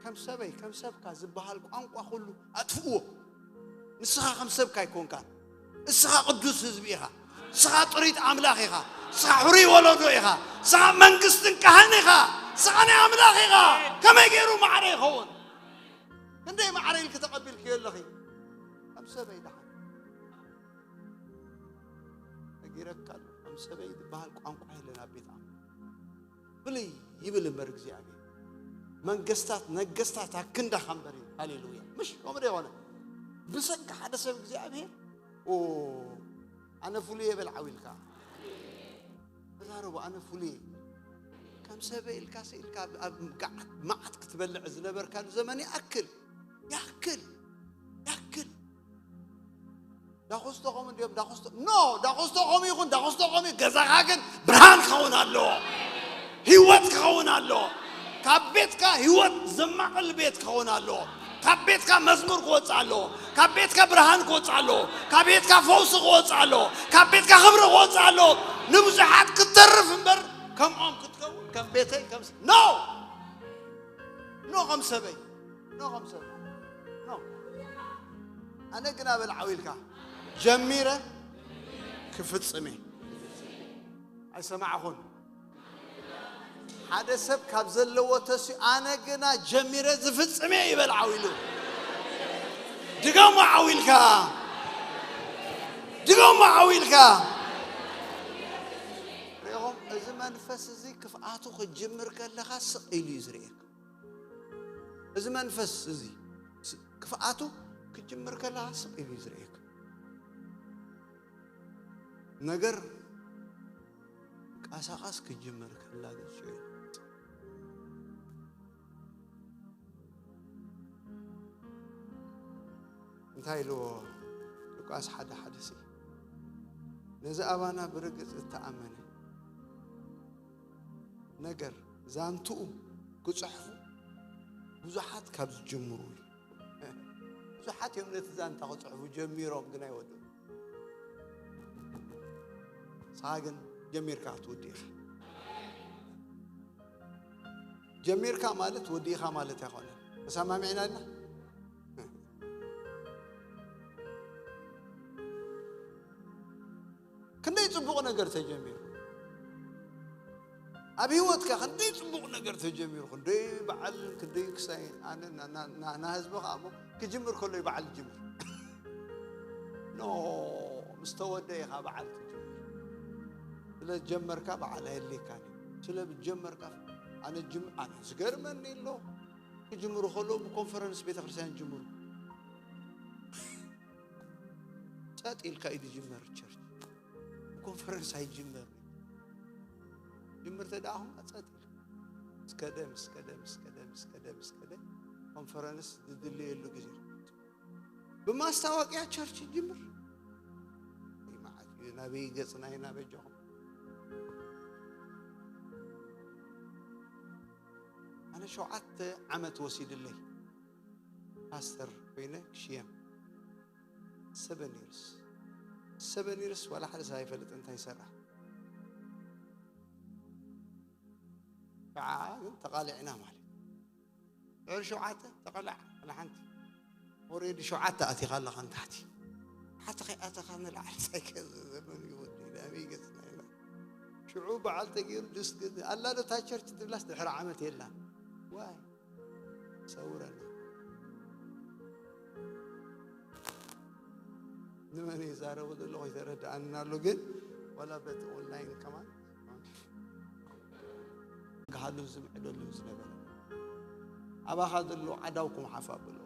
ከም ሰበይ፣ ከም ሰብካ ዝበሃል ቋንቋ ኩሉ ኣጥፍእዎ። ንስኻ ከም ሰብካ ኣይኮንካን። እስኻ ቅዱስ ህዝቢ ኢኻ። እስኻ ጥሪት ኣምላኽ ኢኻ። እስኻ ሕሩይ ወለዶ ኢኻ። እስኻ መንግስትን ካህን ኢኻ። እስኻ ናይ ኣምላኽ ኢኻ። ከመይ ገይሩ ማዕረ ይኸውን? ክንደይ ማዕረ ኢልኪ ተቐቢልክዮ ኣለኺ? ከም ሰበይ ደሓን ነጊረካ ኣለኹ። ከም ሰበይ ዝበሃል ቋንቋ የለን ኣብ ቤት ኣምላኽ። ፍልይ ይብል እምበር እግዚኣብሔር። መንግስታት ነገስታት ኣብ ክንዳኻ እምበር እዩ። ሃሌሉያ። ምሽ ከምኡ ዶ ይኾነ? ብሰንኪ ሓደ ሰብ እግዚኣብሔር፣ ኦ፣ ኣነ ፍሉይ እየ በል ዓው ኢልካ። ተዛረቡ፣ ኣነ ፍሉይ እየ። ከም ሰበይ ኢልካ ስኢልካ ኣብ፣ ኣብ ጋዕ-፣ መዓት ክትበልዕ ዝነበርካሉ ዘመን ይኣክል። ይኣክል። ይኣክል። ዳኹስቶ ከምኡ እንዲዮም፣ ዳኹስቶ፣ ኖ፣ ዳኹስቶ ከምኡ ይኹን፣ ዳኹስቶ ከምኡ እዩ። ገዛኻ ግን ብርሃን ክኸውን ኣለዎ። ህይወት ክኸውን ኣለዎ። ካብ ቤትካ ህይወት ዘማቕል ቤት ክኸውን ኣለዎ። ካብ ቤትካ መዝሙር ክወጽእ ኣለዎ። ካብ ቤትካ ብርሃን ክወጽእ ኣለዎ። ካብ ቤትካ ፈውሲ ክወጽእ ኣለዎ። ካብ ቤትካ ክብሪ ክወጽእ ኣለዎ። ንብዙሓት ክትተርፍ እምበር ከምኦም ክትከውን፣ ከም ቤተይ፣ ከም ስ-፣ ኖ! ኖ ከም ሰበይ፣ ኖ ከም ሰበይ፣ ኖ። ኣነ ግና በል ዓው ኢልካ ጀሚረ ክፍጽም እየ። ኣይሰማዕኹን። ሓደ ሰብ ካብ ዘለዎ ተስዩ ኣነ ግና ጀሚረ ዝፍጽም እየ ይበል ዓው ኢሉ። ድገሞ ዓው ኢልካ። ድገሞ ዓው ኢልካ። ሪኢኹም፣ እዚ መንፈስ እዚ ክፍኣቱ ክጅምር ከለኻ ስቕ ኢሉ እዩ ዝርእየካ። እዚ መንፈስ እዚ ስ-፣ ክፍኣቱ ክጅምር ከለኻ ስቕ ኢሉ እዩ ዝርእየካ። ነገር ቀሳቐስ ክጅምር ከላ ግን ሽዑ እዩ። እንታይ ኢልዎ ሉቃስ ሓደ ሓደ ሲ፣ ነዚ ኣባና ብርግጽ እተኣመነ ነገር ዛንትኡ ክጽሕፉ ብዙሓት ካብ ዝጅምሩ እዩ። ብዙሓት እዮም ነቲ ዛንታ ክጽሕፉ ጀሚሮም ግን ኣይወዱን። ንስኻ ግን ጀሚርካ ክትውድእ ኢኻ። ጀሚርካ ማለት ወዲእኻ ማለት ኣይኮነን። ተሰማሚዕና ኢና? ክንደይ ጽቡቕ ነገር ተጀሚሩ። ኣብ ህይወትካ ክንደይ ጽቡቕ ነገር ተጀሚሩ፣ ክንደይ በዓል፣ ክንደይ ክሳይ፣ ኣነ ና-፣ ና-፣ ና-፣ ና ህዝቢ ከኣ እሞ ክጅምር ከሎ እዩ በዓል ዝጅምር። ኖ፣ ምስ ተወደ ኢኻ በዓል ትጅምር። ስለ ዝጀመርካ በዓል ኣየድልየካን እዩ። ስለ ዝጀመርካ ኣነ ጅም-፣ ኣነ ዝገርመኒ ኣሎ። ክጅምሩ ከለዉ ብኮንፈረንስ ቤተክርስትያን ጅምሩ። ጸጥ ኢልካ እዩ ዝጅመር ቸርች። ብኮንፈረንስ ኣይጅመር። ጅምር ተደኣ ኹንካ ጸጥ ኢልካ። እስከደ፣ ምስከደ፣ ምስከደ፣ ምስከደ፣ ምስከደ፣ ኮንፈረንስ ዝድልየሉ ግዜ። ብማስታወቅያ ቸርች ይጅምር። ይመዓት እዩ። ናበይ ገጽና ኢና በጃኹም? ኣነ ሸውዓተ ዓመት ወሲድለይ ፓስተር ኮይነ ክሽየም። ሰቨን ይርስ። ሰቨን ይርስ ዋላ ሓደ ሰብ ኣይፈልጥ እንታይ ይሰርሕ። ከዓ ግን ተቓሊዕና ማለት። ድሕሪ ሸውዓተ ተቐላዕ፣ ዋላ ሓንቲ። ኦሬዲ ሸውዓተ ኣቲኻ ኣለኻ ንታሕቲ። ሓንቲ ከይኣተኻ ንላዕሊ ሳይከል ዘመን እዩ ወዲ፣ ናበይ ገጽና ኢና? ሽዑ በዓል ተገይሩ ድስት ገዝ-፣ ኣላ ዶ እታ ቸርች ትብላስ ድሕሪ ዓመት የላን። ዋይ፣ ሰውረና። ንመን ይዛረቡ ዘለኹ ይተረድኣና ኣሎ፣ ግን ዋላ በቲ ኦንላይን ከማን ክሃሉ ዝምዕደሉ ዝነበረ። ኣባኻ ዘሎ ዓዳውኩም ሓፍ ኣብልዎ።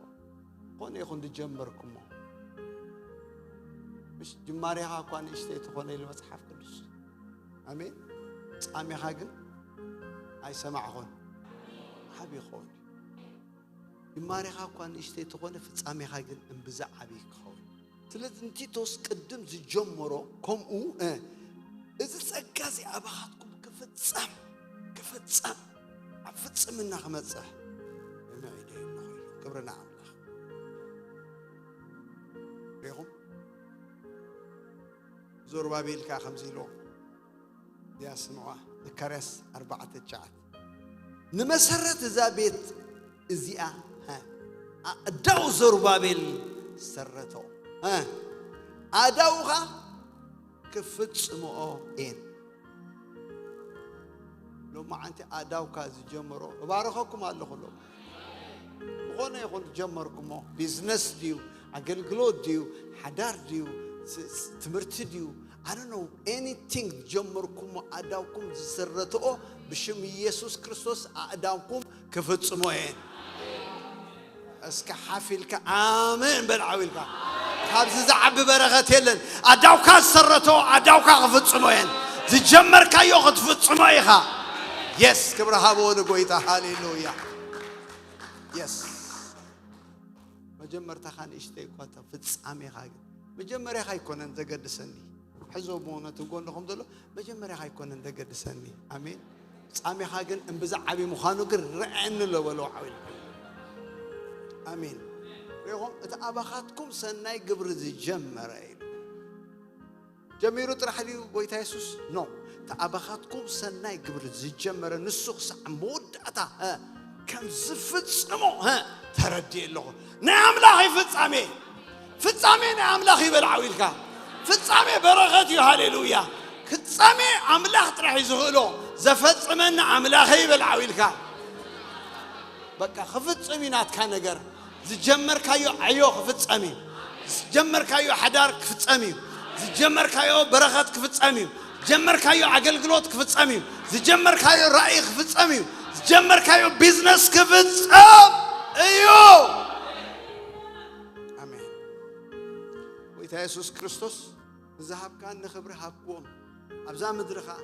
ዝኾነ ይኹን ዝጀመርኩሞ። ምሽ ጅማሬኻ እኳ ንእሽተይ ትኾነ ኢሉ መጽሓፍ ቅዱስ። ኣሜን። ጻሜኻ ግን ኣይሰማዕኹን። ዓቢ ይኸውን። ጅማሬኻ እኳ ንእሽተይ ተኾነ፣ ፍጻሜኻ ግን እምብዛ ዓብዪ ክኸውን። ስለዚ ንቲቶስ ቅድም ዝጀመሮ ከምኡ፣ እ፣ እዚ ጸጋ እዚ ኣባኻትኩም ክፍጸም ፍጸም ኣብ ፍጽምና ክመጽሕ ብምዒደ ኣለኹ ኢሉ። ክብሪ ንኣምላኽ። ሪኹም ዞርባቤል ከኣ ከምዚ ኢልዎ እዚኣ ስምዕዋ። ዘካርያስ ኣርባዕተ ትሽዓተ ንመሰረት እዛ ቤት እዚኣ ሀ፣ ኣእዳው ዘሩባቤል ሰረቶ ሀ፣ ኣእዳውኻ ክፍጽምኦ እየን። ሎማዓንቲ ኣእዳውካ ዝጀመሮ እባርኸኩም ኣለኹ። ሎም ዝኾነ ይኹን ዝጀመርኩሞ ቢዝነስ ድዩ፣ ኣገልግሎት ድዩ፣ ሓዳር ድዩ፣ ስ- ስ- ትምህርቲ ድዩ፣ I don't know, anything ዝጀመርኩሞ ኣእዳውኩም ዝሰረትኦ ብሽም ኢየሱስ ክርስቶስ ኣእዳውኩም ክፍጽሞ እየን። እስከ ሓፍ ኢልካ ኣሜን በል ዓው ኢልካ። ካብዚ ዝዓቢ በረኸት የለን። ኣእዳውካ ዝሰረትኦ ኣእዳውካ ክፍጽሞ እየን። ዝጀመርካዮ ክትፍጽሞ ኢኻ። የስ ክብሪ ሃብዎ ንጎይታ። ሃሌሉያ። የስ መጀመርታኻ ንእሽተይ እኳ እንተ ፍጻሜኻ ግን መጀመርያኻ ኣይኮነን ዘገድሰኒ። ሕዞ ብእውነት ጎንኹም ዘሎ መጀመርያኻ ኣይኮነን ዘገድሰኒ። ኣሜን። ፍጻሜኻ ግን እምብዛ ዓቢ ምዃኑ ግን ርኣየኒ ኣሎ በሎ ዓው ኢልኩም። ኣሜን። ሪኹም እቲ ኣባኻትኩም ሰናይ ግብሪ ዝጀመረ ኢሉ ጀሚሩ ጥራሕ ድዩ ጎይታ የሱስ? ኖ። እቲ ኣባኻትኩም ሰናይ ግብሪ ዝጀመረ ንሱ ክሳዕ መወዳእታ እ፣ ከም ዝፍጽሞ እ፣ ተረዲእ ኣለኹ። ናይ ኣምላኽ እዩ ፍጻሜ። ፍጻሜ ናይ ኣምላኽ እዩ በል ዓው ኢልካ። ፍጻሜ በረኸት እዩ። ሃሌሉያ። ፍጻሜ ኣምላኽ ጥራሕ እዩ ዝኽእሎ። ዘፈጽመኒ ኣምላኸ እዩ በል ዓው ኢልካ። በቃ ክፍጽም እዩ ናትካ ነገር። ዝጀመርካዮ ዕዮ ክፍጸም እዩ። ዝጀመርካዮ ሓዳር ክፍጸም እዩ። ዝጀመርካዮ በረኸት ክፍጸም እዩ። ዝጀመርካዮ ኣገልግሎት ክፍጸም እዩ። ዝጀመርካዮ ራእይ ክፍጸም እዩ። ዝጀመርካዮ ቢዝነስ ክፍጸም እዩ። ኣሜን። ጎይታ የሱስ ክርስቶስ ንዝሃብካኒ ክብሪ ሃብክዎም፣ ኣብዛ ምድሪ ኸኣ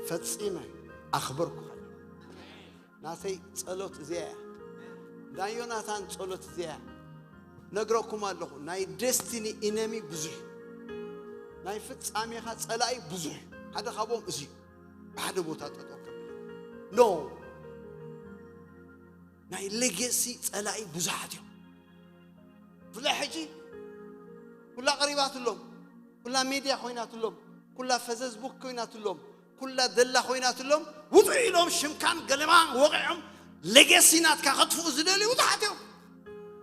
ፈጺመ ኣኽበርኩኻ። ናተይ ጸሎት እዚኣ እያ። ናይ ዮናታን ጸሎት እዚኣ እያ። ነግረኩም ኣለኹ፣ ናይ ደስቲኒ ኢነሚ ብዙሕ፣ ናይ ፍጻሜኻ ጸላኢ ብዙሕ። ሓደ ካብኦም እዚ እዩ። ብሓደ ቦታ ጠጠው ከብል ኖ፣ ናይ ሌገሲ ጸላኢ ብዙሓት እዮም። ብፍላይ ሕጂ ኩላ ቀሪባትሎም፣ ኩላ ሜድያ ኮይናትሎም፣ ኩላ ፈዘዝቡክ ኮይናትሎም፣ ኩላ ደላ ኮይናትሎም፣ ውጹእ ኢሎም ሽምካን ገለማን ወቒዖም ሌገሲ ናትካ ከጥፍኡ ዝደልዩ ብዙሓት እዮም።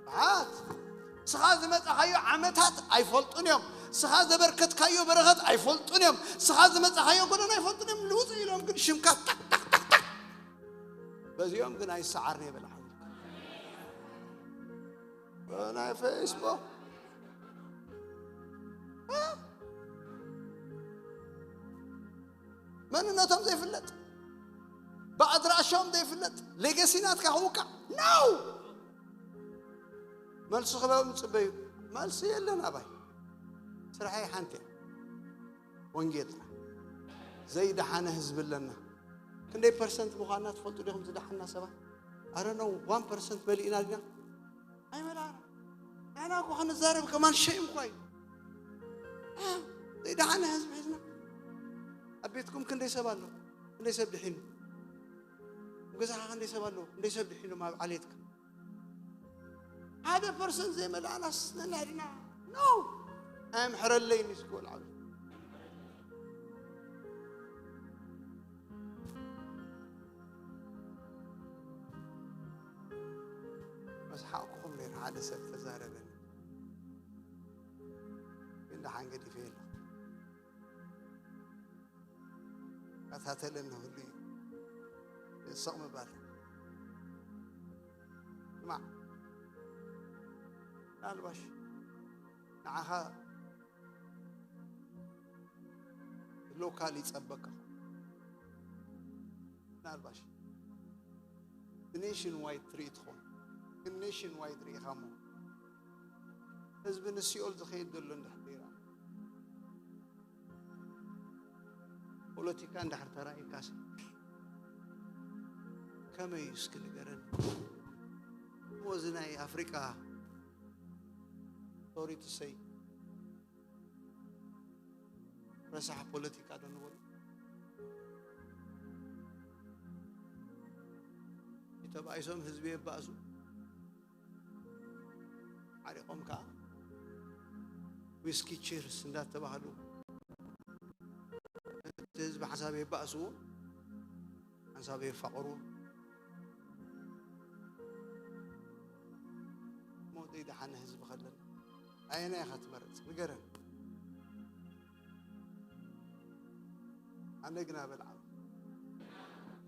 ብዙሓት። ስኻ ዝመጻኻዮ ዓመታት ኣይፈልጡን እዮም። ስኻ ዘበርከትካዮ በረኸት ኣይፈልጡን እዮም። ስኻ ዝመጻኻዮ ጎደና ኣይፈልጡን እዮም። ውጹእ ኢሎም ግን ሽምካ ታክ ታክ ታክ ታክ። በዚኦም ግን ኣይሰዓርን እየ በል ሓው። ናይ ፌስቡክ መንነቶም ዘይፍለጥ፣ ብኣድራሻኦም ዘይፍለጥ ሌገሲ ናትካ ክውቃዕ ነው። መልሲ ክበሉ ጽበዩ። መልሲ የለን ኣባይ። ስርሐይ ሓንቲ እያ። ወንጌል ጥራሕ። ዘይደሓነ ህዝቢ ኣለና። ክንደይ ፐርሰንት ምዃንና ትፈልጡ ዲኹም ዝደሓና ሰባት? ኣረ ነው ዋን ፐርሰንት መሊእና ዲና? ኣይመላእና። ንሕና እኮ ክንዛረብ ከማን ሸይም እኳ እዩ። እ፣ ዘይደሓነ ህዝቢ ሒዝና። ኣብ ቤትኩም ክንደይ ሰብ ኣሎ? ክንደይ ሰብ ድሒኑ? ኣብ ገዛኻ ክንደይ ሰብ ኣሎ? ክንደይ ሰብ ድሒኑ ኣብ ዓሌትካ? ሓደ ፐርሰንት ዘይመላእናስ ነናይ ዲና? ነው። ኣየምሕረለይን እዩ ዝኮል ዓብዱ። መስሓቕኩም ነይሩ ሓደ ሰብ ተዛረበኒ። ግን ደሓን ገዲፈ የለ። ከታተለኒ ህሉ እዩ። ስቕ ምባል። ስማዕ። ምናልባሽ ንዓኻ ሎካል ይጸበካ። ምናልባሽ ኔሽን ዋይድ ትርኢ ትኾን። ግን ኔሽን ዋይድ ርኢኻሞ። ህዝቢ ንሲኦል ዝኸይድ ዘሎ እንድሕር ደይራ። ፖለቲካ እንድሕር ተራኢካስ ከመይ እዩ እስኪ ንገረኒ። እሞ እዚ ናይ ኣፍሪቃ ሶሪ ቱ ሰይ ረሳሕ ፖለቲካ ዶ ንበሎ? ተባኢሶም ህዝቢ የባእሱ። ዓሪቖም ከዓ ዊስኪ ቺርስ እንዳተባህሉ እቲ ህዝቢ ሓንሳብ የባእስዎ፣ ሓንሳብ የፋቕርዎ። ሞት ይደሓነ ህዝቢ ከለና ኣየናይ ኢኻ ትመርጽ? ንገረን። ኣነ ግና በልዓው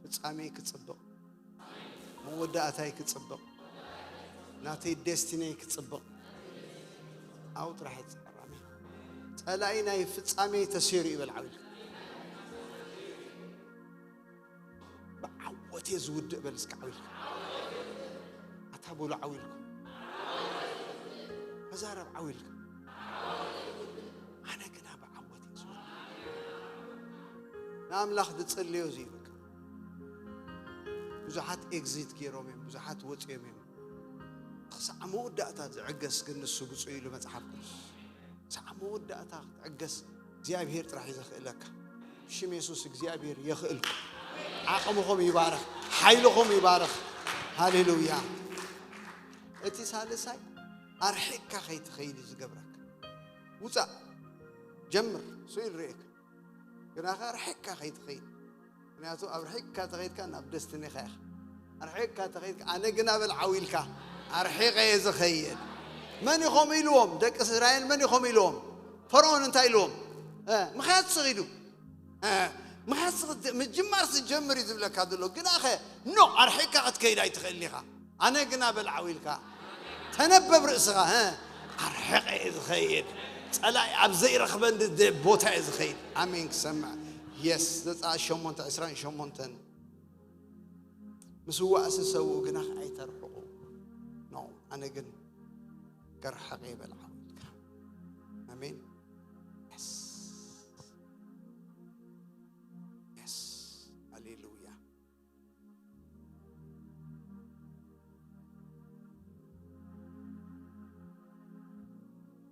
ፍጻሜ ክጽብቕ፣ መወዳእታይ ክጽብቕ፣ ናተይ ዴስቲነይ ክጽብቕ። ኣው ጥራሕ ይጸራሚ ጸላኢ ናይ ፍጻሜ ተሴሩ ይበልዓው ኢልካ ብዓወት እየ ዝውድእ በል እስከ ዓው ኢልካ ኣታ በሉ ዓው ኢልኩም ተዛረብ ዓው ኢልካ ኣነ ግና ብዓወት እየ ዝውድእ። ንኣምላኽ ዝጽልዮ እዚ እዩ በቃ። ብዙሓት ኤግዚት ገይሮም እዮም፣ ብዙሓት ወፂኦም እዮም። ክሳዕ መወዳእታ ዝዕገስ ግን ንሱ ብፁዕ ኢሉ መፅሓፍ ቅዱስ። ክሳዕ መወዳእታ ክትዕገስ እግዚኣብሔር ጥራሕ እዩ ዘኽእለካ። ሽም የሱስ እግዚኣብሔር የኽእልኩም። ዓቕምኹም ይባረኽ፣ ሓይልኹም ይባረኽ። ሃሌሉያ። እቲ ሳልሳይ ኣርሒቕካ ከይትኸይድ እዩ ዝገብረካ። ውፃእ ጀምር ስኢል ርእየካ ግናኸ ኣርሒቕካ ከይትኸይድ። ምክንያቱ ኣርሒቕካ ተኸይድካ ናብ ደስትኒኻ ኢኻ። ኣርሒቕካ ተኸይድካ ኣነ ግና በል ዓው ኢልካ ኣርሒቐ እየ ዝኸይድ። መን ኢኹም ኢልዎም? ደቂ እስራኤል መን ኢኹም ኢልዎም? ፈርዖን እንታይ ኢልዎም? እ፣ ምኽያት ስቕ ኢሉ እ፣ ምኽያት ስቕ ምጅማር ዝጀምር እዩ ዝብለካ ዘሎ። ግናኸ ኖ ኣርሒቕካ ክትከይድ ኣይትኽእልን ኢኻ። ኣነ ግና በል ዓው ኢልካ ተነበብ ርእስኻ እ፣ ኣርሕቐ እየ ዝኸይድ። ጸላኢ ኣብ ዘይረኽበኒ ደ- ቦታ እየ ዝኸይድ። ኣሜን ክሰምዕ የስ ዘጸኣት ሸሞንተ ዕስራን ሸሞንተን ምስዋእሲ ሰብኡ ግና ኣይተርሕቑ ኖ ኣነ ግን ከርሕቐ እየ በል ዓው ኢልካ ኣሜን የስ የስ ሃሌሉያ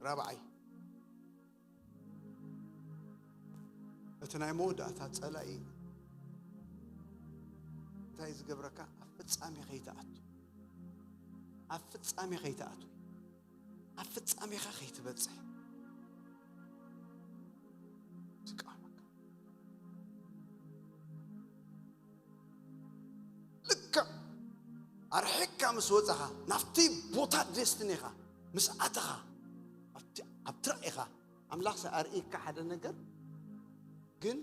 ራብዓይ እቲ ናይ መወዳእታ ጸላኢ እንታይ ዝገብረካ ኣብ ፍጻሜ ከይትኣቱ ኣብ ፍጻሜ ከይትኣቱ ኣብ ፍጻሜኻ ከይትበጽሕ ዝቃወመካ ልክዕ ኣርሒቅካ ምስ ወጻኻ ናብቲ ቦታ ዴስቲኒኻ ምስ ኣተኻ ኣብቲ ኣብቲ ራእይኻ ኣምላኽ ኣርእካ ሓደ ነገር ግን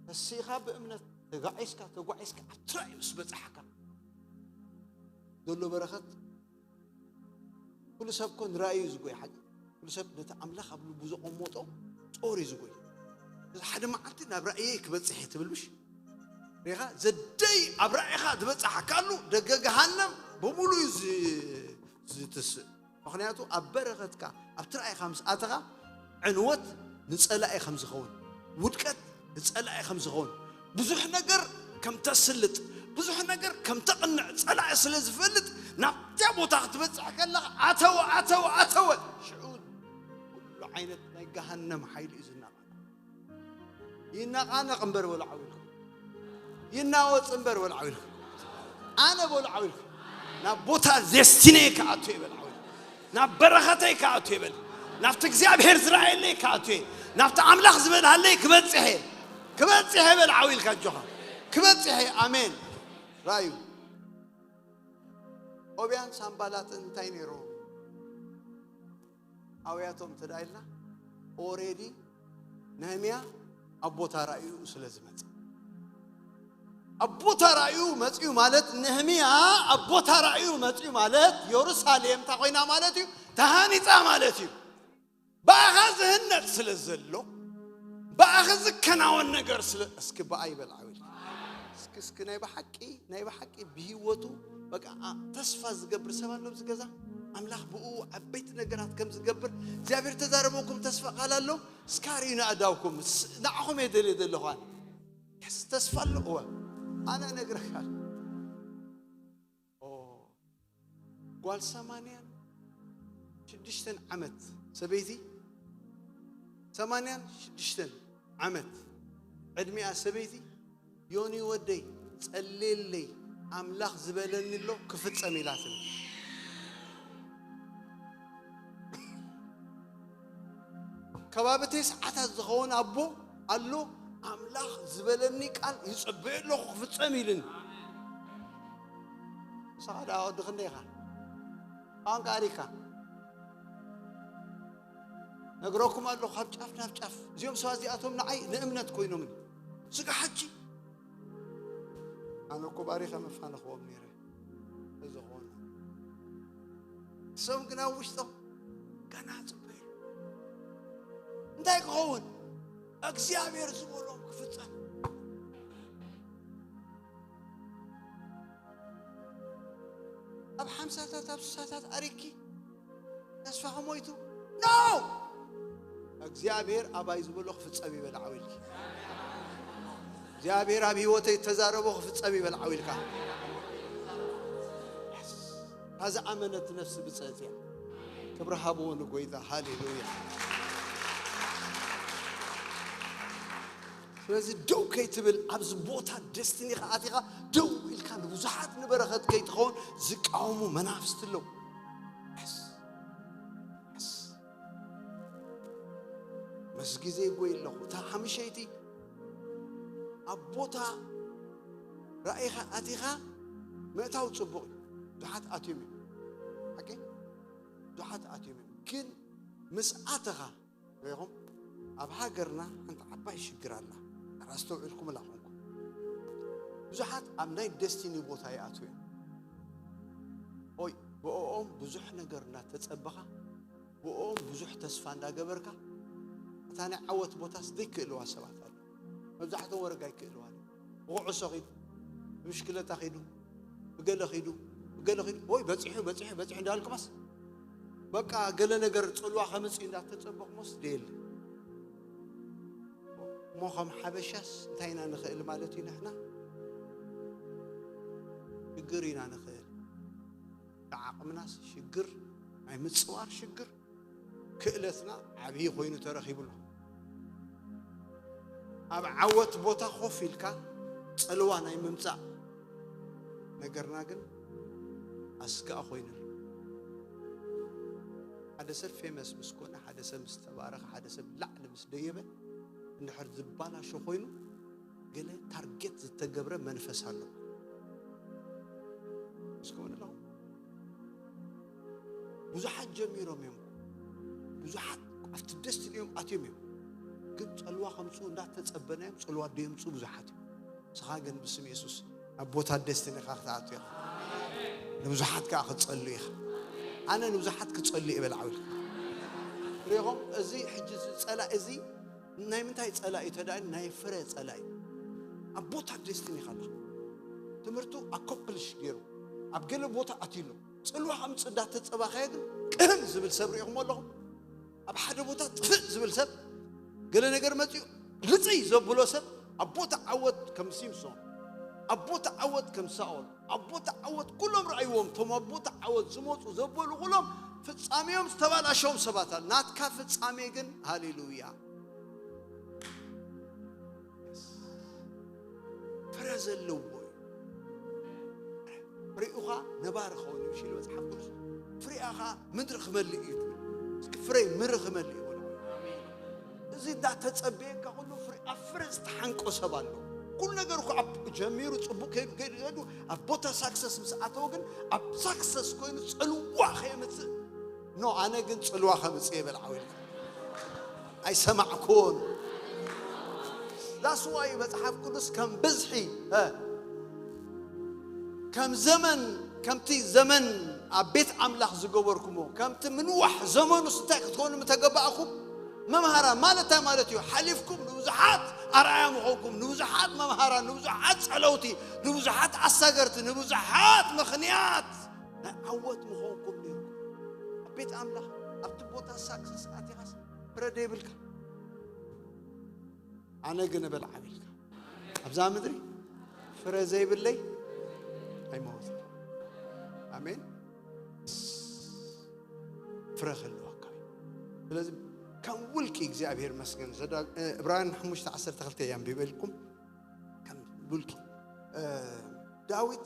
ተሲኻ ብእምነት ተጋዒዝካ ተጓዒዝካ ኣብቲ ራእይ ምስ በጻሕካ ዘሎ በረኸት ኩሉ ሰብ ኮ ንራእዩ እዩ ዝጎይ ሓቂ ኩሉ ሰብ ነቲ ኣምላኽ ኣብ ልቡ ዘቐመጦ ጦር እዩ ዝጎይ እዚ ሓደ መዓልቲ ናብ ራእየይ ክበፅሕ እየ ትብል ምሽ ሪኻ ዘደይ ኣብ ራእይኻ ዝበፅሓካሉ ደገ ገሃነም ብምሉ እዩ ዝ- ዝትስእ ምኽንያቱ ኣብ በረኸትካ ኣብቲ ራእይኻ ምስ ኣተኻ ዕንወት ንፀላኢ ከም ዝኸውን ውድቀት ንፀላኢ ከም ዝኸውን ብዙሕ ነገር ከም ተስልጥ ብዙሕ ነገር ከም ተቕንዕ ጸላኢ ስለ ዝፈልጥ ናብታ ቦታ ክትበጽሕ ከለኻ ኣተወ ኣተወ ኣተወ ሽዑ ኩሉ ዓይነት ናይ ገሃነም ሓይሊ እዩ ዝናቐ ይናቓነቕ እምበር በሉ ዓው ኢልኩም ይናወጽ እምበር በሉ ዓው ኢልኩም ኣነ በሉ ዓው ኢልኩም ናብ ቦታ ዴስቲኔ ክኣቱ ይበል ዓው ኢልኩም ናብ በረኸተይ ክኣቱ ይበል ናብቲ እግዚኣብሔር ዝረኣየለይ ክኣቱ እየ ናብቲ ኣምላኽ ዝበልሃለይ ክበጽሕ እየ ክበጽሕ እየ በል ዓው ኢልካ ኣጆኻ ክበጽሕ እየ ኣሜን ራእዩ ኦብያን ሳምባላጥን እንታይ ነይሩ ኣውያቶም እንተ ኢልና ኦሬዲ ነህምያ ኣብ ቦታ ራእዩ ስለ ዝመፀ ኣብ ቦታ ራእዩ መፅዩ ማለት ነህምያ ኣብ ቦታ ራእዩ መፅዩ ማለት የሩሳሌም እንታይ ኮይና ማለት እዩ ተሃኒፃ ማለት እዩ ብኣኻ ዝህነፅ ስለ ዘሎ ብኣኻ ዝከናወን ነገር ስለ እስኪ ብኣይ በልዓዊ እስኪ እስኪ ናይ ብሓቂ ናይ ብሓቂ ብህይወቱ በቃ ተስፋ ዝገብር ሰብ ኣሎ ኣብዚ ገዛ ኣምላኽ ብኡ ዓበይቲ ነገራት ከም ዝገብር እግዚኣብሔር ተዛረበኩም ተስፋ ቃል ኣሎ እስካሪ ንኣዳውኩም ንዓኹም እየ ደልየ ዘለኹ ኣነ የስ ተስፋ ኣሎ እወ ኣነ እነግረካ ጓል ሰማንያን ሽዱሽተን ዓመት ሰበይቲ ሰማንያን ሽዱሽተን ዓመት ዕድሚኣ ሰበይቲ ዮኒ ወደይ ጸልየለይ ኣምላኽ ዝበለኒ ኣሎ ክፍጸም ኢላትኒ። ከባቢ ተስዓታት ዝኸውን ኣቦ ኣሎ፣ ኣምላኽ ዝበለኒ ቃል ይጽበዮ ኣለኹ ክፍጸም ኢልኒ። ንስኻ ደኣ ወዲ ክንደይ ኢኻ? ቋንቋ ኣሪካ ነግረኩም ኣለኹ፣ ካብ ጫፍ ናብ ጫፍ። እዚኦም ሰባት እዚኣቶም ንዓይ ንእምነት ኮይኖምኒ። ስጋ ሓጂ ኣነ እኮ ባሪኸ መፋንኽዎም ነይረ። እዚ ኾነ። እሶም ግን ኣብ ውሽጦም ገና ጽበዩ። እንታይ ክኸውን? እግዚኣብሔር ዝበሎም ክፍጸም። ኣብ ሓምሳታት፣ ኣብ ስሳታት ኣሪኪ ተስፋ ከሞይቱ? ኖ! እግዚኣብሔር ኣባይ ዝበሎ ክፍጸም ይበል ዓው ኢልኪ። እግዚኣብሔር ኣብ ህይወተይ እተዛረቦ ክፍጸም ይበል ዓው ኢልካ። እታ ዝኣመነት ነፍሲ ብፅእት እያ። ክብሪ ሃብዎ ንጎይታ። ሃሌሉያ። ስለዚ ደው ከይትብል፣ ኣብዚ ቦታ ደስቲኒኻ ኣቲኻ ደው ኢልካ ንብዙሓት ንበረኸት ከይትኸውን ዝቃወሙ መናፍስቲ ኣለዉ። መስ ግዜ ይጎይ ኣለኹ። እታ ሓምሸይቲ ኣብ ቦታ ራእይኻ ኣቲኻ ምእታው ጽቡቕ እዩ። ብዙሓት ኣትዮም እዮም። ሓቂ? ብዙሓት ኣትዮም እዮም። ግን ምስ ኣተኻ ሪኢኹም፣ ኣብ ሃገርና ሓንቲ ዓባይ ሽግር ኣላ። ኣስተውዒልኩምላ ኮንኩም፣ ብዙሓት ኣብ ናይ ደስቲኒ ቦታ ይኣትዉ እዮም። ኦይ፣ ብኦኦም ብዙሕ ነገር እናተጸበኻ፣ ብኦኦም ብዙሕ ተስፋ እንዳገበርካ፣ እታ ናይ ዓወት ቦታስ ዘይክእልዋ ሰባት ኣለዉ። መብዛሕትኦም ወረጋ ይክእልዋ ኣለዉ። ብኩዕሶ ኺዱ፣ ብብሽክለታ ኺዱ፣ ብገለ ኺዱ፣ ብገለ ኺዱ፣ ኦይ፣ በጺሑ፣ በጺሑ፣ በጺሑ እንዳበልኩማስ፣ በቃ፣ ገለ ነገር ጽልዋ ከምጽእ እንዳተጸበኹሞስ ደየለ። እሞ ከም ሓበሻስ እንታይ ኢና ንኽእል ማለት እዩ? ንሕና ሽግር ኢና ንኽእል። ብዓቕምናስ ሽግር፣ ናይ ምጽዋር ሽግር፣ ክእለትና ዓብዪ ኮይኑ ተረኺቡ ኣሎ። ኣብ ዓወት ቦታ ኮፍ ኢልካ ጽልዋ ናይ ምምጻእ ነገርና ግን ኣስጋኢ ኮይኑ ኣሎ። ሓደ ሰብ ፌመስ ምስ ኮነ፣ ሓደ ሰብ ምስ ተባረኸ፣ ሓደ ሰብ ላዕሊ ምስ ደየበ፣ እንድሕር ዝባላሾ ኮይኑ፣ ገለ ታርጌት ዝተገብረ መንፈስ ኣሎ። እስከ ወንድና፣ ብዙሓት ጀሚሮም እዮም። ብዙሓት ኣብቲ ደስቲኒ እዮም ኣትዮም እዮም። ግን ጸልዋ ከምጽኡ እንዳተጸበናዮም ጸልዋ ደየምጽኡ ብዙሓት እዮም። ንስኻ ግን ብስም የሱስ ኣብ ቦታ ደስቲኒኻ ክትኣቱ ኢኻ። ንብዙሓት ከኣ ክትጸሉ ኢኻ። ኣነ ንብዙሓት ክጸሉ እየ በል ዓው ኢልካ። ሪኢኹም፣ እዚ ሕጂ እዚ ጸላኢ እዚ ናይ ምንታይ ጸላኢ እዩ? ተዳእን ናይ ፍረ ጸላኢ። ኣብ ቦታ ደስቲኒኻ ኣለኻ። ትምህርቱ ኣኮምፕሊሽ ገይሩ ኣብ ገለ ቦታ ኣትዩ ኣሎ። ጽልዋ ከምጽእ እንዳተጸባኸየ ግን ቅህም ዝብል ሰብ ርኢኹም ኣለኹም? ኣብ ሓደ ቦታ ጥፍእ ዝብል ሰብ፣ ገለ ነገር መጺኡ ልጽይ ዘብሎ ሰብ፣ ኣብ ቦታ ዓወት ከም ሲምሶን፣ ኣብ ቦታ ዓወት ከም ሳኦል፣ ኣብ ቦታ ዓወት ኩሎም ረኣይዎም። እቶም ኣብ ቦታ ዓወት ዝመጹ ዘበሉ ኩሎም ፍጻሜኦም ዝተባላሸዎም ሰባት ኣሉ። ናትካ ፍጻሜ ግን፣ ሃሌሉያ፣ ፍረ ዘለዎ እዩ። ፍሬኡኻ ነባሪ ክኸውን እዩ፣ ሽሉ መጽሓፍ ቅዱስ። ፍሬኣኻ ምድሪ ክመልእ እዩ ትብል። እስኪ ፍሬ ምድሪ ክመልእ እዩ በሉ። እዚ እንዳተጸበየካ ኩሉ ፍሬ፣ ኣብ ፍረ ዝተሓንቆ ሰብ ኣሎ። ኩሉ ነገር እኮ ኣብ ጀሚሩ ጽቡቕ ከይዱ፣ ከይዱ፣ ከይዱ፣ ኣብ ቦታ ሳክሰስ ምስ ኣተወ ግን፣ ኣብ ሳክሰስ ኮይኑ ጽልዋ ከየምጽእ፣ ኖ፣ ኣነ ግን ጽልዋ ከምጽእ እየ በል ዓው ኢልካ። ኣይሰማዕኩን። ዳስ ዋይ መጽሓፍ ቅዱስ ከም ብዝሒ፣ እ፣ ከም ዘመን፣ ከምቲ ዘመን ኣብ ቤት ኣምላኽ ዝገበርኩሞ፣ ከምቲ ምንዋሕ ዘመኑስ እንታይ ክትኮኑ ምተገባእኩም? መምሃራን ማለት እንታይ ማለት እዩ? ሓሊፍኩም ንብዙሓት ኣርኣያ ምኾንኩም፣ ንብዙሓት መምሃራን፣ ንብዙሓት ጸለውቲ፣ ንብዙሓት ኣሳገርቲ፣ ንብዙሓት ምኽንያት ናይ ዓወት ምኾንኩም ነይርኩም። ኣብ ቤት ኣምላኽ ኣብቲ ቦታ ሳክሰስ ኣቲኻስ ፍረ ደይብልካ። ኣነ ግን እበል ዓው ኢልካ፣ ኣብዛ ምድሪ ፍረ ዘይብለይ ኣይመወትን። ኣሜን። ፍረ ክህልወካ እዩ። ስለዚ ከም ውልቂ እግዚኣብሔር መስገን። ዘዳ-፣ እ፣ ዕብራውያን ሓሙሽተ ዓሰርተ ክልተ እየ ኣንቢበልኩም። ከም ውልቂ፣ እ፣ ዳዊት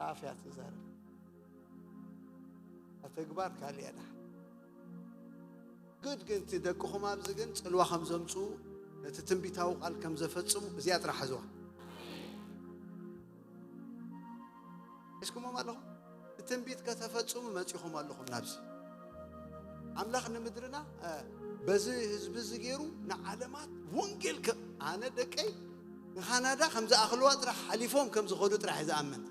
ኣፍያ ትዛረብ፣ ኣብ ተግባር ካልእ እያ። ደሓን ግድ ግን እቲ ደቅኹም ኣብዚ ግን ጽልዋ ከም ዘምጽኡ፣ ነቲ ትንቢታዊ ቃል ከም ዘፈጽሙ፣ እዚኣ ጥራሕ ሓዝዋ። ሒዝኩሞም ኣለኹም። እቲ ትንቢት ከተፈጽሙ መጺኹም ኣለኹም ናብዚ። ኣምላኽ ንምድርና፣ እ፣ በዚ ህዝቢ እዚ ገይሩ ንዓለማት ወንጌል ከ-፣ ኣነ ደቀይ ንካናዳ ከም ዝኣኽልዋ ጥራሕ ሓሊፎም ከም ዝኸዱ ጥራሕ እየ ዝኣምን።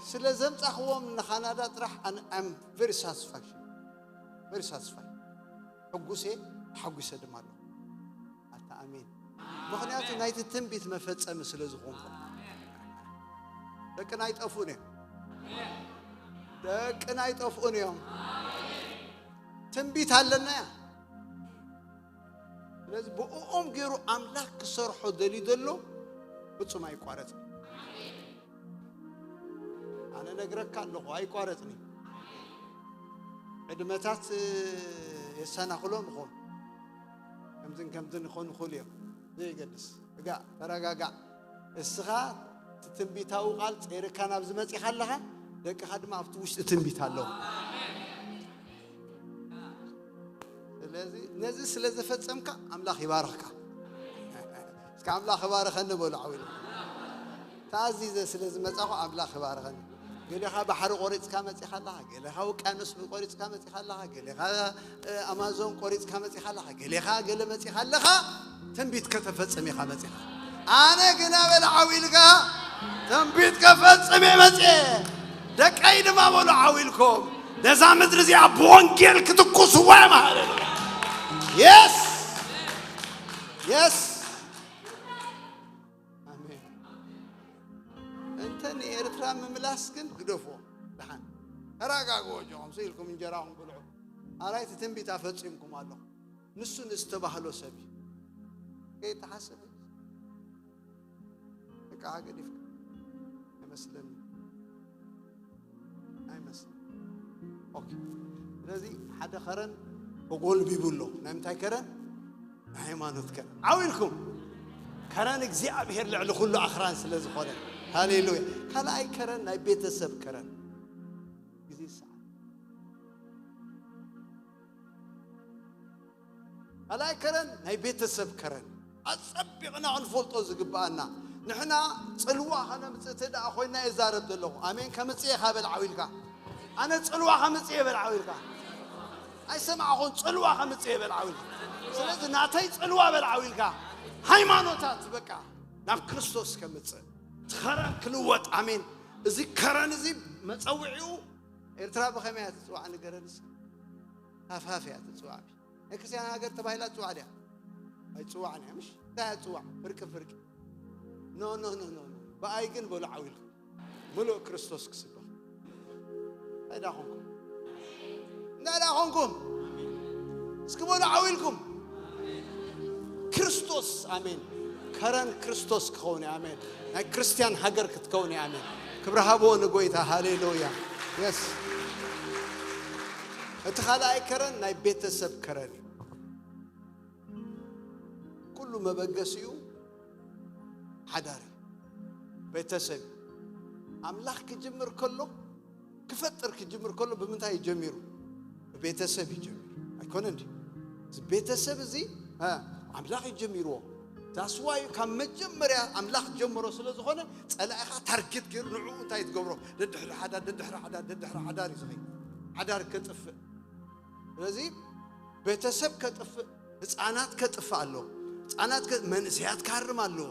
ስለ ዘምጻኽዎም ንካናዳ ጥራሕ ኣነ፣ I'm very satisfaction፣ very satisfied። ሕጉሴ፣ ተሓጒሰ ድማ ኣለኹ። ኣታ ኣሜን። ምኽንያቱ ናይቲ ትንቢት መፈጸሚ ስለ ዝኾንኩ። ደቅና ኣይጠፍኡን እዮም። ደቅና ኣይጠፍኡን እዮም። ትንቢት ኣለና እያ። ስለዚ ብእኦም ገይሩ ኣምላኽ ክሰርሖ ደልዩ ዘሎ ፍጹም ኣይቋረጽን። ኣነ ነግረካ ኣለኹ፣ ኣይቋረጽን እዩ። ዕድመታት የሰናኽሎም ይኾን፣ ከምዝን ከምዝን ይኾኑ ይኽእሉ እዮም። ዘይገድስ። እጋ፣ ተረጋጋዕ። እስኻ እቲ ትንቢታዊ ቃል ጸይርካ ናብ ዝመጺኻ ኣለኻ፣ ደቅኻ ድማ ኣብቲ ውሽጢ ትንቢት ኣለዉ። ስለዚ ነዚ ስለ ዘፈጸምካ ኣምላኽ ይባርኽካ። እስከ ኣምላኽ ይባርኸኒ በሉ ዓው ኢልኩም። ተኣዚዘ ስለ ዝመጻኹ ኣምላኽ ይባርኸኒ። ገሌኻ ባሕሪ ቆሪጽካ መጺኻ ኣለኻ፣ ገሌኻ ውቅያኖስ ቆሪጽካ መጺኻ ኣለኻ፣ ገሌኻ፣ እ፣ ኣማዞን ቆሪጽካ መጺኻ ኣለኻ፣ ገሌኻ ገለ መጺኻ ኣለኻ። ትንቢት ከተፈጽም ኢኻ መጺኻ። ኣነ ግና በለ ዓው ኢልካ ትንቢት ከፈጽም እየ መጺኤ። ደቀይ ድማ በሉ ዓው ኢልኩም ነዛ ምድሪ እዚኣ ብወንጌል ክትኩስዋ እዮም። ሃሌሉያ። የስ፣ የስ። ኣሜን። እንተ ንኤርትራ ምምላስ ግን ግደፍዎ። ደሓን ተረጋግዎ፣ ኣጆኹም ስኢልኩም እንጀራኹም ብልዑ። ኣራይቲ ትንቢት ኣፈጺምኩም ኣለኹም። ንሱ ንዝተባህሎ ሰብ እዩ። ከይተሓሰበ በቃ ገዲፍካ። ኣይመስለኒ። ኣይመስለኒ። ኦኬ። ስለዚ ሓደ ከረን ተጎልቢቡ ኣሎ። ናይ ምንታይ ከረን? ናይ ሃይማኖት ከረን። ዓው ኢልኩም። ከረን እግዚኣብሔር ልዕሊ ኩሉ ኣኽራን ስለ ዝኾነ። ሃሌሉያ። ካልኣይ ከረን ናይ ቤተሰብ ከረን። ግዜ ይሰዓር። ካልኣይ ከረን ናይ ቤተሰብ ከረን። ኣጸቢቕና ክንፈልጦ ዝግብኣና። ንሕና ጽልዋ ከነምጽእ እንተ ደኣ ኮይና እየ ዛረብ ዘለኹ። ኣሜን ከምጽእ እየ ካ በል ዓው ኢልካ። ኣነ ጽልዋ ከምጽእ እየ በል ዓው ኢልካ። ኣይሰማዕኹን፣ ጽልዋ ከምጽእ እየ በል ዓው ኢልካ። ስለዚ ናተይ ጽልዋ በል ዓው ኢልካ። ሃይማኖታት በቃ ናብ ክርስቶስ ከምጽእ። እቲ ከረን ክልወጥ። ኣሜን። እዚ ከረን እዚ መጸውዒኡ ኤርትራ ብኸመይ እያ ትጽዋዕ ንገረንስ? ሃፍሃፍ እያ ትጽዋዕ። ናይ ክርስትያን ሃገር ተባሂላ ትጽዋዕ ድያ? ኣይትጽዋዕን እያ። ምሽ እንታይ እያ ትጽዋዕ? ፍርቂ ፍርቂ። ኖ፣ ኖ፣ ኖ፣ ኖ፣ ኖ። ብኣይ ግን በሉ ዓው ኢልኩም። ምሉእ ክርስቶስ ክስበኽ። እንታይ ደኣ ኾንኩም? እንታይ ደኣ ኾንኩም? እስኪ በሉ ዓው ኢልኩም። ክርስቶስ፣ ኣሜን። ከረን ክርስቶስ ክኸውን እዩ። ኣሜን። ናይ ክርስትያን ሃገር ክትከውን እዩ። ኣሜን። ክብሪ ሃብዎ ንጎይታ። ሃሌሉያ። የስ። እቲ ካልኣይ ከረን ናይ ቤተሰብ ከረን እዩ። ኩሉ መበገሲኡ ሓዳር እዩ። ቤተሰብ እዩ። ኣምላኽ ክጅምር ከሎ፣ ክፈጥር ክጅምር ከሎ ብምንታይ እዩ ጀሚሩ? ብቤተሰብ እዩ ጀሚሩ። ኣይኮነን ድዩ? እዚ ቤተሰብ እዚ፣ እ፣ ኣምላኽ እዩ ጀሚርዎ። That's why ካብ መጀመርያ ኣምላኽ ጀመሮ ስለ ዝኾነ፣ ጸላኢኻ ታርጌት ገይሩ ንዕኡ እንታይ ትገብሮ? ደድሕሪ ሓዳር፣ ደድሕሪ ሓዳር፣ ደድሕሪ ሓዳር እዩ ዝኸይድ። ሓዳር ከጥፍእ። ስለዚ ቤተሰብ ከጥፍእ፣ ህፃናት ከጥፍእ ኣሎ። ህፃናት ከ-፣ መንእሰያት ክሃርም ኣለዎ።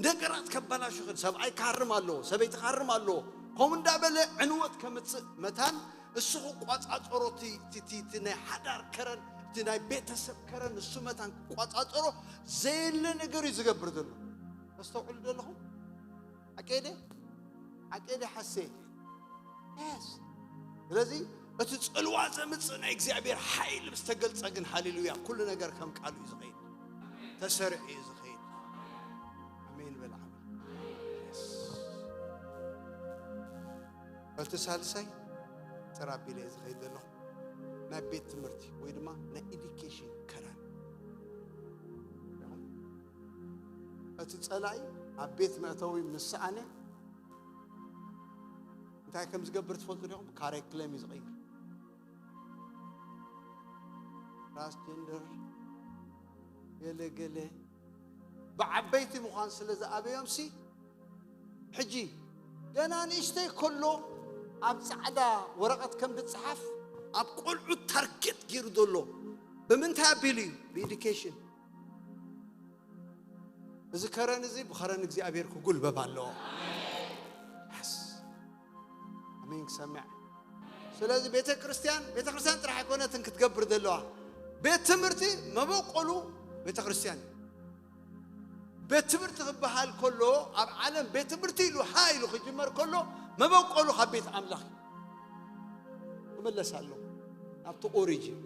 ነገራት ከበላሹ ይኽእል፣ ሰብኣይ ክሃርም ኣለዎ፣ ሰበይቲ ክሃርም ኣለዎ። ከምኡ እንዳበለ ዕንወት ከምፅእ መታን እሱ ክቋፃፀሮ፣ እቲ፣ እቲ፣ እቲ፣ እቲ ናይ ሓዳር ከረን፣ እቲ ናይ ቤተሰብ ከረን እሱ መታን ክቋፃፀሮ ዘየለ ነገር እዩ ዝገብር ዘሎ። ተስተውዕሉ ዶ ኣለኹም? ሓቀይ ድየ? ሓቀይ ድየ ሓሰየ? የስ። ስለዚ እቲ ጽልዋ ዘምጽእ ናይ እግዚኣብሔር ሓይል ምስ ተገልጸ ግን፣ ሃሌሉያ፣ ኩሉ ነገር ከም ቃሉ እዩ ዝኸይድ። ተሰሪዑ እዩ ዝኸይድ። ኣሜን በል ዓሚ። የስ። እቲ ሳልሳይ ጥራ ኣቢለ እየ ዝኸይድ ዘለኹ። ናይ ቤት ትምህርቲ ወይ ድማ ናይ ኤዱኬሽን ከረን። እቲ ጸላኢ ኣብ ቤት መእተዊ ምስ ሰኣነ እንታይ ከም ዝገብር ትፈልጡ ዲኹም? ካሪክለም እዩ ዝቕይር። ትራንስጀንደር፣ ገለ ገለ፣ ብዓበይቲ ምዃን ስለ ዝኣበዮም ሲ፣ ሕጂ ገና ንእሽተይ ከሎ ኣብ ጻዕዳ ወረቐት ከም ዝጸሓፍ ኣብ ቆልዑ ታርጌት ገይሩ ዘሎ ብምንታይ ኣቢሉ እዩ? ብኤዱኬሽን። እዚ ከረን እዚ ብኸረን እግዚኣብሔር ክጉልበብ ኣለዎ። ኣሜን። ክሰምዕ። ስለዚ ቤተ ክርስቲያን፣ ቤተ ክርስቲያን ጥራሕ ኣይኮነትን ክትገብር ዘለዋ። ቤት ትምህርቲ መበቆሉ ቤተ ክርስቲያን እዩ። ቤት ትምህርቲ ክበሃል ከሎ፣ ኣብ ዓለም ቤት ትምህርቲ ኢሉ ሃ ኢሉ ክጅመር ከሎ፣ መበቆሉ ካብ ቤት ኣምላኽ እዩ። ክምለስ ኣለዎ ናብቲ ኦሪጂን።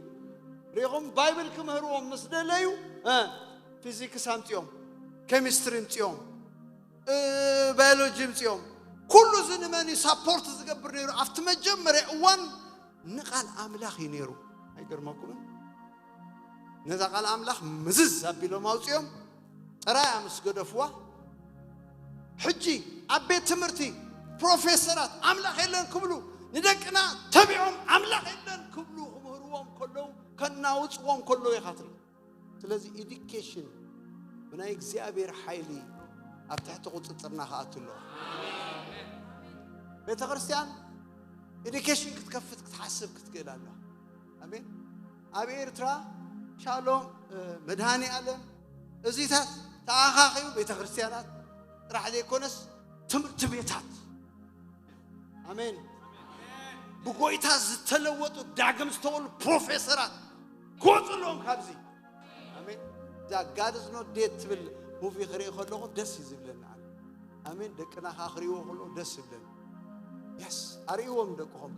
ሪኹም ባይብል ክምህርዎም ምስ ደለዩ፣ እ፣ ፊዚክስ ኣምጺኦም፣ ኬሚስትሪ ኣምጺኦም፣ እ፣ ባዮሎጂ ኣምጺኦም። ኩሉ እዚ ንመን እዩ ሳፖርት ዝገብር ነይሩ? ኣብቲ መጀመርያ እዋን ንቓል ኣምላኽ እዩ ነይሩ። ኣይገርመኩምን? ነዛ ቃል ኣምላኽ ምዝዝ ኣቢሎም ኣውጺኦም ጥራይ ምስ ገደፍዋ፣ ሕጂ ኣብ ቤት ትምህርቲ ፕሮፌሰራት ኣምላኽ የለን ክብሉ፣ ንደቅና ተቢዖም ኣምላኽ የለን ክብሉ ክምህርዎም ከለዉ፣ ከናውጽዎም ከለዉ ኢኻ ትርኢ። ስለዚ ኤዱኬሽን ብናይ እግዚኣብሔር ሓይሊ ኣብ ትሕቲ ቁጽጽርና ክኣቱ ኣለዎ። ቤተ ክርስቲያን ኤዱኬሽን ክትከፍት ክትሓስብ ክትክእል ኣለዋ። ኣሜን። ኣብ ኤርትራ ሻሎም፣ እ፣ መድኃኔ ዓለም እዚታት ተኣኻኺቡ ቤተ ክርስቲያናት ጥራሕ ዘይኮነስ ትምህርቲ ቤታት፣ ኣሜን፣ ብጎይታ ዝተለወጡ ዳግም ዝተወሉ ፕሮፌሰራት ክወፁ ኣለዎም ካብዚ። ኣሜን። እዛ God is not dead ትብል ሙቪ ክርኢ ከለኹ ደስ እዩ ዝብለኒ ኣነ። ኣሜን። ደቅና ከዓ ክርእይዎ ከለኹ ደስ ይብለኒ። የስ፣ ኣርእይዎም ደቅኹም።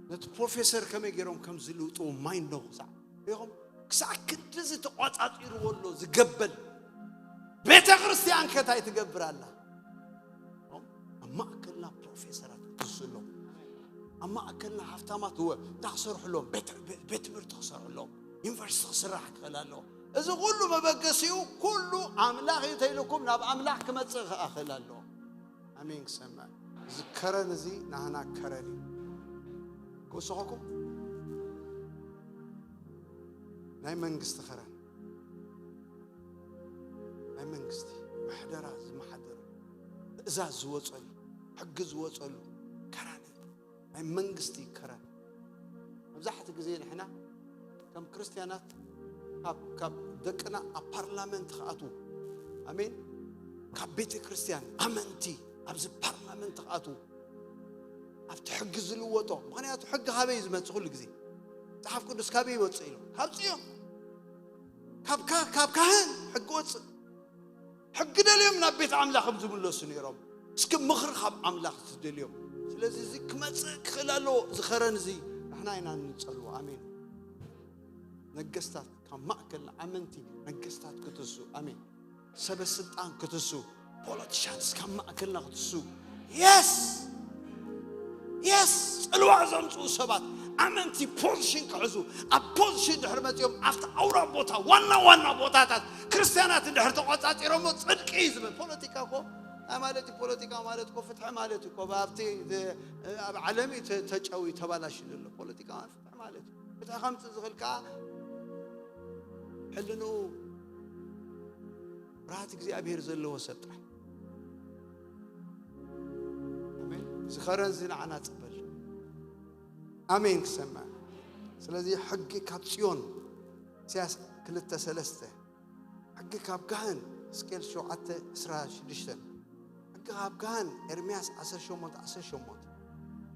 ነቲ ፕሮፌሰር ከመይ ገይሮም ከም ዝልውጥዎ ማይንዶም ክሳዕ ሪኹም፣ ክሳዕ ክንድዚ ተቋጻጺርዎ ኣሎ ዝገበል ቤተ ክርስቲያን ከ እንታይ ትገብር ኣላ? ኣብ ማእከልና ፕሮፌሰራት ክድሱ ኣለዉ። ኣብ ማእከልና ሃፍታማት እወ እንታይ ክሰርሑ ኣለዎም? ቤት፣ ቤት፣ ቤት ትምህርቲ ክሰርሑ ኣለዎም። ዩኒቨርሲቲ ክስራሕ ክኽእል ኣለዎ። እዚ ኩሉ መበገሲኡ ኩሉ ኣምላኽ እዩ ተይልኩም ናብ ኣምላኽ ክመጽእ ክኣኽእል ኣለዎ። ኣሜን ክሰምዕ። እዚ ከረን እዚ ናህና ከረን እዩ። ክውስኸኩም ናይ መንግስቲ ከረን፣ ናይ መንግስቲ ምሕደራ ዝመሓደሩ፣ ትእዛዝ ዝወፀሉ፣ ሕጊ ዝወፀሉ ከረን፣ ናይ መንግስቲ ከረን። መብዛሕትኡ ግዜ ንሕና ከም ክርስትያናት ካብ፣ ካብ ደቅና ኣብ ፓርላመንት ክኣትዉ፣ ኣሜን፣ ካብ ቤተ ክርስቲያን ኣመንቲ ኣብዚ ፓርላመንት ክኣትዉ፣ ኣብቲ ሕጊ ዝልወጦ። ምኽንያቱ ሕጊ ካበይ እዩ ዝመጽእ? ኩሉ ግዜ መጽሓፍ ቅዱስ ካበይ ይወጽእ ኢሉ? ካብ ጽዮን፣ ካብ ካ-፣ ካብ ካህን ሕጊ ወጽእ። ሕጊ ደልዮም ናብ ቤት ኣምላኽ ከም ዝምለሱ ነይሮም። እስኪ ምኽሪ ካብ ኣምላኽ ዝደልዮም። ስለዚ እዚ ክመጽእ ክኽእል ኣለዎ። እዚ ከረን እዚ ንሕና ኢና ንጸልዎ። ኣሜን። ነገስታት ካብ ማእከልና፣ ኣመንቲ ነገስታት ክትሱ። ኣሜን። ሰበ ስልጣን ክትሱ። ፖለቲሻንስ ካብ ማእከልና ክትሱ። የስ፣ የስ፣ ጽልዋ ዘምጽኡ ሰባት ኣመንቲ ፖዚሽን ክሕዙ፣ ኣብ ፖዚሽን ድሕሪ መጺኦም ኣብቲ ኣውራ ቦታ፣ ዋና ዋና ቦታታት ክርስትያናት እንድሕር ተቆጻጺሮሞ ጽድቂ እዩ ዝብል። ፖለቲካ እኮ እንታይ ማለት እዩ? ፖለቲካ ማለት እኮ ፍትሒ ማለት እዩ እኮ። ኣብቲ፣ ኣብ ዓለም እዩ ተ-፣ ተጨውዩ ተባላሽዩ ዘሎ። ፖለቲካ ማለት ፍትሒ ማለት እዩ። ፍትሒ ከምጽእ ዝኽእል ከኣ ሕልንኡ ፍርሃት እግዚኣብሔር ዘለዎ ሰብ ጥራይ። ኣሜን። እዚ ከረን እዚ ንዓና ጽበል። ኣሜን ክሰምዕ። ስለዚ ሕጊ ካብ ጽዮን፣ ኢሳያስ ክልተ ሰለስተ፣ ሕጊ ካብ ካህን፣ ሕዝቅኤል ሸውዓተ ዕስራ ሽዱሽተ፣ ሕጊ ካብ ካህን፣ ኤርምያስ ዓሰርተ ሸሞንተ ዓሰርተ ሸሞንተ።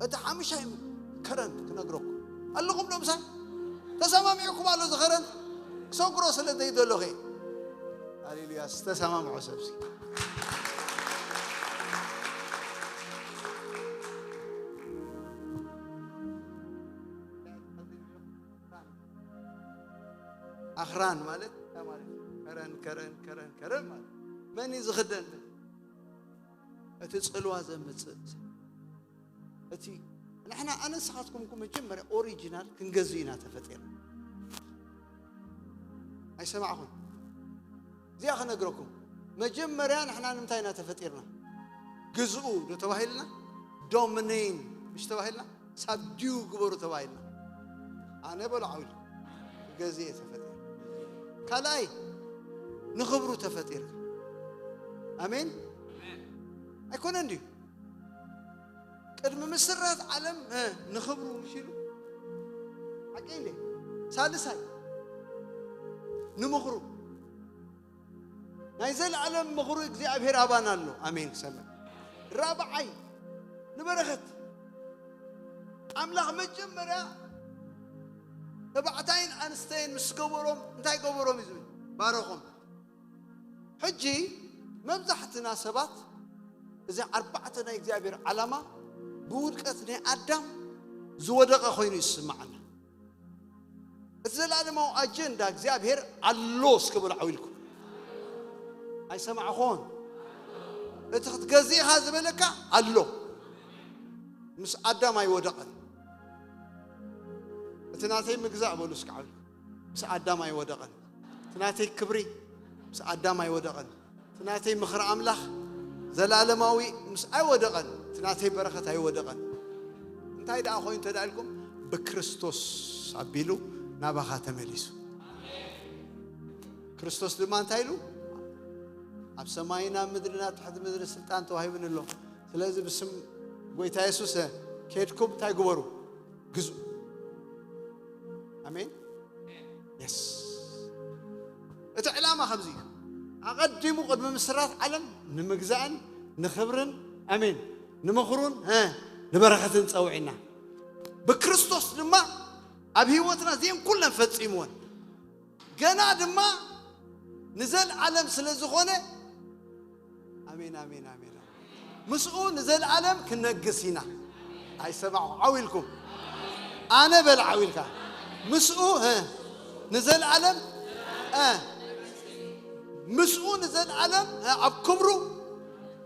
እቲ ሓሙሻይ ከረን ክነግረኩም ኣለኹም ዶ ምሳይ? ተሰማሚዕኩም ኣሎ እዚ ከረን? ክሰግሮ ስለ ዘይደለኹ እየ። ሃሌሉያ። ዝተሰማምዖ ሰብ እስኪ። ኣኽራን ማለት እንታይ ማለት እዩ? ከረን፣ ከረን፣ ከረን፣ ከረን ማለት መን እዩ ዝኽደን? እቲ ጽልዋ ዘምጽእ። እቲ ንሕና ኣነ ንስኻትኩም እኮ መጀመርያ ኦሪጂናል ክንገዝእ ኢና ተፈጢርና። ኣይሰማዕኹም? እዚኣ ክነግረኩም። መጀመርያ ንሕና ንምንታይ ኢና ተፈጢርና? ግዝኡ ዶ ተባሂልና? ዶሚኔን ምሽ ተባሂልና? ሳብዲዩ ግበሩ ተባሂልና። ኣነ በሎ ዓውሉ። ክገዝእ እየ ተፈጢረ። ካልኣይ፣ ንኽብሩ ተፈጢረ። ኣሜን። ኣይኮነን ድዩ? ቅድሚ ምስራት ዓለም ንኽብሩ ምሽ ኢሉ ሓቂ እንዴ? ሳልሳይ፣ ንምኽሩ ናይ ዘለዓለም ምኽሩ እግዚኣብሔር ኣባና ኣሎ። ኣሜን። ክሰምዕ ራብዓይ፣ ንበረኸት ኣምላኽ መጀመርያ ተባዕታይን ኣንስተይን ምስ ገበሮም እንታይ ገበሮም እዩ ዝብል? ባረኾም። ሕጂ መብዛሕትና ሰባት እዚ ኣርባዕተ ናይ እግዚኣብሔር ዓላማ ብውድቀት ናይ ኣዳም ዝወደቐ ኮይኑ ይስማዓና። እቲ ዘለዓለማዊ ኣጀንዳ እግዚኣብሔር ኣሎ እስከ በሉ ዓው ኢልኩም። ኣይሰማዕኹን። እቲ ክትገዝእ ኢኻ ዝበለካ ኣሎ። ምስ ኣዳም ኣይወደቐን። እቲ ናተይ ምግዛእ በሉ እስከ ዓው ኢልኩም። ምስ ኣዳም ኣይወደቐን። እቲ ናተይ ክብሪ ምስ ኣዳም ኣይወደቐን። እቲ ናተይ ምኽሪ ኣምላኽ ዘለዓለማዊ ምስ ኣይወደቐን፣ እቲ ናተይ በረኸት ኣይወደቐን። እንታይ ደኣ ኮይኑ እንተ ደኣ ኢልኩም፣ ብክርስቶስ ኣቢሉ ናባኻ ተመሊሱ። ክርስቶስ ድማ እንታይ ኢሉ? ኣብ ሰማይን ኣብ ምድርን ኣብ ትሕቲ ምድሪ ስልጣን ተዋሂቡኒ ኣሎ። ስለዚ ብስም ጎይታ የሱስ ከድኩም እንታይ ግበሩ? ግዙ። ኣሜን። የስ። እቲ ዕላማ ከምዚ እዩ። ኣቐዲሙ ቅድሚ ምስራት ዓለም ንምግዛእን ንኽብርን፣ ኣሜን፣ ንምኽሩን፣ እ፣ ንበረኸትን ጸውዒና። ብክርስቶስ ድማ ኣብ ህይወትና እዚአን ኩለን ፈጺምወን። ገና ድማ ንዘለዓለም ስለ ዝኾነ፣ ኣሜን፣ ኣሜን፣ ኣሜን። ምስኡ ንዘለዓለም ክነግስ ኢና። ኣይሰማዕኹ። ዓው ኢልኩም። ኣነ በል ዓው ኢልካ። ምስኡ፣ እ፣ ንዘለዓለም፣ እ፣ ምስኡ ንዘለዓለም፣ እ፣ ኣብ ክብሩ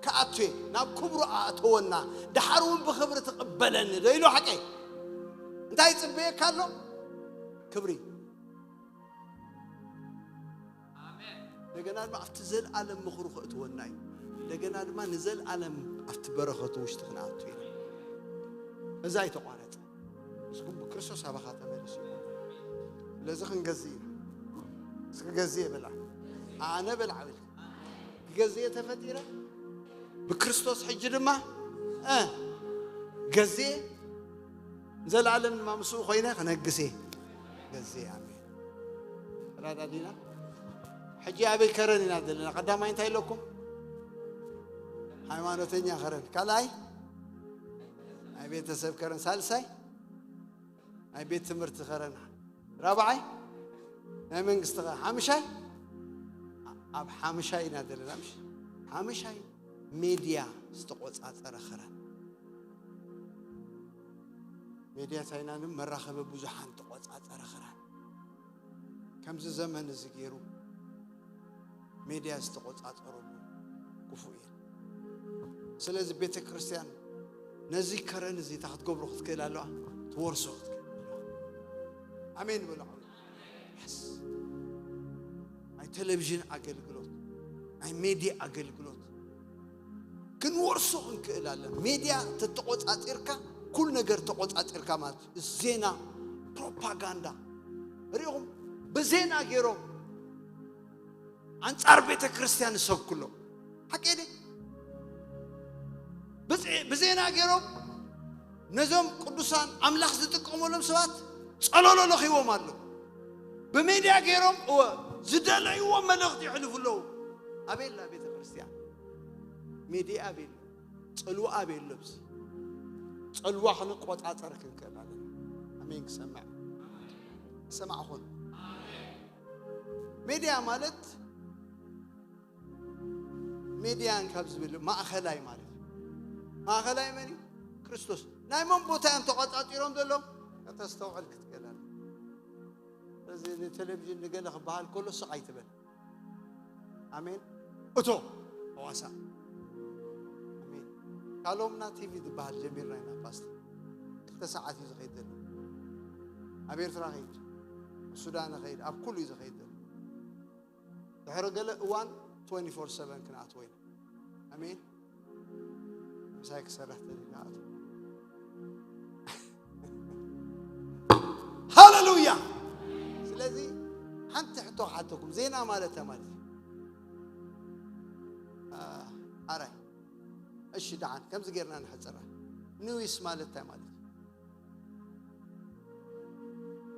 ክኣቱ እየ። ናብ ክብሩ ኣእተወና። ደሓር እውን ብኽብሪ ትቕበለኒ ዶ ኢሉ ሓቀይ? እንታይ ይጽበየካ ኣሎ? ክብሪ። እንደገና ድማ ኣብቲ ዘልኣለም ምኽሩ ከእትወና እዩ። እንደገና ድማ ንዘልኣለም ኣብቲ በረኸቱ ውሽጢ ክንኣቱ ኢና። እዛ ኣይተቋረጸ። እስኩም ብክርስቶስ ኣባኻ ተመሊሱ እዩ። ስለዚ ክንገዝእ ኢና። እስኪ ገዝእ በላ። ኣነ በል ዓው ኢልካ። ክገዝእ ተፈጢረ። ብክርስቶስ ሕጂ ድማ፣ እ፣ ገዝእ። ዘልኣለም ድማ ምስኡ ኮይነ ክነግስ እየ። ገዝእ። ኣሜን። ተረዳዲና? ሕጂ ኣበይ ከረን ኢና ዘለና? ቀዳማይ እንታይ ኢለኩም? ሃይማኖተኛ ከረን። ካልኣይ ናይ ቤተሰብ ከረን። ሳልሳይ ናይ ቤት ትምህርቲ ከረን። ራብዓይ ናይ መንግስቲ ከረን። ሓምሻይ ኣብ ሓምሻይ ኢና ዘለና። ምሽ ሓምሻይ ሜድያ ዝተቆጻጸረ ከረን። ሜድያ ቻይናንም መራኸቢ ብዙሓን ተቆጻጸረ ከረን። ከምዚ ዘመን እዚ ገይሩ ሜድያ ዝተቆጻጸረሉ ክፉእ እዩ። ስለዚ ቤተ ክርስቲያን ነዚ ከረን እዚ እንታይ ክትገብሮ ክትክእል ኣለዋ? ትወርሶ ክትክእል ኣለዋ። ኣሜን በሉ። ዓው። የስ። ናይ ቴሌቪዥን ኣገልግሎት፣ ናይ ሜድያ ኣገልግሎት ክንወርሶ ክንክእል ኣለና። ሜድያ ተተቆጻጺርካ ኩሉ ነገር ተቆጻጺርካ ማለት እዩ። ዜና፣ ፕሮፓጋንዳ ሪኢኹም ብዜና ገይሮም ኣንጻር ቤተ ክርስቲያን ይሰብኩ ኣለዉ። ሓቂ ድዩ? ብዜ-፣ ብዜና ገይሮም ነዞም ቅዱሳን ኣምላኽ ዝጥቀመሎም ሰባት ጸለሎ ለኺዎም ኣለዉ። ብሜድያ ገይሮም እወ ዝደለይዎ መልእኽቲ የሕልፉ ኣለዉ። ኣበይ ኣላ ቤተ ክርስቲያን? ሜድያ ኣበይ ኣሎ? ጽልዋ ኣበይ ኣሎ? ኣብዚ ጽልዋ ክንቆጻጸር ክንክእል ኣለና። ኣሜን። ክሰምዕ ሰማዕኹን። ሜድያ ማለት ሜድያን ካብ ዝብል ማእኸላይ ማለት እዩ። ማእኸላይ መን እዩ? ክርስቶስ። ናይ መን ቦታ እዮም ተቆጻጺሮም ዘለዉ? ከተስተውዕል ክትክእል ኣለካ። እዚ ንቴሌቪዥን ንገለ ክበሃል ከሎ ስቕ ኣይትበል። ኣሜን። እቶ፣ ሐዋሳ። ኣሜን። ካሎምና ቲቪ ዝበሃል ጀሚርና ኢና ፓስተር። ክልተ ሰዓት እዩ ዝኸይድ ዘሎ። ኣብ ኤርትራ ኸይድ፣ ኣብ ሱዳን ኸይድ፣ ኣብ ኩሉ እዩ ዝኸይድ ዘሎ። ድሕሪ ገለ እዋን ትወንቲ ፎር ሰቨን ክንኣትዎ ኢና። ኣሜን። ምሳይ ክሰርሕ ተደሊ ንኣትዎ። ሃሌሉያ። ስለዚ ሓንቲ ሕቶ ክሓተኩም፣ ዜና ማለት እንታይ ማለት እዩ? ኣራይ፣ እሺ፣ ደሓን ከምዚ ጌርና ንሕጽራ። ኒውስ ማለት እንታይ ማለት እዩ?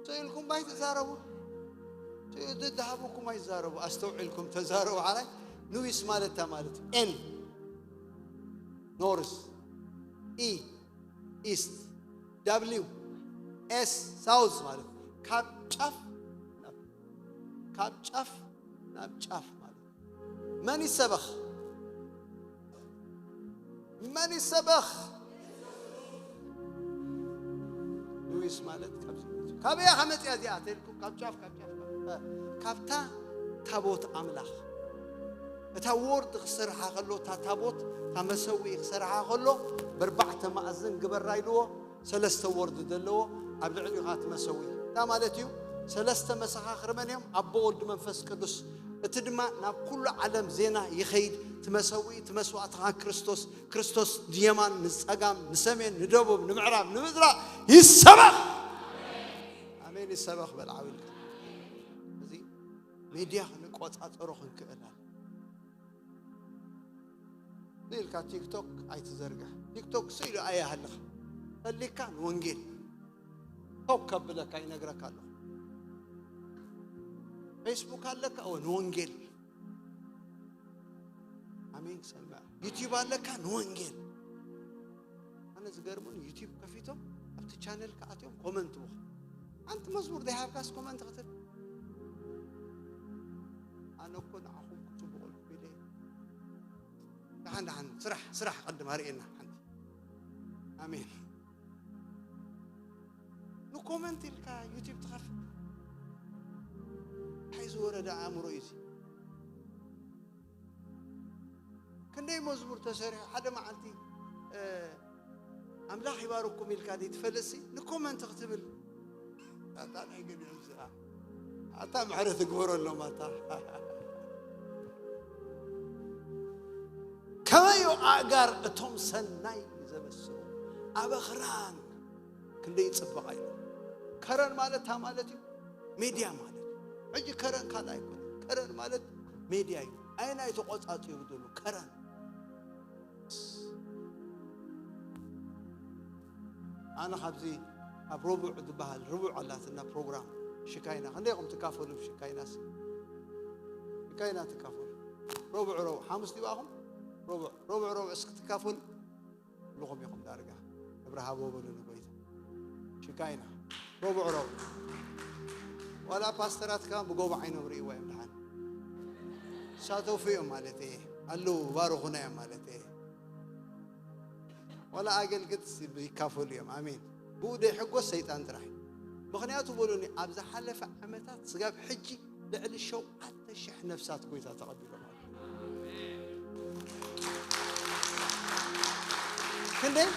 ስኢልኩም ባይ ትዛረቡ። ዝሃብኩም ኣይዛረቡ። ኣስተውዒልኩም ተዛረቡ። ሓራይ፣ ኒውስ ማለት እንታይ ማለት እዩ? ኤን፣ ኖርስ፣ ኢ፣ ኢስት፣ ደብሊው፣ ኤስ፣ ሳውዝ ማለት እዩ። ካብ ጫፍ ናብ፣ ካብ ጫፍ ናብ ጫፍ ማለት እዩ። መን ይሰበኽ? መን ይሰበኽ? ሉዊስ ማለት ካብዚ፣ ካበይ እያ ከመፅያ እዚኣ ተልኩም፣ ካብ ጫፍ፣ ካብ ጫፍ፣ ካብ፣ ካብታ ታቦት ኣምላኽ። እታ ወርድ ክሰርሓ ከሎ፣ እታ ታቦት፣ እታ መሰዊ ክሰርሓ ከሎ፣ በርባዕተ ማእዝን ግበራ ኢልዎ፣ ሰለስተ ወርድ ዘለዎ ኣብ ልዕሊኡ ኸዓ ትመሰዊ። እንታይ ማለት እዩ? ሰለስተ መሰኻኽር መን እዮም? ኣቦ፣ ወልድ፣ መንፈስ ቅዱስ። እቲ ድማ ናብ ኩሉ ዓለም ዜና ይኸይድ። ትመሰዊ፣ ትመስዋእትኻ ክርስቶስ፣ ክርስቶስ ንየማን፣ ንጸጋም፣ ንሰሜን፣ ንደቡብ፣ ንምዕራብ፣ ንምዝራቕ ይሰበኽ። ኣሜን። ይሰበኽ በል ዓው ኢልካ። እዚ ሚድያ ክንቆጻጸሮ ክንክእል ኣለ። ኢልካ ቲክቶክ ኣይትዘርግሕ። ቲክቶክ ስኢሉ ኣይሃልኻ። ፈሊካ ንወንጌል ቶክ ከብለካ ይነግረካ ኣለኹ። ፌስቡክ ኣለካ፣ እወ፣ ንወንጌል። ኣሜን። ሰምዕ። ዩቲዩብ ኣለካ፣ ንወንጌል። ኣነ ዝገርሙን ዩቲዩብ ከፊቶም ኣብቲ ቻነል ከኣትዮም ኮመንት ውኽ። ሓንቲ መዝሙር ዘይሃብካስ ኮመንት ክትብል? ኣነ እኮ ንዓኹም ክጽብቑልኩም ኢለ። ደሓን፣ ደሓን፣ ስራሕ፣ ስራሕ ቀድም ኣርእየና ሓንቲ። ኣሜን። ንኮመንት ኢልካ ዩቲዩብ ትኸፍት? እንታይ ዝወረደ ኣእምሮ እዩ እዚ? ክንደይ መዝሙር ተሰሪሑ ሓደ መዓልቲ፣ እ፣ ኣምላኽ ይባርኩም ኢልካ ደይ ትፈልጥሲ ንኮመንት ክትብል? ኣታ ናይ ገሊኦም ስኣ። ኣታ ምሕረት ትግበረሎም ኣታ። ከመዩ ኣእጋር እቶም ሰናይ ዘበስሩ ኣበኽራን ክንደይ ይጽበቕ ኢሉ። ከረን ማለት እንታይ ማለት እዩ? ሜድያ ማለት እዩ። ሕጂ ከረን ካልእ ኣይኮነን። ከረን ማለት ሜድያ እዩ። ኣየናይ ተቖጻጺሩ ዘሎ ከረን? ኣነ ካብዚ ኣብ ረቡዕ ዝበሃል፣ ረቡዕ ኣላትና ፕሮግራም ሽካይና። ክንደይ ኢኹም ትካፈሉ ኣብ ሽካይናስ? ሽካይና ትካፈሉ። ረቡዕ፣ ረቡዕ፣ ሓሙስ ዲባኹም? ረቡዕ፣ ረቡዕ፣ ረቡዕ እስኪ ትካፈሉ። ኩልኹም ኢኹም ዳርጋ። ክብሪ ሃቦ በሉ ንጎይታ። ሽካይና። ረቡዕ፣ ረቡዕ። ዋላ ፓስተራት ከማን ብጎቦ ዓይኖም ርእይዎ እዮም ደሓን። ሳተፉ እዮም ማለት እየ። ኣለዉ፣ ባርኹና እዮም ማለት እየ። ዋላ ኣገልግልት ይካፈሉ እዮም። ኣሜን። ብኡ ደይሕጎስ ሰይጣን ጥራሕ እዩ። ምኽንያቱ በሉኒ፣ ኣብ ዝሓለፈ ዓመታት ስጋብ ሕጂ ልዕሊ ሸውዓተ ሽሕ ነፍሳት ጎይታ ተቐቢሎም ኣለዉ። ክንደይ?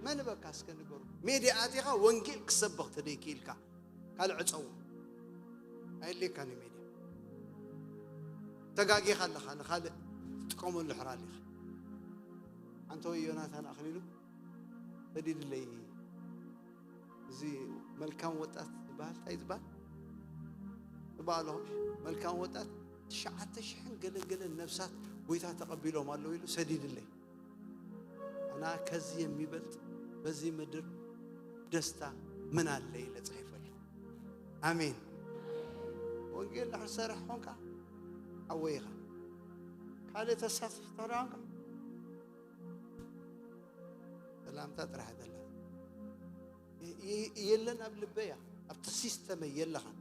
መን በካ እስከ ንገሩ። ሜድያ ኣቲኻ ወንጌል ክሰብኽ ተደይክኢልካ ካልእ ዕጸዎ። ኣየድልየካን እዩ ሜድያ። ተጋጊኻ ኣለኻ፣ ንኻልእ ትጥቀመሉ ሕራል ኢኻ። ኣንተ ወይ ዮናታን ኣኽሊሉ ሰዲድለይ። እዚ መልካም ወጣት ዝበሃል እንታይ ዝበሃል? ጽባሕ ኣለኹም። መልካም ወጣት ትሽዓተ ሽሕን ገለን ገለን ነፍሳት ጎይታ ተቐቢሎም ኣለዉ ኢሉ ሰዲድለይ። እና ከዚህ የሚበልጥ በዚህ ምድር ደስታ ምን አለ ኢለ ጽሒፈሉ። ኣሜን። ወንጌል ንኽትሰርሕ ኾንካ ሓወይ ኢኻ። ካልእ ተሳትፍ ተራ ኾንካ ሰላምታ ጥራሕ ኣይደላን። የ-፣ የ-፣ የለን ኣብ ልበያ፣ ኣብቲ ሲስተመይ የለኻን።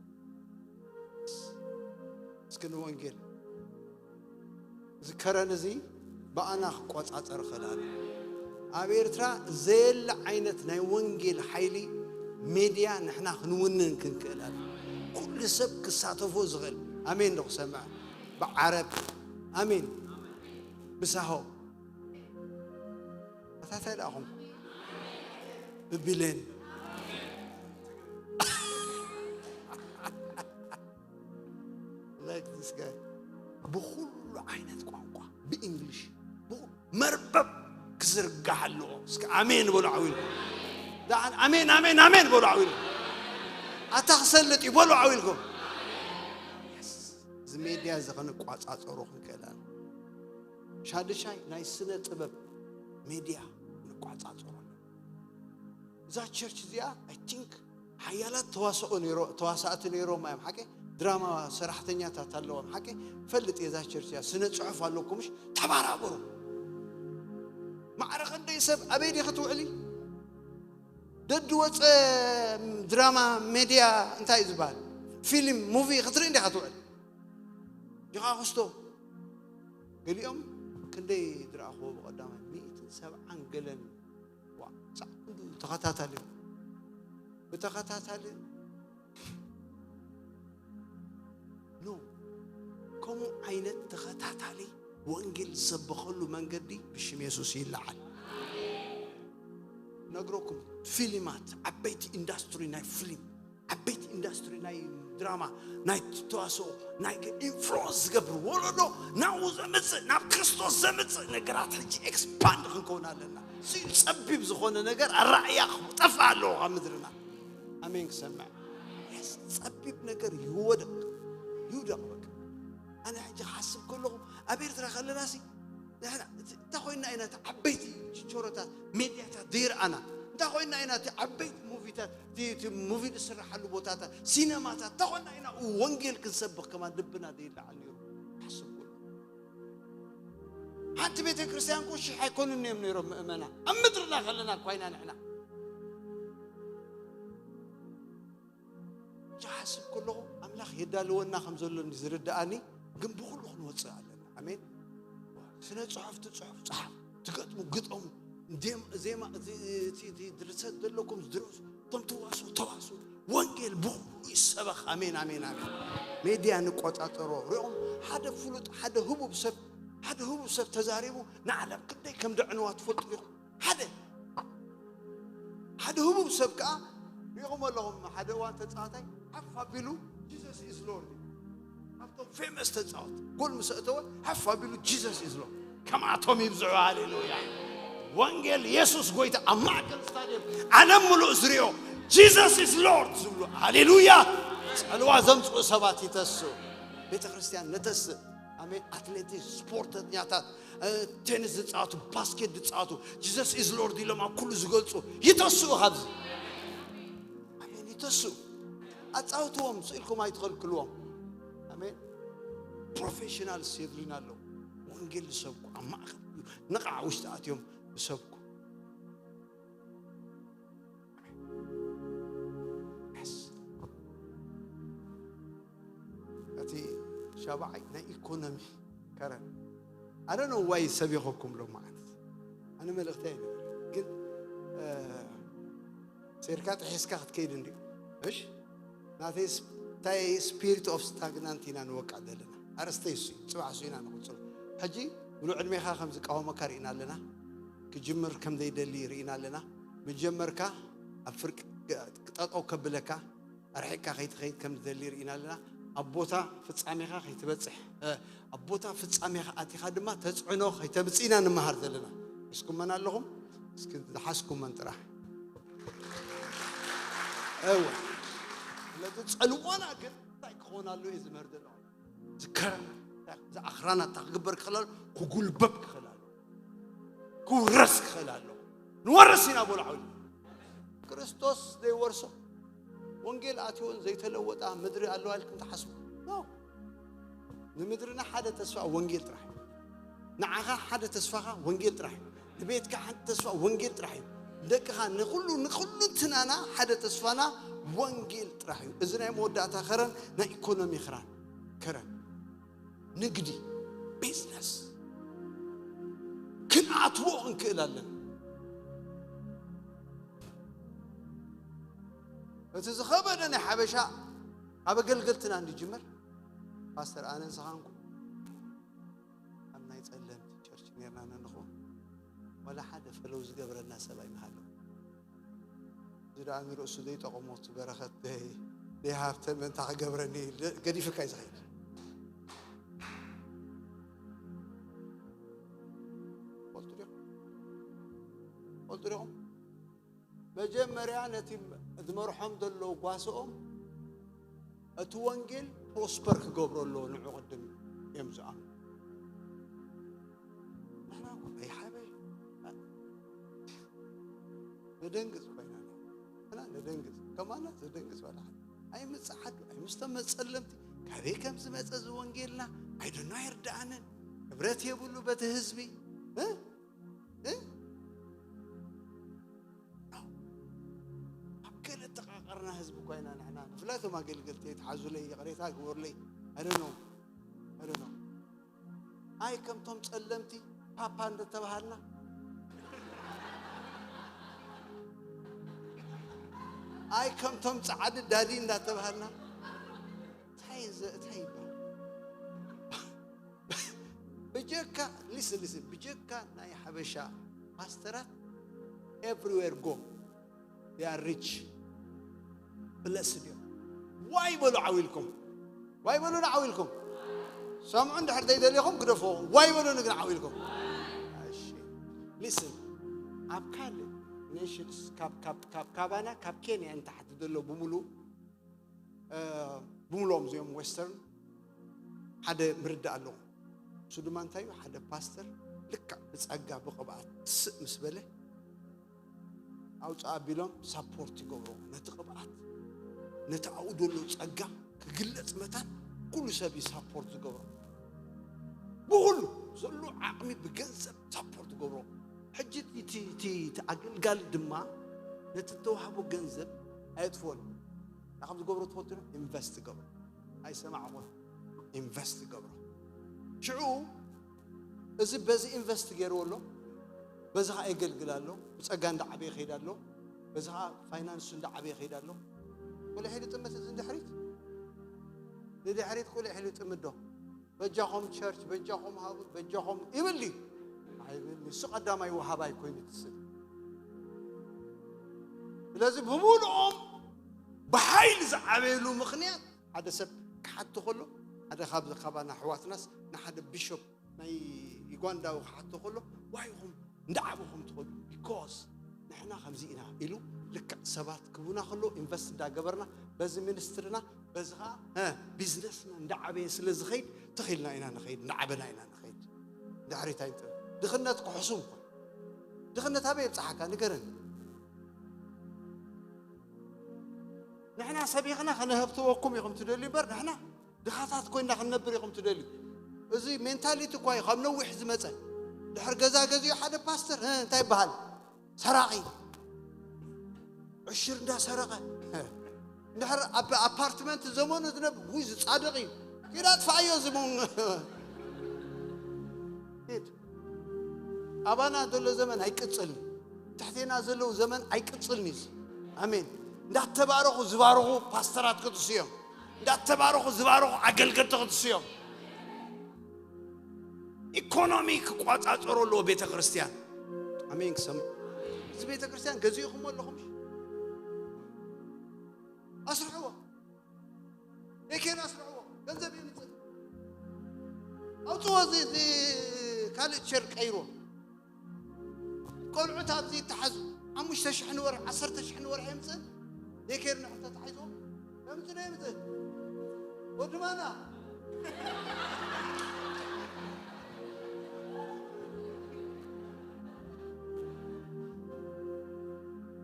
እስኪ ንወንጌል እዚ ከረን እዚ ብኣና ክቆጻጸር ክኽእል ኣለዎ። ኣብ ኤርትራ ዘየለ ዓይነት ናይ ወንጌል ሓይሊ ሜድያ ንሕና ክንውንን ክንክእል ኣለና። ኩሉ ሰብ ክሳተፎ ዝኽእል። ኣሜን ዶ ክሰምዕ? ብዓረብ። ኣሜን። ብሳሆ። ኣታ እንታይ ደኣ ኾንኩ? ብቢሌን። Like this guy. ብኹሉ ዓይነት ቋንቋ ብእንግሊሽ ብኹ- መርበብ ክዝርጋሕ ኣለዎ። እስኪ ኣሜን በሉ ዓው ኢልኩም። ደሓን ኣሜን ኣሜን ኣሜን በሉ ዓው ኢልኩም። ኣታ ክሰልጥ እዩ በሉ ዓው ኢልኩም። Yes። እዚ ሜድያ እዚ ክንቋጻጸሮ ክንክእል ኣለና። ሻድሻይ ናይ ስነ ጥበብ ሜድያ ክንቋጻጸሮ ኣለና። እዛ ቸርች እዚኣ I think ሓያላት ተዋስኦ ነይሮ- ተዋሳእቲ ነይሮም እዮም ሓቂ። ድራማ ሰራሕተኛታት ኣለዎም ሓቂ። ፈልጥ እየ እዛ ቸርች እዚኣ ስነ ጽሑፍ ኣለኩም ምሽ ተባራበሩ። ማዕረ ክንደይ ሰብ ኣበይ ዲኺ ትውዕሊ? ደድ ወፀ ድራማ ሜድያ እንታይ እዩ ዝበሃል? ፊልም ሙቪ ክትርኢ እንዲኻ ትውዕል። ዲኻ ክስቶ ገሊኦም ክንደይ ዝረኣኽዎ ብቐዳማይ ሚእትን ሰብዓን ገለን ዋ ሳዕ ክንዱ ተኸታታሊ ብተኸታታሊ ኖ ከምኡ ዓይነት ተኸታታሊ ወንጌል ዝሰበኸሉ መንገዲ ብሽም የሱስ ይለዓል። ነግረኩም ፊልማት ዓበይቲ ኢንዳስትሪ ናይ ፊልም ዓበይቲ ኢንዳስትሪ ናይ ድራማ ናይ ተዋስኦ ናይ ኢንፍሉወንስ ዝገብር ወለዶ ናብኡ ዘምፅእ ናብ ክርስቶስ ዘምፅእ ነገራት ሕጂ ኤክስፓንድ ክንከውን ኣለና። ስዩ ፀቢብ ዝኾነ ነገር ኣራእያ ጠፋ ኣለዎ ካብ ምድርና። ኣሜን ክሰምዕ Yes፣ ፀቢብ ነገር ይወደቕ ይውደቕ በቃ። ኣነ ሕጂ ክሓስብ ከለኹ ኣብ ኤርትራ ከለና ሲ ንሕና እቲ- እንታይ ኮይና ኢና እቲ ዓበይቲ ችቾሮታት ሜድያታት ዘይረኣና እንታይ ኮይና ኢና እቲ ዓበይቲ ሙቪታት እቲ- እቲ ሙቪ ዝስራሓሉ ቦታታት ሲነማታት እንታይ ኮይና ኢና ወንጌል ክንሰብኽ ከማን ልብና ዘይለዓል ነይሩ ሓስብ ከለኹ። ሓንቲ ቤተ ክርስቲያን እኮ ሽሕ ኣይኮኑን እዮም ነይሮም ምእመና ኣብ ምድርና ከለና እኳ ኢና ንሕና ዝሓስብ ከለኹ ኣምላኽ የዳልወና ከም ዘሎ ዝርድኣኒ ግን ብኩሉ ክንወፅእ ኣለና ኣሜን ስነ ፅሑፍ ትፅሑፍ ፀሓፍ ትገጥሙ ግጠሙ ዜማ ድርሰት ዘለኩም ዝድረሱ እቶም ተዋሱ ተዋሱ ወንጌል ብኩሉ ይሰበኽ ኣሜን ኣሜን ኣሜን ሜድያ ንቆፃፀሮ ሪኦም ሓደ ፍሉጥ ሓደ ህቡብ ሰብ ሓደ ህቡብ ሰብ ተዛሪቡ ንዓለም ክንደይ ከም ደዕንዋ ትፈልጡ ዲኹም ሓደ ሓደ ህቡብ ሰብ ከዓ ሪኹም ኣለኹም ሓደ እዋን ተፃዋታይ ሓፍ ኣቢሉ Jesus is Lord ካብቶም ፌመስ ተፃወት ጎል ምስ ኣተወ ሓፍ ኣቢሉ Jesus is Lord ከማቶም ይብዝዑ ሃሌሉያ ወንጌል የሱስ ጎይታ ኣብ ማእከል ስታድየም ዓለም ምሉእ ዝሪኦ Jesus is Lord ዝብሉ ሃሌሉያ ፀልዋ ዘምፅኡ ሰባት ይተስኡ ቤተ ክርስቲያን ንተስእ ኣሜን ኣትሌቲክስ ስፖርተኛታት ቴኒስ ዝፃወቱ ባስኬት ዝፃወቱ Jesus is Lord ኢሎም ኣብ ኩሉ ዝገልፁ ይተስኡ ካብዚ ኣሜን ይተስኡ ኣፃውትዎም ስኢልኩም ኣይትኸልክልዎም ኣሜን ፕሮፌሽናል የድልዩና ኣለዉ ወንጌል ዝሰብኩ ኣብ ማእከል እዩ ንቓዕ ውሽጢ ኣትዮም ዝሰብኩ እቲ ሻብዓይ ናይ ኢኮኖሚ ከረን ኣነ ነው ዋይ ሰብ ይኸኩም ሎ ማለት ኣነ መልእኽተይ ኣይነበረ ግን ሴርካ ጥሒስካ ክትከይድ እንዲዩ እሽ ናተይ እንታይ ስፒሪት ኦፍ ስታግናንት ኢና ንወቃዕ ዘለና ኣረስተይ እሱ እዩ ፅባሕ እሱ ኢና ንቕፅሎ ሕጂ ሙሉ ዕድሜኻ ከም ዝቃወመካ ርኢና ኣለና ክጅምር ከም ዘይደሊ ርኢና ኣለና መጀመርካ ኣብ ፍርቂ ጠጠው ከብለካ ኣርሒቅካ ከይትኸይድ ከም ዝደሊ ርኢና ኣለና ኣብ ቦታ ፍፃሜኻ ከይትበፅሕ ኣብ ቦታ ፍፃሜኻ ኣቲኻ ድማ ተፅዕኖ ከይተምፅእ ኢና ንምሃር ዘለና እስኩም መን ኣለኹም እስኪ ዝሓዝኩም መን ጥራሕ እወ ስለዚ ፀልዋና ግን እንታይ ክኾን ኣሎ እየ ዝምህር ዘለኹ ዝከረና ዝኣኽራና እንታይ ክግበር ክኽእል ኣሎ ክጉልበብ ክኽእል ኣሎ ክውረስ ክኽእል ኣሎ ንወርስ ኢና በሉ ዓብዩ ክርስቶስ ዘይወርሶ ወንጌል ኣትዮን ዘይተለወጣ ምድሪ ኣለዋ ኢልኩም ትሓስቡ ንምድርና ሓደ ተስፋ ወንጌል ጥራሕ እዩ ንዓኻ ሓደ ተስፋኻ ወንጌል ጥራሕ እዩ ንቤትካ ሓደ ተስፋ ወንጌል ጥራሕ እዩ ንደቅኻ ንኩሉ ንኩሉ እንትናና ሓደ ተስፋና ወንጌል ጥራሕ እዩ እዚ ናይ መወዳእታ ከረን ናይ ኢኮኖሚ ክራን ከረን ንግዲ ቢዝነስ ክንኣትዎ ክንክእል ኣለና እቲ ዝኸበደ ናይ ሓበሻ ኣብ ኣገልገልትና እንጅምር ፓስተር ኣነ ንስኻንኩ ኣብ ናይ ጸለምቲ ቸርች ነርና ንንኸውን ዋላ ሓደ ፈለው ዝገብረና ሰብ ኣይምሃለው እዚ ደኣ ንርእሱ ዘይጠቐሞ እቲ በረኸት ዘይሃብተ ምእንታ ክገብረኒ ገዲፍካ እዩ ዝኸይድ ትሪኦም መጀመርያ ነቲ ዝመርሖም ዘሎ ጓስኦም እቲ ወንጌል ፕሮስፐር ክገብሮ ኣለዎ። ንዑ ቅድም እዮም ዝኣምኑ። ንሕና እኮ ኣይሓበ ነደንግጽ ኮይና ንሕና ነደንግጽ ከማና ዘደንግጽ ባዳ ኣይምጽእ ሓዱ ኣይምስተመጸለምቲ ካበይ ከም ዝመጸ እዚ ወንጌልና ኣይደኖ ኣይርድኣንን። ክብረት የብሉ በቲ ህዝቢ እ? እ? ኣብ ገለ ተቃቀርና ህዝቢ ኮይና ንሕና ብፍላይ እቶም ኣገልገልቲ ይትሓዙለይ ይቕሬታ ግበሩለይ። I don't know. I don't know. ኣይ ከምቶም ጸለምቲ ፓፓ እንደተባሃልና ኣይ ከምቶም ጻዕዲ ዳዲ እንዳተባሃልና እንታይ ዘ- እንታይ ይባል ብጀካ listen listen ብጀካ ናይ ሓበሻ ፓስተራት everywhere go they are rich blessed እዮም። ዋይ በሉ ዓው ኢልኩም ዋይ በሉና ዓው ኢልኩም ሰምዑ እንድሕር ዘይደሊኹም ግደፍዎ። ዋይ በሉኒ ግን ዓው ኢልኩም እሺ listen ኣብ ካልእ nations ካብ ካብ ካብ ካባና ካብ ኬንያ ንታሕቲ ዘሎ ብምሉእ ብምሎም እዚኦም western ሓደ ምርዳእ ኣለዎ። እሱ ድማ እንታይ እዩ? ሓደ ፓስተር ልክዕ ብጸጋ ብቕብኣት ስእ ምስ በለ ኣውፅኣ ኣቢሎም ሳፖርት ይገብሮ ነቲ ቅብኣት ነቲ ኣብኡ ዘሎ ጸጋ ክግለጽ መታን ኩሉ ሰብ እዩ ሳፖርት ዝገብሮ ብኩሉ ዘሎ ዓቕሚ ብገንዘብ ሳፖርት ዝገብሮ ሕጂ እቲ ኣገልጋሊ ድማ ነቲ ዝተዋህቦ ገንዘብ ኣየጥፍኦን ንከም ዝገብሮ ትፈልጡ ኢንቨስት ገብሮ ኣይሰማዕኹን ኢንቨስት ገብሮ ሽዑ እዚ በዚ ኢንቨስት ገይርዎ ኣሎ በዚ ከዓ የገልግል ኣሎ ብፀጋ እንዳዓበየ ይኸይድ ኣሎ በዚ ከዓ ፋይናንሱ እንዳዓበየ ይኸይድ ኣሎ ቁልሕ ኢሉ ጥምት እዚ ንድሕሪት ንድሕሪት ቁልሕ ኢሉ ጥምት ዶ በጃኹም ቸርች በጃኹም ሃቡ በጃኹም ይብል ድዩ ኣይብል ንሱ ቀዳማይ ወሃባይ ኮይኑ ትስል ስለዚ ብምሉኦም ብሓይሊ ዝዓበየሉ ምኽንያት ሓደ ሰብ ክሓቲ ከሎ ሓደ ካብ ካባና ኣሕዋትናስ ንሓደ ቢሾፕ ናይ ዩጋንዳዊ ክሓቶ ከሎ ዋይኹም እንዳዓበኹም ትኸዱ because ንሕና ከምዚ ኢና ኢሉ ልክዕ ሰባት ክቡና ከሎ ኢንቨስት እንዳገበርና በዚ ሚኒስትርና በዚ ከዓ ቢዝነስና እንዳዓበየ ስለ ዝኸይድ ተኺልና ኢና ንኸይድ እንዳዓበና ኢና ንኸይድ ድሕሪት ኣይንጥብ ድኽነት ክሕሱም ኮን ድኽነት ኣበይ የብፅሓካ ንገረኒ ንሕና ሰቢኽና ከነሀብትወኩም ኢኹም ትደልዩ እምበር ንሕና ድኻታት ኮይና ክንነብር ኢኹም ትደልዩ እዚ ሜንታሊቲ እኳ እዩ ካብ ነዊሕ ዝመፀ ድሕር ገዛ ገዚኡ ሓደ ፓስተር እንታይ ይበሃል ሰራቒ ዕሽር እንዳሰረቐ እንድሕር ኣብ ኣፓርትመንት ዘመኑ ዝነብ ውይ ዝፃድቕ እዩ ኪዳ ጥፋኣዮ ዝመን ኣባና ዘሎ ዘመን ኣይቅፅልን ትሕቴና ዘለዉ ዘመን ኣይቅፅልን እዩ ኣሜን እንዳተባረኹ ዝባረኹ ፓስተራት ክትስዮም እንዳተባረኹ ዝባረኹ ኣገልገልቲ ክትስዮም ኢኮኖሚ ክቋፃፀሮ ኣለዎ ቤተ ክርስቲያን ኣሜን ክሰምዑ እዚ ቤተ ክርስቲያን ገዚእኹም ኣለኹም ኣስርሕዎ የኬን ኣስርሕዎ ገንዘብ የምፅእ ኣውፅዎ እዚ ካልእ ቸር ቀይርዎ ቆልዑት ኣብዚ ይተሓዙ ሓሙሽተ ሽሕ ንወርሒ ዓሰርተ ሽሕ ንወርሒ የምፅእ ዴኬር ንዑ ተታሒዝዎ ከምፅእ ዶ የምፅእ ወድማና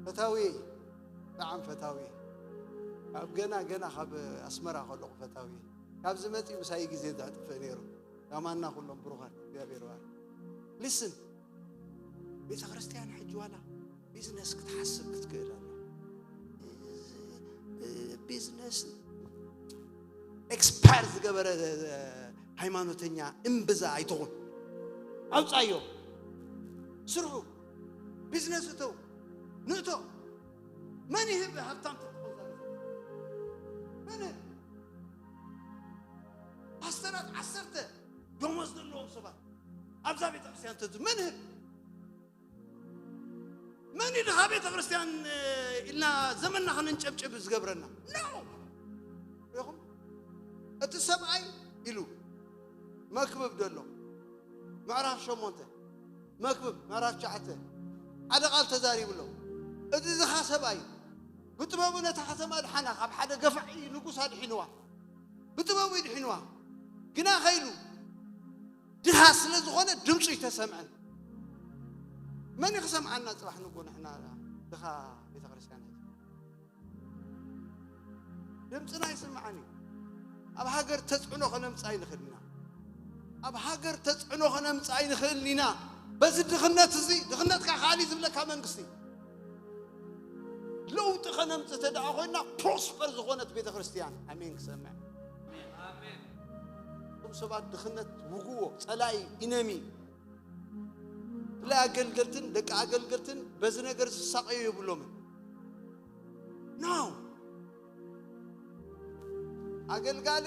ፈታዊ ብጣዕሚ ፈታዊ ካብ ገና ገና ካብ ኣስመራ ከለኹ ፈታዊ ካብዚ መፂኡ ምሳይ ግዜ ዘጥፍእ ነይሩ ኣማና ኩሎም ብሩኻት እግዚኣብሔር ባር listen ቤተ ክርስቲያን ሕጂ ዋላ ቢዝነስ ክትሓስብ ክትክእል ኣላ ቢዝነስ ኤክስፓየር ዝገበረ ሃይማኖተኛ እምብዛ ኣይትኹን ኣውፃዮ ስርሑ ቢዝነስ እተው ንእቶ መን ይህብ ሃብታም ትትኾን መን ፓስተራት ዓሰርተ ደሞዝ ዘለዎም ሰባት ኣብዛ ቤተክርስትያን ተዝ መን ህብ መን እዩ ድኻ ቤተክርስትያን ኢልና ዘመንና ከነንጨብጭብ ዝገብረና ነው ኢኹም እቲ ሰብኣይ ኢሉ መክብብ ደሎ ምዕራፍ ሸሞንተ መክብብ ምዕራፍ ትሽዓተ ሓደ ቃል ተዛሪቡ ኣሎ። እዚ ዝኻ ሰብኣይ ብጥበቡ ነታ ከተማ ድሓና፣ ካብ ሓደ ገፋዒ ንጉስ ኣድሒንዋ። ብጥበቡ ይድሒንዋ። ግና ኸይሉ ድኻ ስለ ዝኾነ ድምፁ ይተሰምዐን። መን እዩ ክሰምዓና? ጽባሕ ንጎ ንሕና ድኻ ቤተ ክርስቲያን ድምፅና ይስምዓን እዩ። ኣብ ሃገር ተፅዕኖ ከነምፅእ ኣይንኽእል ኢና። ኣብ ሃገር ተፅዕኖ ከነምፅእ ኣይንኽእል ኢና። በዚ ድኽነት እዚ፣ ድኽነትካ ካሊ ዝብለካ መንግስቲ፣ ለውጢ ከነምፅእ ተደኣ ኮይና ፕሮስፐር ዝኾነት ቤተ ክርስቲያን ኣሜን ክሰምዕ። እቶም ሰባት ድኽነት ውግዎ፣ ጸላኢ፣ ኢነሚ፣ ብላይ ኣገልገልትን ደቂ ኣገልገልትን በዚ ነገር ዝሳቀዩ የብሎምን። No። ኣገልጋሊ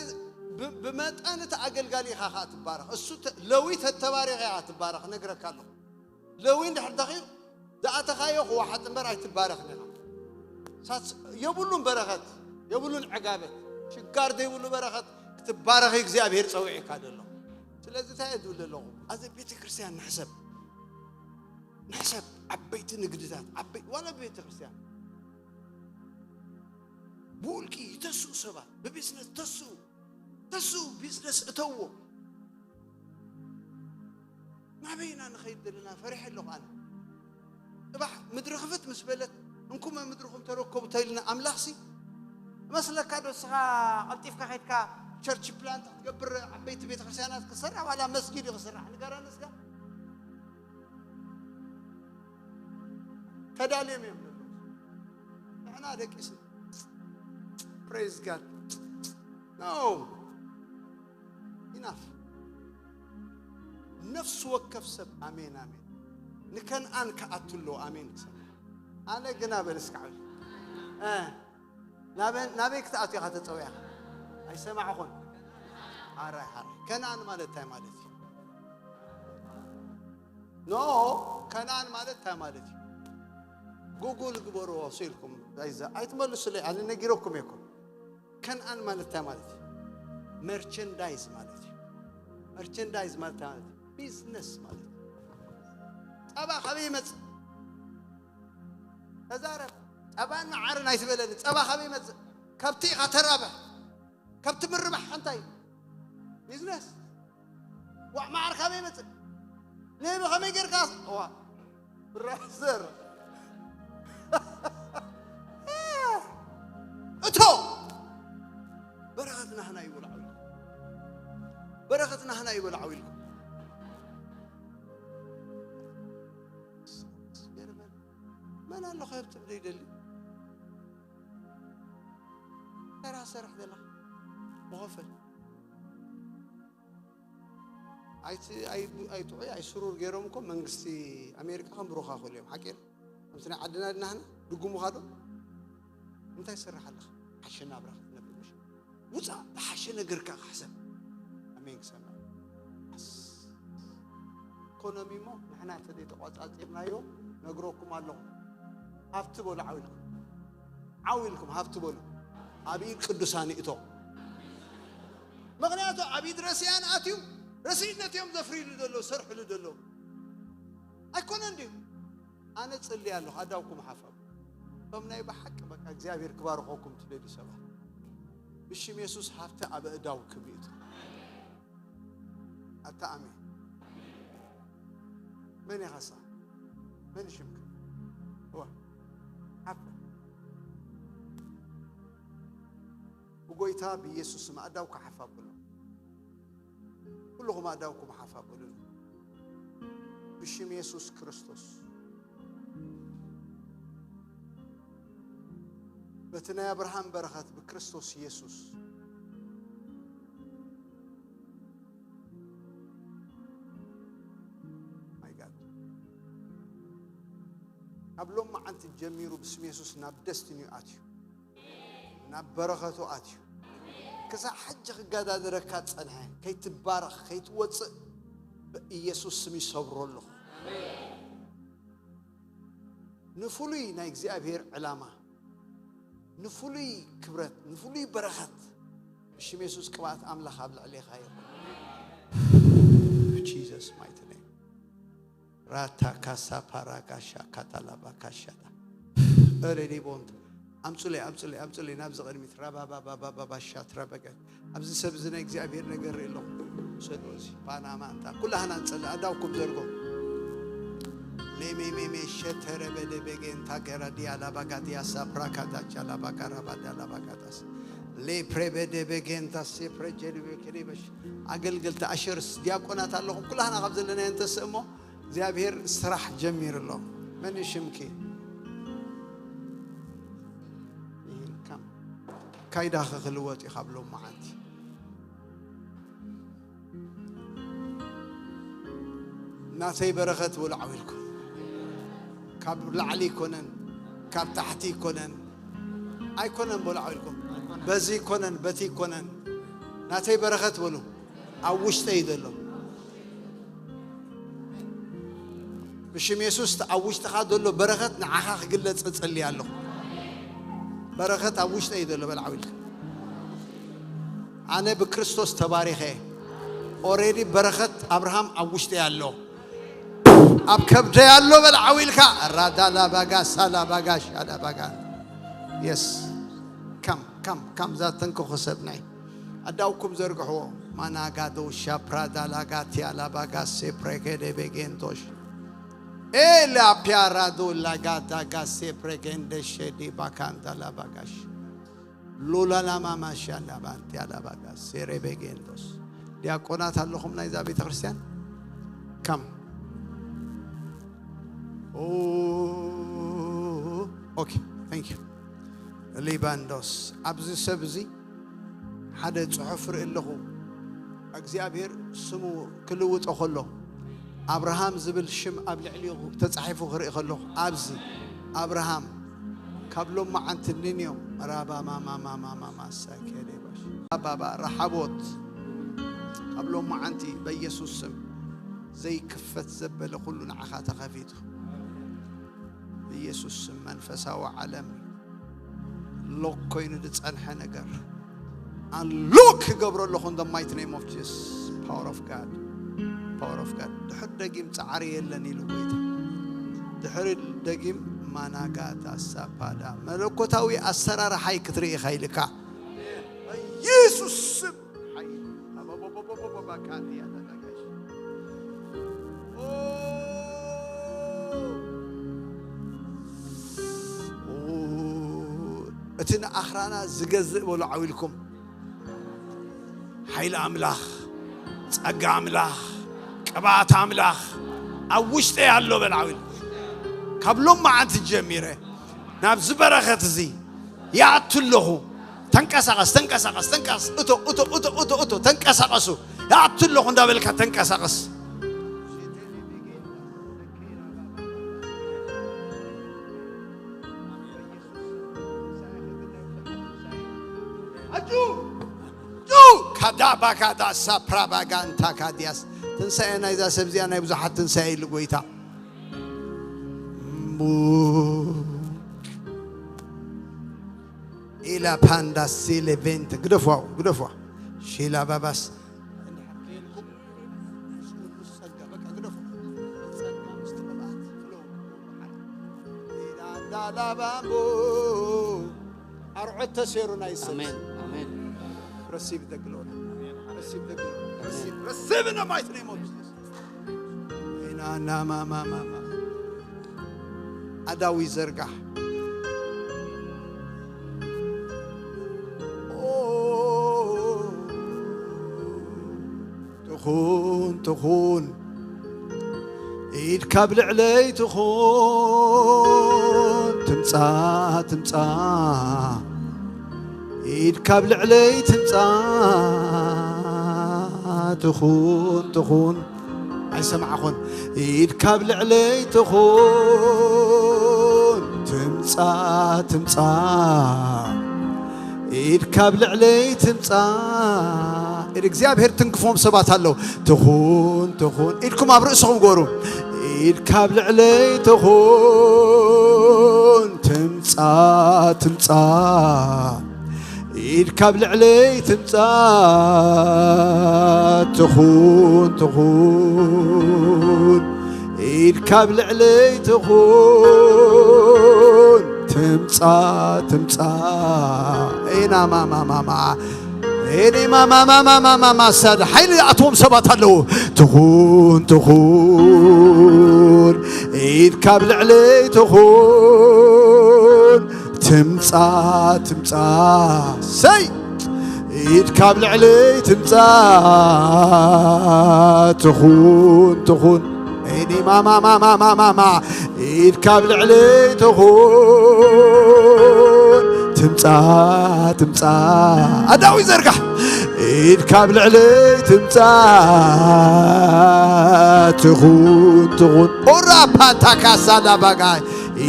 ብ- ብመጠን እቲ ኣገልጋሊ ኢኻ ኸኣ ትባረኽ። እሱ ተ- ለዊ ተተባሪኸ ኢኻ ትባረኽ። ነግረካ ኣለኹ። ለዊ እንድሕር ደኺ ዝኣተኻዮ ክወሓጥ እምበር ኣይትባረኽን ኢኻ። ሳት የብሉን በረኸት፣ የብሉን ዕጋበት። ሽጋር ዘይብሉ በረኸት ክትባረኽ እግዚኣብሔር ጸዊዕካ ዘሎ። ስለዚ እንታይ እየ ዝብል ዘለኹ? ኣዚ ቤተ ክርስቲያን ንሕሰብ። ንሕሰብ። ዓበይቲ ንግድታት፣ ዓበይ- ዋላ ቤተ ክርስቲያን ብውልቂ ተስኡ ሰባት፣ ብቢዝነስ ተስኡ፣ ተስኡ ቢዝነስ እተዎ። ናበይ ኢና ንኸይድ ዘለና? ፈሪሐ ኣለኹ ኣነ። ጽባሕ ምድሪ ክፍት ምስ በለት፣ እንኩመ ምድርኹም ተረከቡ ተኢልና ኣምላኽሲ መስለካ ዶ? እስኻ ቀልጢፍካ ኸይድካ ቸርች ፕላንት ክትገብር፣ ዓበይቲ ቤተክርስትያናት ክትሰርሕ፣ ዋላ መስጊድ እዩ ክስራሕ? ንገረኒ እስካ። ተዳልዮም እዮም ዘለዉ። ንሕና ደቂስ praise God። No። Enough። ነፍሲ ወከፍ ሰብ ኣሜን ኣሜን። ንከነኣን ክኣቱ ኣለዎ ኣሜን ክሰምዕ። ኣነ ግና በል እስካዕ በል። እ፣ ናበን- ናበይ ክትኣቱ ኢኻ ተጸዊዕኻ? ኣይሰማዕኹን። ሓራይ ሓራይ። ከነኣን ማለት እንታይ ማለት እዩ? ኖ፣ ከነኣን ማለት እንታይ ማለት እዩ? ጉጉል ግበርዎ፣ ሱ ኢልኩም ኣይዛ- ኣይትመልሱለይ፣ ኣነ ነጊረኩም እየ እኮ። ከነኣን ማለት እንታይ ማለት እዩ? መርቸንዳይዝ ማለት እዩ። መርቸንዳይዝ ማለት እንታይ ማለት እዩ? ቢዝነስ ማለት እዩ። ጸባ ካበይ ይመጽእ? ተዛረብ። ጸባን መዓርን ኣይትበለኒ። ጸባ ካበይ ይመጽእ? ከብቲ ኢኻ ተራብሕ። ከብቲ ምርባሕ እንታይ እዩ? ቢዝነስ። ዋዕ መዓር ካበይ ይመጽእ? ንህቢ ከመይ ጌርካ? ዋ ብራዘር እቶ በረኸት ናህና ይበልዓው ኢልኩም። በረኸት ናህና ይበልዓው ኢልኩም። መን ኣሎ ከብቲ ዘይደሊ? ተራ ሰርሕ ዘለኻ ብኸፈል ኣይት- ኣይ- ኣይጥዑይ ኣይስሩር ገይሮም እኮ መንግስቲ ኣሜሪካ ከም ብሩኻ ክእሉ እዮም። ሓቂ ከምቲ ናይ ዓድና ድናህና ድጉሙኻ ዶ እንታይ ይሰርሕ ኣለኻ? ሓሸ ናብራ ክትነብር ምሽ ውፃእ ብሓሸ ነገርካ ክሕሰብ ኣሜን ክሰምዕ ኣስ- ኢኮኖሚ እሞ ንሕና እንተዘይተቋፃፂርናዮ ነግረኩም ኣለኹ። ሃብቲ በሉ ዓው ኢልኩም ዓው ኢልኩም ሃብቲ በሉ ኣብ ኢድ ቅዱሳን ይእቶ። ምኽንያቱ ኣብ ኢድ ረሲኣን ኣትዩ ረሲእነት እዮም ዘፍርይሉ ዘለዉ ሰርሕሉ ዘለዉ ኣይኮነን ድዩ? ኣነ ጽሊ ኣለኹ ኣዳውኩም ሓፋብ እቶም ናይ ብሓቂ በቃ እግዚኣብሔር ክባርኸኩም ትደልዩ ሰባት ብሽም የሱስ ሃብቲ ኣብ እዳውኩም ይእቶ። ኣታ ኣሜን። መን ኢኻሳ? መን ሽምካ? እዋ ሓፈ ብጎይታ ብኢየሱስ ስም ኣዳውካ ሓፍ ኣብሎ። ኩልኹም ኣዳውኩም ሓፍ ኣብሉ። ብሽም ኢየሱስ ክርስቶስ በቲ ናይ ኣብርሃም በረኸት ብክርስቶስ ኢየሱስ My God። ካብ ሎም መዓንቲ ጀሚሩ ብስም የሱስ ናብ ደስትኒዩ ኣትዩ ናብ በረኸቱ ኣትዩ ክሳብ ሕጂ ክገዳደረካ ዝጸንሐ ከይትባረኽ ከይትወፅእ ብኢየሱስ ስም ይሰብሮ ኣለኹ። ንፍሉይ ናይ እግዚኣብሔር ዕላማ ንፍሉይ ክብረት ንፍሉይ በረኸት ብሽም የሱስ ቅብኣት ኣምላኽ ኣብ ልዕሌኻ ይኹን። Jesus mighty name። ራታ ካሳ ፓራጋሻ ካታላባ ካሻታ። እሬዲ ቦንት። ኣምጹለይ፣ ኣምጹለይ፣ ኣምጹለይ ናብዚ ቅድሚት። ራባባባባባሻ ትራበገ። ኣብዚ ሰብ እዚ ናይ እግዚኣብሔር ነገር ርኢ ኣለኹ። ሰዶ እዚ ፓናማ እንታ። ኩላህና ንጸልእ። ኣዳውኩም ዘርጎ። ሌሜሜሜ ሸተረ በደ በጌ እንታ ገራ ዲያ ላባጋ ዲያ ሳፕራ ካታቻ ላባጋ ራባዳ ላባጋታስ። ሌፕሬ በደ በጌ እንታ ሴፕረ ጀልቤ ከኔበሽ። ኣገልገልቲ ኣሸርስ ዲያቆናት ኣለኹም። ኩላህና ካብ ዘለናዮ እንተስእ እሞ እግዚኣብሔር ስራሕ ጀሚሩ ኣሎ። መን እዩ ሽምኪ? ይህን ከም ካይዳኸ ክልወጥ እዩ ካብ ሎም መዓንቲ። ናተይ በረኸት በሉ ዓው ኢልኩም። ካብ ላዕሊ ይኮነን፣ ካብ ታሕቲ ይኮነን፣ ኣይኮነን በሉ ዓው ኢልኩም። በዚ ይኮነን፣ በቲ ይኮነን። ናተይ በረኸት በሉ። ኣብ ውሽጠ እዩ ዘሎ። ብሽም የሱስ እቲ ኣብ ውሽጥኻ ዘሎ በረኸት ንዓኻ ክግለጽ እጽሊ ኣለኹ። በረኸት ኣብ ውሽጠ እዩ ዘሎ በል ዓው ኢልካ። ኣነ ብክርስቶስ ተባሪኸ። ኦሬዲ በረኸት ኣብርሃም ኣብ ውሽጠ ኣሎ። ኣብ ከብደ ኣሎ በል ዓው ኢልካ። ራዳላ ባጋ ሳላ ባጋ ሻላ ባጋ። የስ። ካም፣ ካም፣ ካም ዛተንከኹ ሰብ ናይ። ኣዳውኩም ዘርግሕዎ። ማናጋዶ ሻፕራ ዳላጋ ቲያላ ባጋ ሴፕሬጌ ዴቤጌንቶሽ። ኤላ ፒያራዶ ላጋ ዳጋ ሴፕሬጌንደ ሼዲ ባካንዳ ላባጋሽ። ሉላላማማሻ ላባንቲያ ላባጋ ሴሬቤጌንቶስ። ዲያቆናት ኣለኹም ናይዛ ቤተ ክርስቲያን? ካም። ኦ፣ ኦኬ፣ ታንክ ዩ። ሊባንዶስ። ኣብዚ ሰብ እዚ ሓደ ጽሑፍ ርኢ ኣለኹ። እግዚኣብሔር ስሙ ክልውጦ ከሎ ኣብርሃም ዝብል ሽም ኣብ ልዕሊኡ ተጻሒፉ ክርኢ ከለኹ፣ ኣብዚ ኣብርሃም ካብ ሎማዓንቲ ንንዮም ራባ ማማ ማማ ማማ ሳኬዴባሽ ባባ ረሓቦት ካብ ሎማዓንቲ በኢየሱስ ስም ዘይክፈት ዘበለ ኩሉ ንዓኻ ተኸፊቱ። በኢየሱስ ስም መንፈሳዊ ዓለም ሎክ ኮይኑ ዝጸንሐ ነገር ኣንሎክ ክገብሮ ኣለኹ in the mighty name of Jesus. Power of God. Power of God. ድሕር ደጊም ጻዕሪ የለን ኢሉ ጎይታ። ድሕር ደጊም ማናጋታ ሳፓዳ መለኮታዊ ኣሰራርሓይ ክትርኢ ኢኻ ኢልካ። በኢየሱስ ስም ሓይል። ኦ፣ ኦ፣ እቲ ንኣኽራና ዝገዝእ በሉ ዓው ኢልኩም። ሓይሊ ኣምላኽ፣ ጸጋ ኣምላኽ፣ ቅብኣት ኣምላኽ ኣብ ውሽጠይ ኣሎ በል ዓው ኢልኩም። ካብ ሎማዓንቲ ጀሚረ ናብዚ በረኸት እዚ ይኣቱ ኣለኹ። ተንቀሳቐስ፣ ተንቀሳቐስ፣ ተንቀሳቐስ። እቶ፣ እቶ፣ እቶ፣ እቶ፣ እቶ፣ ተንቀሳቐሱ። ይኣቱ ኣለኹ እንዳበልካ ተንቀሳቐስ። ኣጁ፣ ጁ፣ ካዳ ባጋዳ ሳፕራ ባጋንታ ካዲያስ። ትንሳኤ ናይዛ ሰብ እዚኣ ናይ ብዙሓት ትንሳኤ ኢሉ ጎይታ። ሙ-፣ ኢላ ፓንዳ ሲሌ ቬንት። ግደፍዋ፣ ግደፍዋ። ሺላ ባባስ። እንድሕር ከይልኩም፣ ምስ ጸጋ፣ በቃ ግደፍዋ። ጸጋ ምስቲ ቅብኣት ፍለው። ኢላ እንዳላባምቦ። ኣርዑት ተሴሩ ናይ ሰብ። ኣሜን፣ ኣሜን። Receive the glory. Receive the glory. Receive, receive in the mighty name of Jesus. ኢና ናማማማማ። ኣዳዊ ዘርጋሕ። ኦ፣ ትኹን፣ ትኹን። ኢድ ካብ ልዕለይ ትኹን፣ ትምጻእ፣ ትምጻእ። ኢድ ካብ ልዕለይ ትምጻእ፣ ትኹን፣ ትኹን። ኣይሰማዕኹን። ኢድ ካብ ልዕለይ ትኹን፣ ትምጻእ፣ ትምጻእ። ኢድ ካብ ልዕለይ ትምጻእ። ኢድ እግዚኣብሔር ትንክፎም ሰባት ኣለዉ። ትኹን፣ ትኹን። ኢድኩም ኣብ ርእስኹም ጎሩ። ኢድ ካብ ልዕለይ ትኹን፣ ትምጻእ፣ ትምጻእ። ኢድ ካብ ልዕለይ ትምጻእ፣ ትኹን፣ ትኹን። ኢድ ካብ ልዕለይ ትኹን ትምጻ ትምጻ ኤና ማማማማ ኤኒ ማማማማማማማ ሳድ ሓይሊ ኣትዎም ሰባት ኣለዉ። ትኹን ትኹን ኢድ ካብ ልዕለይ ትኹን ትምጻ ትምጻ ሰይ ኢድ ካብ ልዕለይ ትምጻ ትኹን ትኹን ኤኒ ማማማማማማማ ኢድ ካብ ልዕለይ ትኹን ትምጻ ትምጻ ኣዳዊ ዘርጋሕ ኢድ ካብ ልዕለይ ትምጻ ትኹን ትኹን ኦራ ፓታ ካሳ ላባጋይ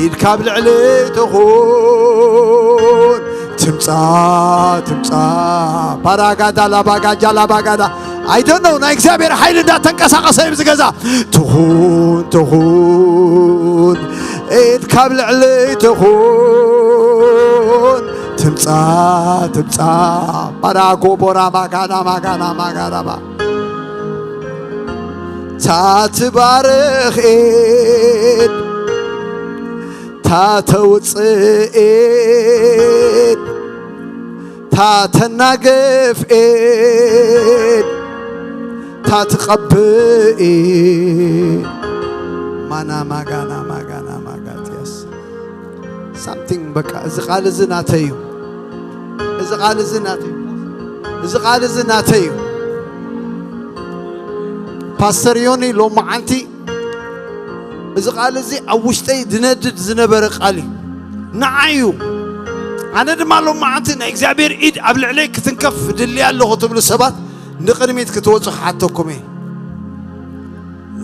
ኢድ ካብ ልዕለይ ትኹን ትምጻ ትምጻ ባራጋዳ ላባጋጃ ላባጋዳ ኣይደነው ናይ እግዚኣብሔር ሓይሊ እንዳተንቀሳቀሰ እዩ ዝገዛ ትኹን ትኹን ኢድ ካብ ልዕለይ ትኹን ትምጻ ትምጻ ባራጎ ቦራ ማጋና ማጋና ማጋና ባ ታትባርኽ ኢድ ታተውፅእ ኢድ ታተናግፍ ኢድ ታትቐብእ ኢድ ማና ማጋና ማጋና ማጋትያስ ሳምቲንግ በቃ እዚ ቃል እዚ ናተይ እዩ። እዚ ቃል እዚ ናተይ እዩ። እዚ ቃል እዚ ናተይ እዩ። ፓስተር ዮኒ ሎማዓንቲ እዚ ቃል እዚ ኣብ ውሽጠይ ዝነድድ ዝነበረ ቃል እዩ። ንዓይ እዩ። ኣነ ድማ ሎማዓንቲ ናይ እግዚኣብሔር ኢድ ኣብ ልዕለይ ክትንከፍ ድልያ ኣለኹ ትብሉ ሰባት ንቕድሚት ክትወፁ ክሓተኩም እየ።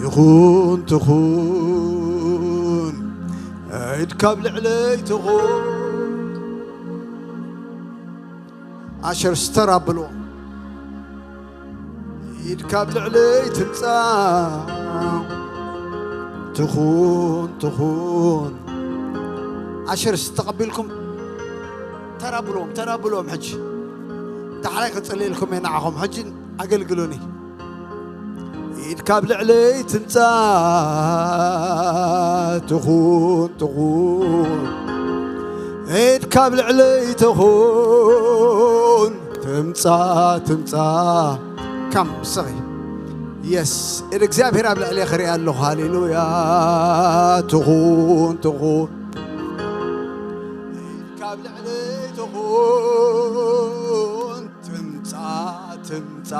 ይኹን ትኹን ኢድ ካብ ልዕለይ ትኹን ኣሸር ስተር ኣብልዎ ኢድ ካብ ልዕለይ ትምጻእ ትኹን ትኹን ኣሸር ዝተቐቢልኩም ተራብልዎም ተራብልዎም ሕጂ ዳሕራይ ክጽልየልኩም እየ ንዓኹም ሕጂ ኣገልግሉኒ ኢድ ካብ ልዕለይ ትምጻእ ትኹን ትኹን ኢድ ካብ ልዕለይ ትኹን ትምጻ ትምጻ ከም ስኺ የስ ኢድ እግዚኣብሔር ኣብ ልዕለይ ክርኢ ኣለኹ ሃሌሉያ ትኹን ትኹን ኢድ ካብ ልዕለይ ትኹን ትምጻ ትምጻ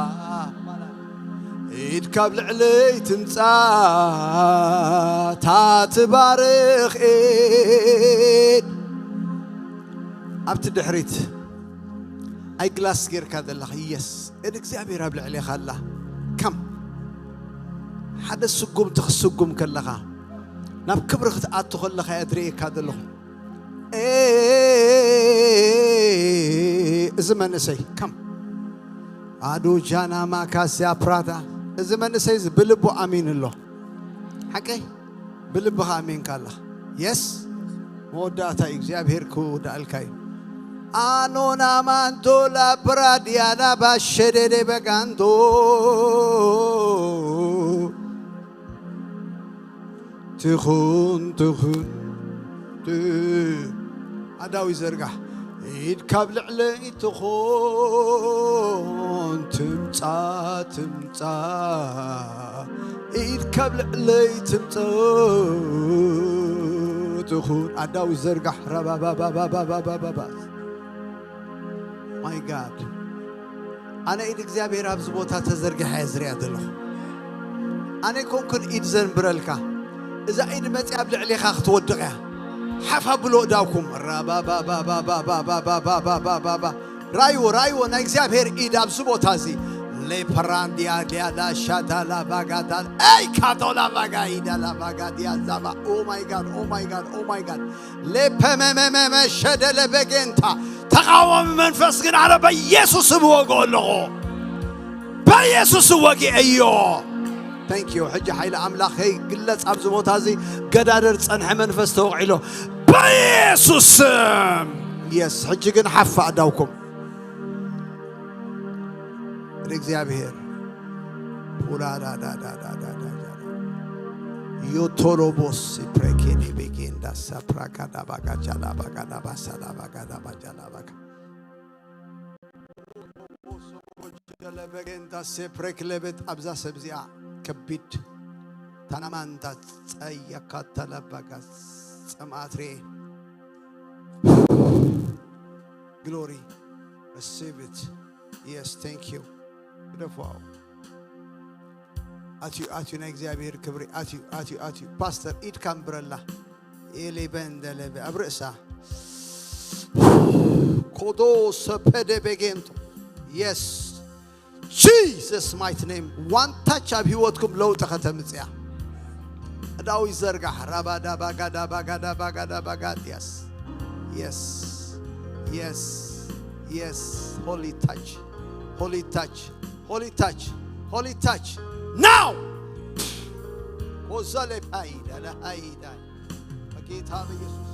ኢድ ካብ ልዕለይ ትምጻ ታትባርኽ ኢድ ኣብቲ ድሕሪት ኣይግላስ ጌርካ ዘለኻ የስ እድ እግዚኣብሔር ኣብ ልዕሌኻ ኣላ ከም ሓደ ስጉምቲ ክትስጉም ከለኻ ናብ ክብሪ ክትኣቱ ከለኻ እየ ዝርእየካ ዘለኹ እዚ መንእሰይ ከም ኣዱ ጃና ማካስያ ፕራዳ እዚ መንእሰይ እዚ ብልቡ ኣሚኑ ኣሎ ሓቀይ ብልብኻ ኣሚንካ ኣለኻ የስ መወዳእታ እዩ እግዚኣብሔር ክውዳእልካ እዩ ኣኖና ማንቶላ ፕራዲያና ባሸደደ በጋንቶ ትኹን ትኹን ኣዳዊ ዘርጋሕ ኢድ ካብ ልዕለይ ትኾን ትምጻ ትምጻ ኢድ ካብ ልዕለይ ትምጻ ትኹን ኣዳዊ ዘርጋሕ ረባባባባባባባባ my God ኣነ ኢድ እግዚኣብሔር ኣብዚ ቦታ ተዘርጊሓ እየ ዝሪኣ ዘለኹ ኣነ ኣይኮንኩን ኢድ ዘንብረልካ እዛ ኢድ መፂኣ ኣብ ልዕሌኻ ክትወድቕ እያ ሓፍ ኣብሎ እዳውኩም ራባባባባባባባባባባባባባ ራይዎ ራይዎ ናይ እግዚኣብሔር ኢድ ኣብዚ ቦታ እዚ ሌፐራንዲያ ዲያላ ሻዳላ ባጋዳል ኣይ ካቶላ ባጋ ኢዳላ ባጋ ዲያ ዛባ ኦ my God ኦ my God ኦ my God ሌፐመመመመ ሸደለ በጌንታ ተቃዋሚ መንፈስ ግን ኣነ በኢየሱስ ስም እወግኦ ኣለኹ በኢየሱስ እወግአ እዮ thank you ሕጂ ሓይሊ ኣምላኽ ከይግለጽ ኣብዚ ቦታ እዚ ገዳደር ጸንሐ መንፈስ ተወቂሎ በኢየሱስ ስም የስ ሕጂ ግን ሓፋ ኣዳውኩም እግዚኣብሔር ፑላዳዳዳዳዳዳ ዮቶሎቦስ ፕሬኬኔ ቤጌንዳ ሳፕራጋዳ ባጋጃላ ባጋዳ ባሳላ ባጋዳ ባጃላ ባጋ ጀለበጌንታ ሴፕሬክ ለቤት ኣብዛ ሰብ እዚኣ ከቢድ ታናማንታ ጸየካ ተለበጋ ጸማትሬ ግሎሪ receive it yes thank you ግደፉ ኣትዩ ኣትዩ ናይ እግዚኣብሔር ክብሪ ኣትዩ ኣትዩ ኣትዩ ፓስተር ኢድካ ምብረላ ኤሌበንደለበ ኣብ ርእሳ ኮዶ ሰፐደ በጌንቶ yes Jesus mighty name one touch ኣብ ህይወትኩም ለውጢ ከተምጽያ እዳዊ ዘርጋሕ ራባዳ ባጋዳ ባጋዳ ባጋዳ ባጋድ yes yes yes yes holy touch holy touch holy touch holy touch now ኮዘለ ፓይዳ ለሃይዳ በጌታ በኢየሱስ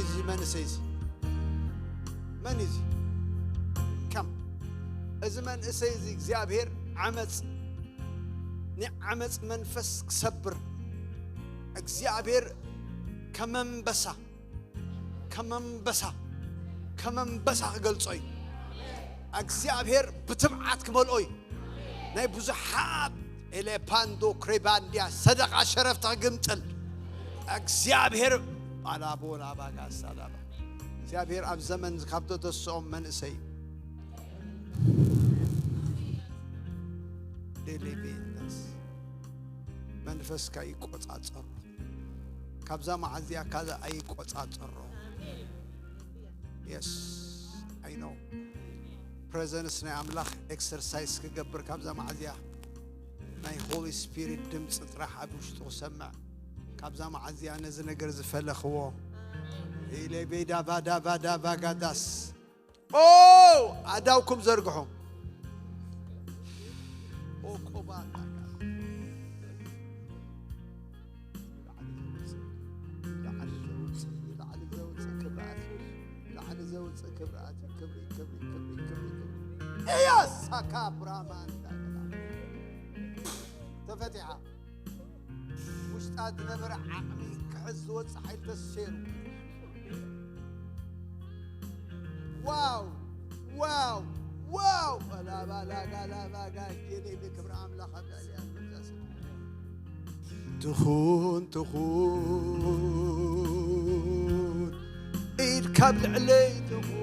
እዚ መንእሰይ እዚ ከም እዚ መንእሰይ እዚ እግዚኣብሔር ዓመፅ ንዓመፅ መንፈስ ክሰብር እግዚኣብሔር ከመንበሳ ከመንበሳ ከመንበሳ ክገልጾ እዩ እግዚኣብሔር ብትብዓት ክመልኦ እዩ ናይ ብዙሓት ኤሌፓንዶ ክሬባንዲያ ሰደቃ ሸረፍታ ግምጥል እግዚኣብሔር ኣላቦ ላባጋ ሳላባ እግዚኣብሔር ኣብ ዘመን ካብ ተተስኦም መንእሰይ ዴሌቤንዳስ መንፈስካ ይቆጻጸሮ ካብዛ መዓዚያ ካዛ ኣይቆጻጸሮ yes I know presence ናይ ኣምላኽ exercise ክገብር ካብዛ መዓዚያ ናይ Holy Spirit ድምፂ ጥራሕ ኣብ ውሽጡ ክሰምዕ ካብዛ መዓዚያ ነዚ ነገር ዝፈለኽዎ ኢለ ቤዳ ባዳ ባዳ ባጋዳስ ኦ ኣዳውኩም ዘርግሑ ኦኮባ ላዕሊ ዘውፅእ ክብርኣት ላዕሊ ዘውፅእ ክብርኣት ክብሪ ክብሪ ክብሪ ክብሪ ክብሪ እያስ ሳካ ብራማ እንዳገላ ተፈቲሓ ውሽጣ ዝነበረ ዓቕሚ ክሕዝ ዝወፅእ ሓይል ተሰይሩ ዋው ዋው ዋው ላባ ላጋ ላባ ጋጌሌ ብክብሪ ኣምላኽ ኣብ ልዕሊያ ትኹን ትኹን ኢድ ካብ ልዕለይ ትኹን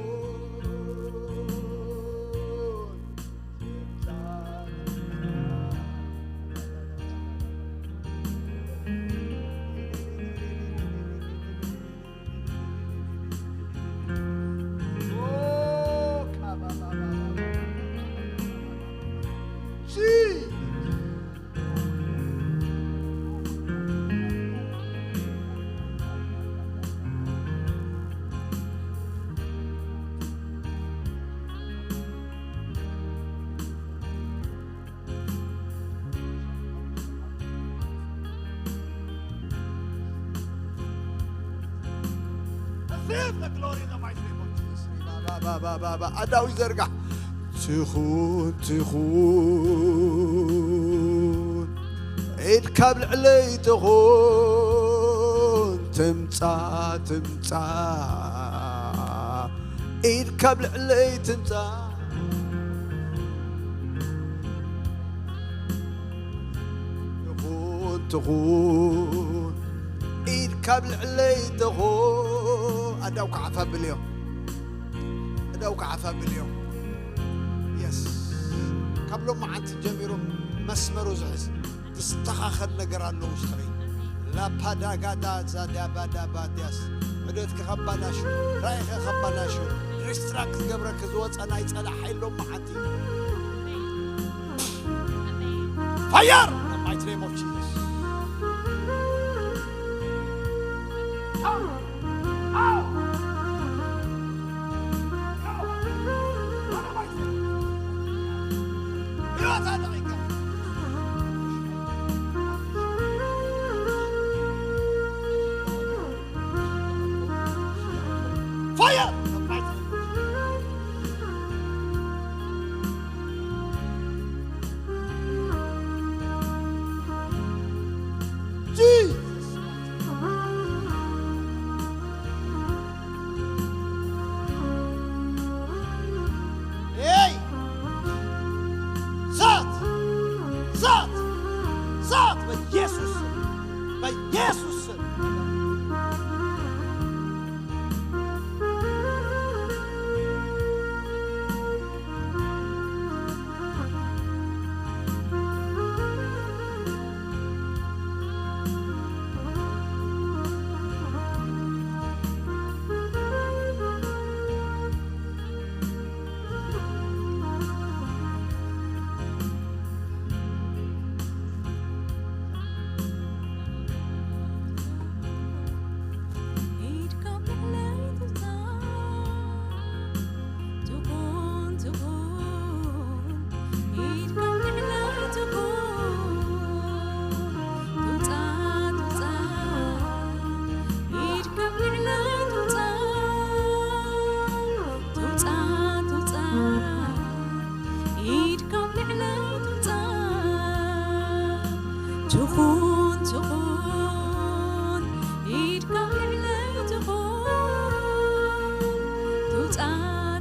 ኣዳዊ ዘርጋ ትኹን ትኹን ኢድ ካብ ልዕለይ ትኹን ትምፃ ትምፃ ኢድ ካብ ልዕለይ ትምፃ ትኹን ትኹን ኢድ ካብ ልዕለይ ትኹን ኣዳው ከዓ ፈብልዮ ደው ከዓ ፋሚሊ እዮም። የስ፣ ካብ ሎማዓንቲ ጀሚሩ መስመሩ ዝሕዝ ዝስተኻኸል ነገር ኣሎ ውሽጥኺ። ላፓዳጋዳ ዛዳባዳባዲያስ፣ ዕደትኪ ከባላሹ፣ ራእይኺ ከባላሹ፣ ዲስትራክት ዝገብረኪ ዝወፀ ናይ ፀላእ ሓይል ሎማዓንቲ ፋየር! In the mighty name of Jesus. Fire! Jesus! Hey! Zat! Zat! Zat! By Jesus! By Jesus! ትኹን ትኹን ኢድካ ልዕለይ ትኹን ትውፃ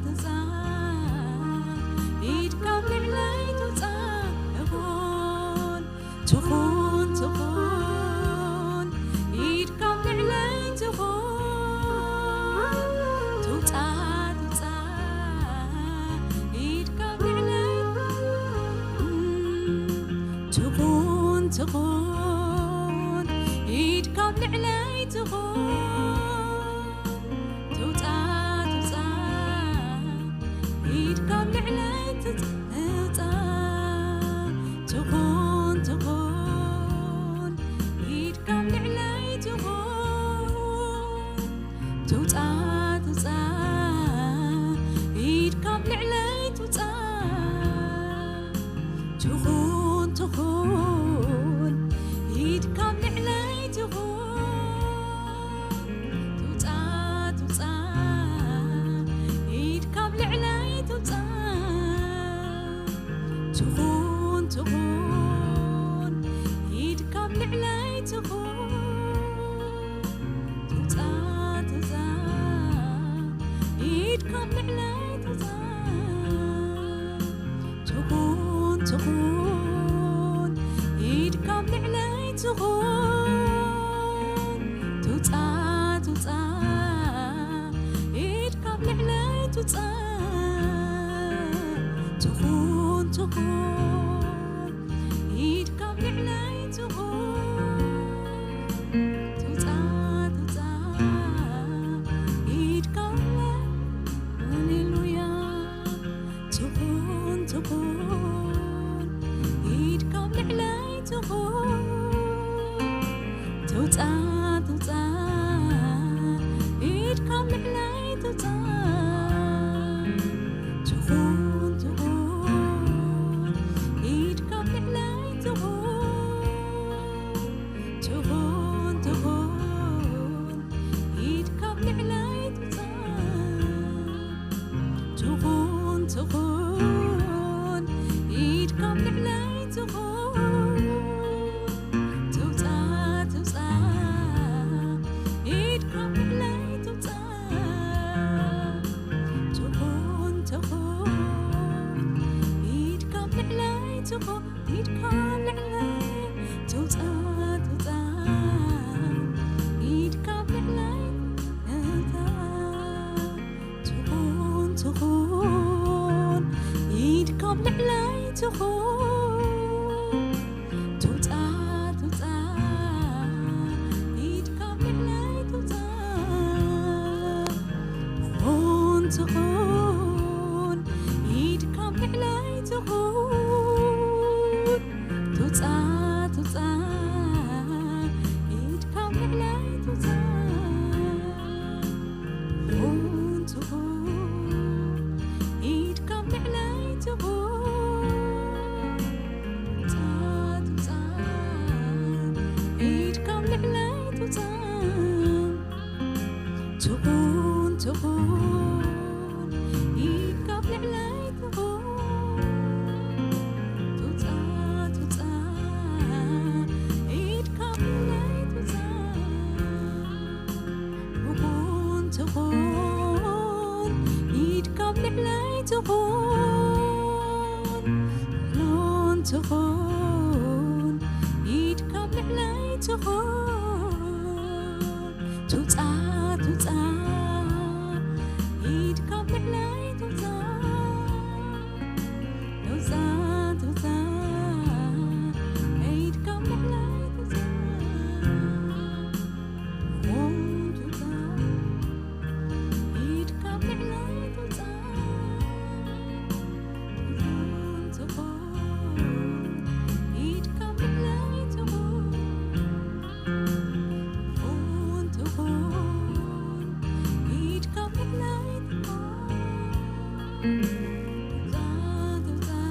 ትውፃ ኢድካ ልዕለይ ትውፃ እኹን ትኹን ትኹን ኢድካ ልዕለይ ትኹን ትውፃ ትውፃ ኢድካ ልዕለይ ትኹን ትኹን ኢድ ካብ ልዕለይ ትኹን ትውፃ ትውፃ ኢድ ካብ ልዕለይ ትውፃ ትኹን ትኹን ኢድ ካብ ልዕለይ ትኹን ትውፃ ትውፃ ኢድ ካብ ልዕለይ ትውፃ ትኹን ትኹን ኢድ ካብ ልዕለይ ትኹን ትውፃ ትውፃ ኢድ ካብ ልዕለይ ትውፃ ትኹን ትኹን ኢድ ካብ ልዕለይ ትኹን ትውፃ ትውፃ ኢድ ካብ ልዕለይ ትውፃ ትኹን ትኹን ኢድ ካብ ልዕለይ ትኹን ትውፃ ትውፃ ኢድ ካብ ልዕለይ ትውፃ ትኹን ትኹን ኢድ ካብ ልዕለይ ትኹን ትውፃ ትውፃ ኢድ ካብ ሃሌሉያ ትኹን ትኹን ኢድ ካብ ልዕለይ ትኹን ትውፃ ትውፃ ኢድ ካብ ልዕለይ ትውፃ ትኹን፣ ኢድካ ኣብ ልዕለይ ትኹን። ትውጻእ፣ ትውጻእ፣ ኢድካ ኣብ ልዕለይ ትውጻእ። ትኹን፣ ትኹን፣ ኢድካ ኣብ ልዕለይ ትኹን። ትውጻእ፣ ትውጻእ፣ ኢድካ ኣብ ልዕለይ ትውጻእ። ትኹን፣ ትኹን፣ ኢድካ ኣብ ልዕለይ ትኹን። ትውጻእ፣ ትውጻእ፣ ኢድካ ኣብ ልዕለይ ትውጻእ። ትኹን፣ ትኹን፣ ኢድካ ኣብ ልዕለይ ትኹን። ትኹን፣ ትኹን፣ ኢድካ ኣብ ልዕለይ ትኹን። ትውጻእ፣ ትውጻእ፣ ኢድካ ኣብ ልዕለይ ትውጻእ። ትውጻእ፣ ትውጻእ፣ ኢድካ ኣብ ልዕለይ ትውጻእ። ትኹን፣ ትውጻእ፣ ኢድካ ኣብ ልዕለይ ትውጻእ። ትኹን፣ ትኹን፣ ኢድካ ኣብ ልዕለይ ትኹን። ትኹን፣ ትኹን፣ ኢድካ ኣብ ልዕለይ ትኹን። ትውጻእ፣ ትውጻእ፣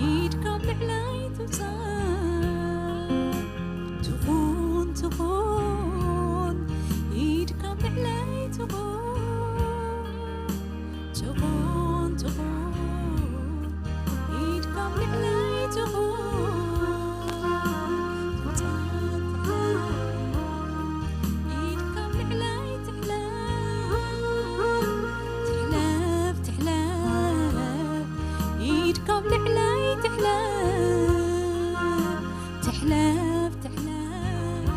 ኢድካ ኣብ ልዕለይ ትውጻእ። ትኹን፣ ትኹን፣ ኢድካ ኣብ ልዕለይ ትኹን። ትኹን፣ ትኹን፣ ኢድካ ኣብ ልዕለይ ትኹን። ኢድካ ኣብ ልዕለይ ትሕለፍ። ትሕለፍ፣ ትሕለፍ፣ ኢድካ ኣብ ልዕለይ ትሕለፍ። ትሕለፍ፣ ትሕለፍ፣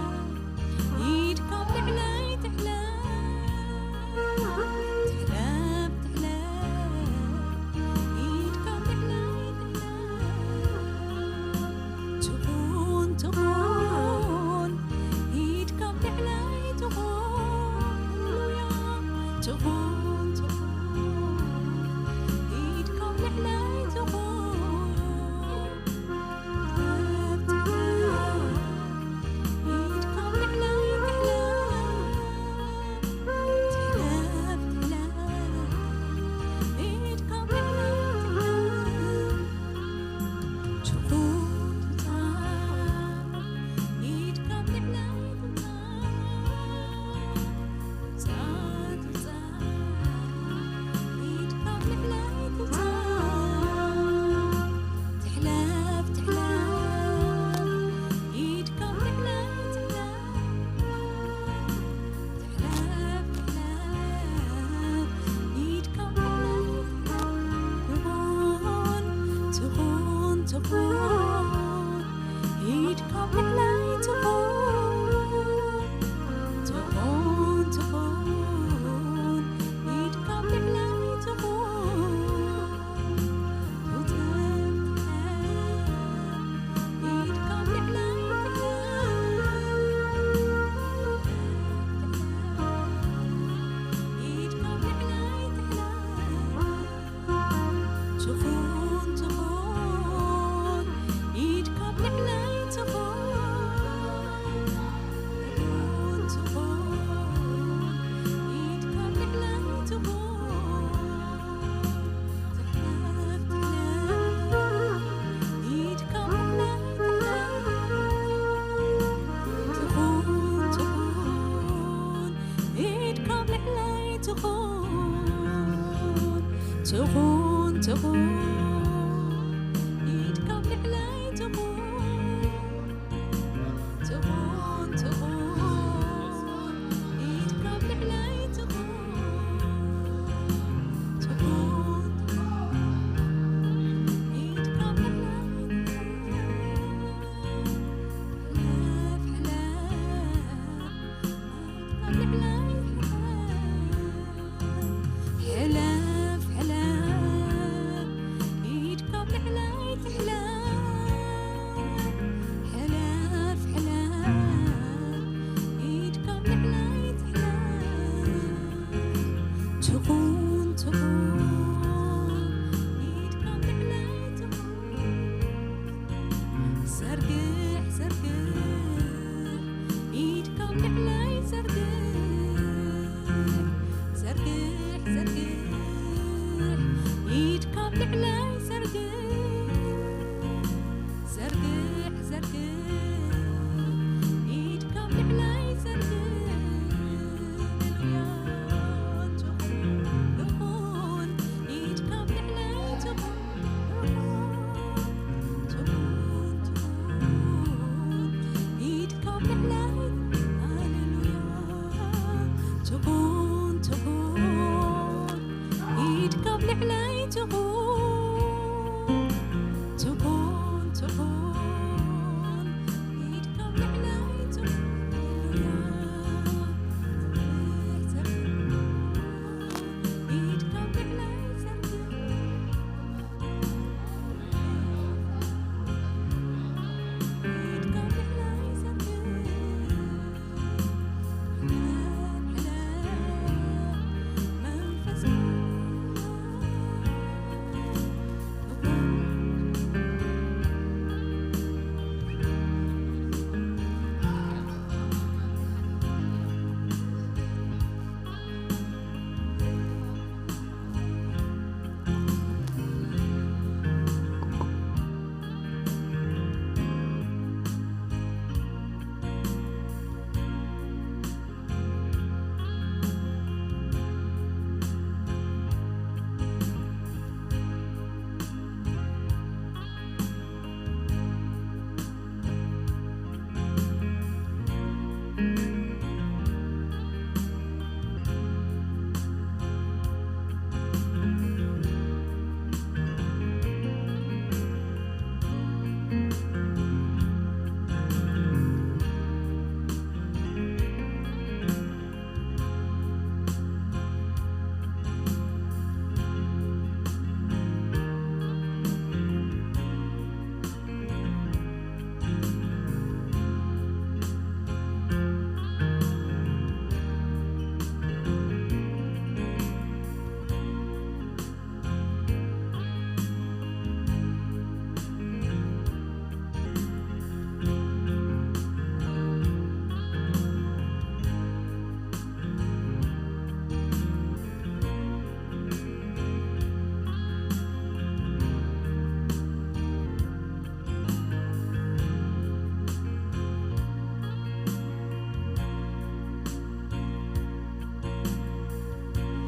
ኢድካ ኣብ ልዕለይ ትሕለፍ። ትሕለፍ፣ ትሕለፍ፣ ኢድካ ኣብ ልዕለይ ትሕለፍ። ትኹን፣ ትኹን፣ ኢድካ ኣብ ልዕለይ ትኹን። ሃሌሉያ። ትኹን፣ ትኹን፣ ኢድካ ኣብ ልዕለይ ትኹን። ትኹን፣ ትኹን፣ ኢድካ ኣብ ልዕለይ ትኹን። ትኹን፣ ትኹን፣ ኢድካ ኣብ ልዕለይ ትኹን። ትኹን፣ ኢድካ ኣብ ልዕለይ ትኹን። ኢድካ ኣብ ልዕለይ ትኹን። ትኹን፣ ትኹን፣ ኢድካ ኣብ ልዕለይ ትኹን። ትኹን፣ ትኹን፣ ኢድካ ኣብ ልዕለይ ትኹን። ትሕለፍ፣ ትሕለፍ፣ ኢድካ ኣብ ልዕለይ ትሕለፍ። ትኹን፣ ትኹን፣ ኢድካ ኣብ ልዕለይ ትኹን። ትኹን፣ ትኹን፣ ኢድካ ኣብ ልዕለይ ትኹን። ትኹን፣ ትኹን፣ ኢድካ ኣብ ልዕለይ ትኹን። ትኹን፣ ትኹን፣ ኢድካ ኣብ ልዕለይ ትኹን። ሕለፍ፣ ሕለፍ፣ ሕለፍ፣ ሕለፍ፣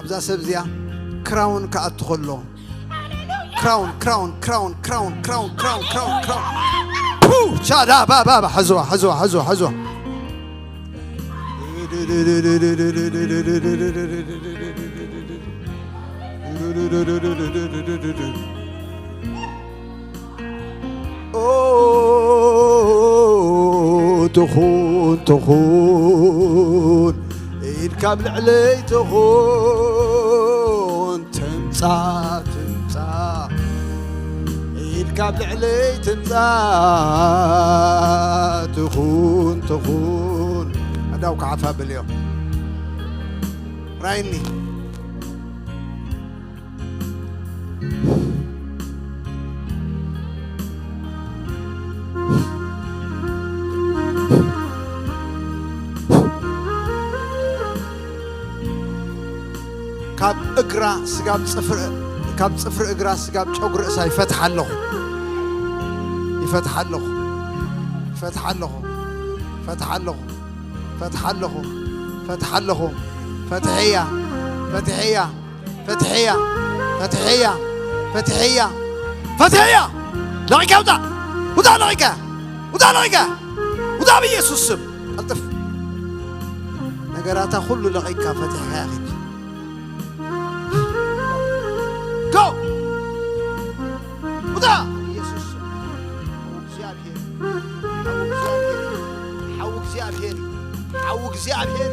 ኣብዛ ሰብ እዚኣ ክራውን ክኣቱ ከሎ፣ ክራውን ክራውን ክራውን ክራውን ክራውን ክራውን ክራውን ክራውን ፑ ቻዳ ባባባ ሓዝዋ ሓዝዋ ሓዝዋ ሓዝዋ ኦ ትኹን ትኹን ኢድ ካብ ልዕለይ ትኹን ትምጻእ ትምጻእ ኢድ ካብ ልዕለይ ትምጻእ ትኹን ትኹን ኣዳው ካዓፋ ብልዮ ራይኒ ካብ እግራ ስጋብ ጽፍሪ ካብ ጽፍሪ እግራ ስጋብ ጨጉሪ እሳ ይፈትሓ ኣለኹ ይፈትሓ ኣለኹ ይፈትሓ ኣለኹ ፈትሓ ኣለኹ ፈትሓ ኣለኹ ፈትሓ ኣለኹ ፈትሐያ ፈትሐያ ፈትሐያ ፈትሐያ ፈትሐያ ፈትሐያ ለቂካ ውጣ ውጣ ለቂካ ውጣ ለቂካ ውጣ ብኢየሱስ ስም ቀልጥፍ ነገራታ ኩሉ ለቂካ ፈትሕካ ያኺድ Go! ውጣ! ኢየሱስ ስም። ሓው እግዚኣብሔር። ሓው እግዚኣብሔር። ሓው እግዚኣብሔር።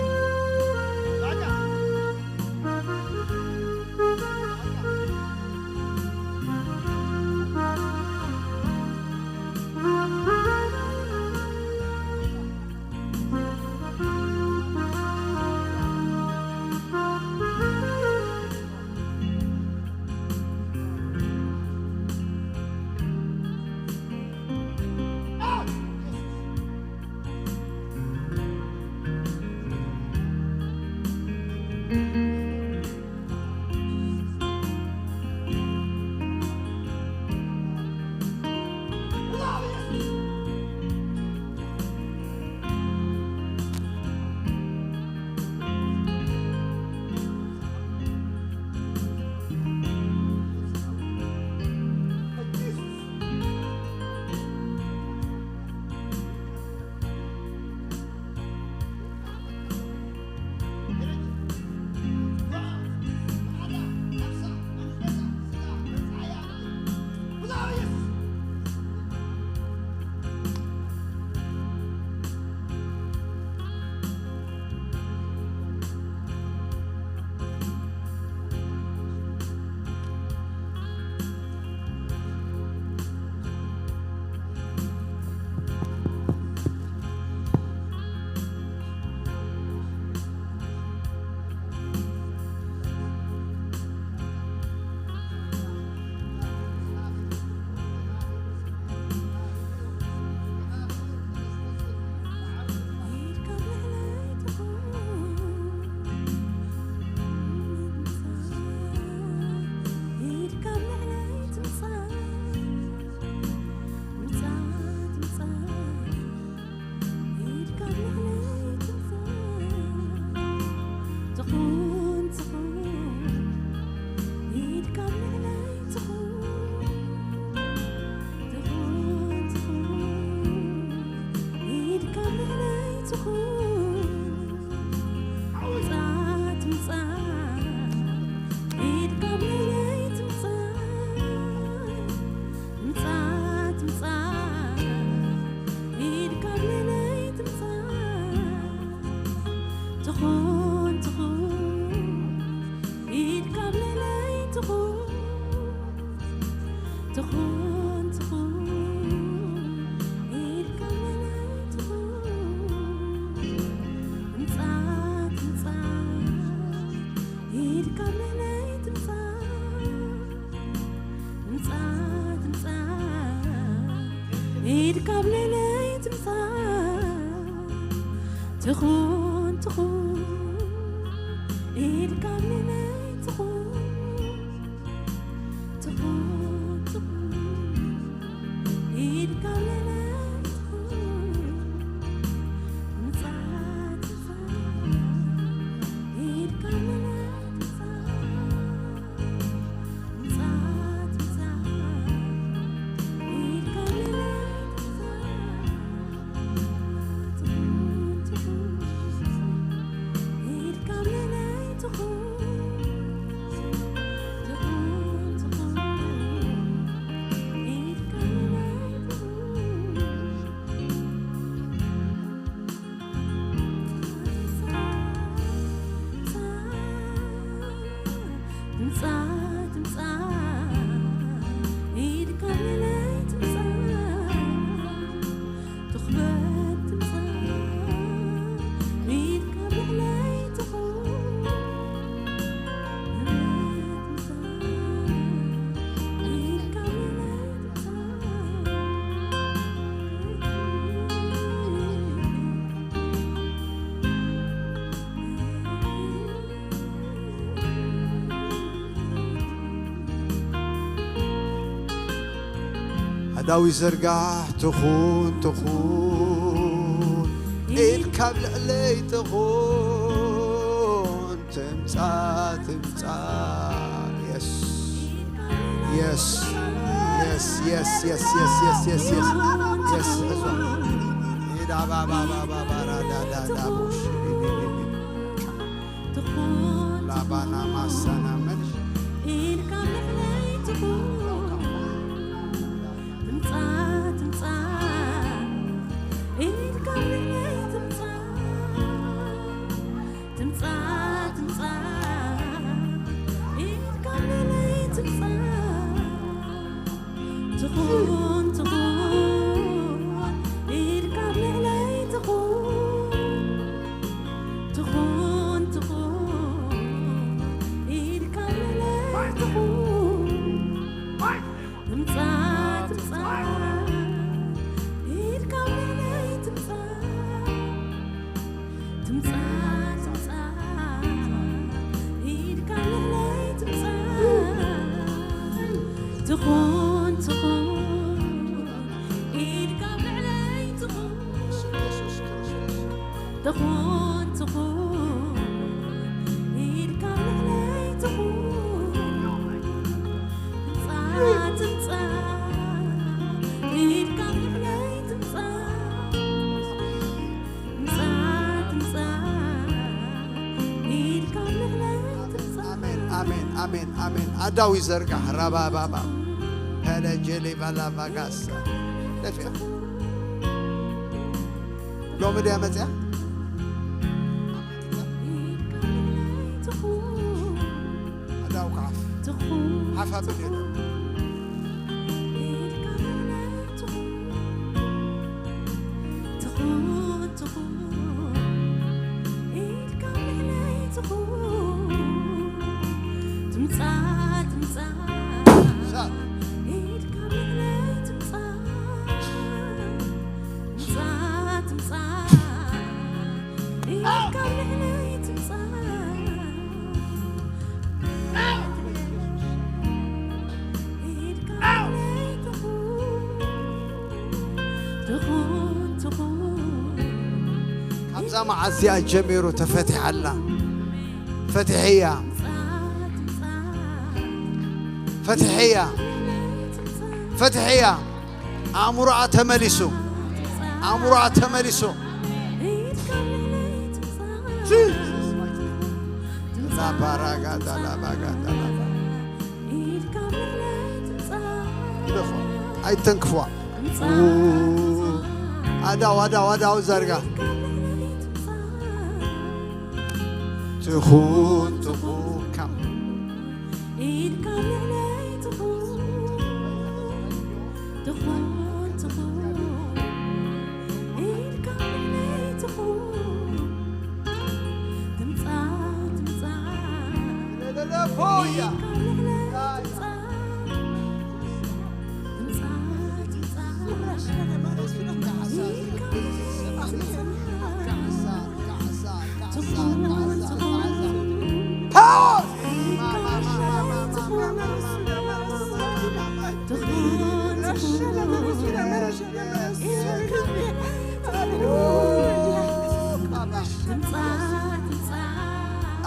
ትኹን ትኹን ኢድካ ኣብ ልዕለይ ትኹን ትኹን ትኹን ኢድካ ኣብ ልዕለይ ትኹን ምጻት ምጻት ኢድካ ኣብ ልዕለይ ትጻት ዳዊት ዘርጋሕ ትኹን ትኹን ኢድ ካብ ልዕለይ ትኹን ትምጻእ ትምጻእ። የስ የስ የስ የስ የስ የስ የስ የስ የስ የስ የስ ላባና ማሳና መን ኢድካ ልዕለይ ትኹን ትምጻእ ትምጻእ ኢድካ ልዕለይ ትምጻእ ትምጻእ ትምጻእ ኢድካ ልዕለይ ትምጻእ ትኹን ትኹን ኢድካ ልዕለይ ትኹን ትኹን ትኹን ኢድካ ልዕለይ ትኹን ትምጻእ ትምጻእ ኢድካ ልዕለይ ትምጻእ ትምጻእ ትምጻእ ኢድካ ልዕለይ ትምጻእ ትኹን ትኹን ኢድካ ልዕለይ ትኹን ትኹን ትኹን ኢድካ ልዕለይ ትኹን ትምጻእ ትምጻእ ኢድካ ልዕለይ ትምጻእ ትምጻእ ትምጻእ ኢድካ ልዕለይ ትምጻእ ኣሜን ኣሜን ኣሜን ኣሜን ኣዳዊ ዘርጋሕ ራባባባ ሄለጀሌ ባላባጋሳ ደፊያ ሎሚ ድያ መጽያ ኣዳው ከዓፍ ሓፍ ኣብል የለን ትምጻእ ትምጻእ ኢድካ ብዕለይ ትምጻእ ትምጻእ ትምጻእ ኢድካ ብዕለይ ትምጻእ ኢድካ ብዕለይ ትኹን ትኹን ትኹን ካብዛ መዓዚኣ ጀሚሩ ተፈቲሓላ ፈትሕያ ፈትሕያ ፈትሕያ ኣእምሮኣ ተመሊሱ ኣእምሮኣ ተመሊሱ ላባራጋዳላባጋዳላባ ኣይተንክፍዋ ኣዳው ኣዳው ኣዳው ዘርጋ ትኹን ትኹን ከም ኢድካ ልዕለይ ትኹን ትኹን ትኹን ኢድካ ልዕለይ ትኹን ትምጻእ ትምጻእ ኢድካ ልዕለይ ትምጻእ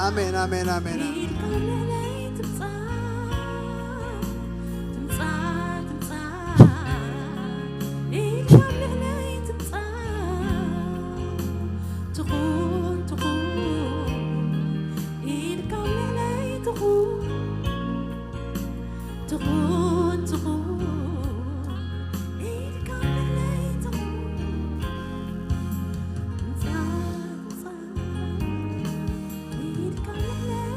ኣሜን ኣሜን ኣሜን ኢድካ ልዕለይ ትምጻእ ትኹን ትኹን ኢድካ ልዕለይ ትኹን ትኹን ትኹን ኢድካ ልዕለይ ትኹን ትምጻእ ትምጻእ ኢድካ ልዕለይ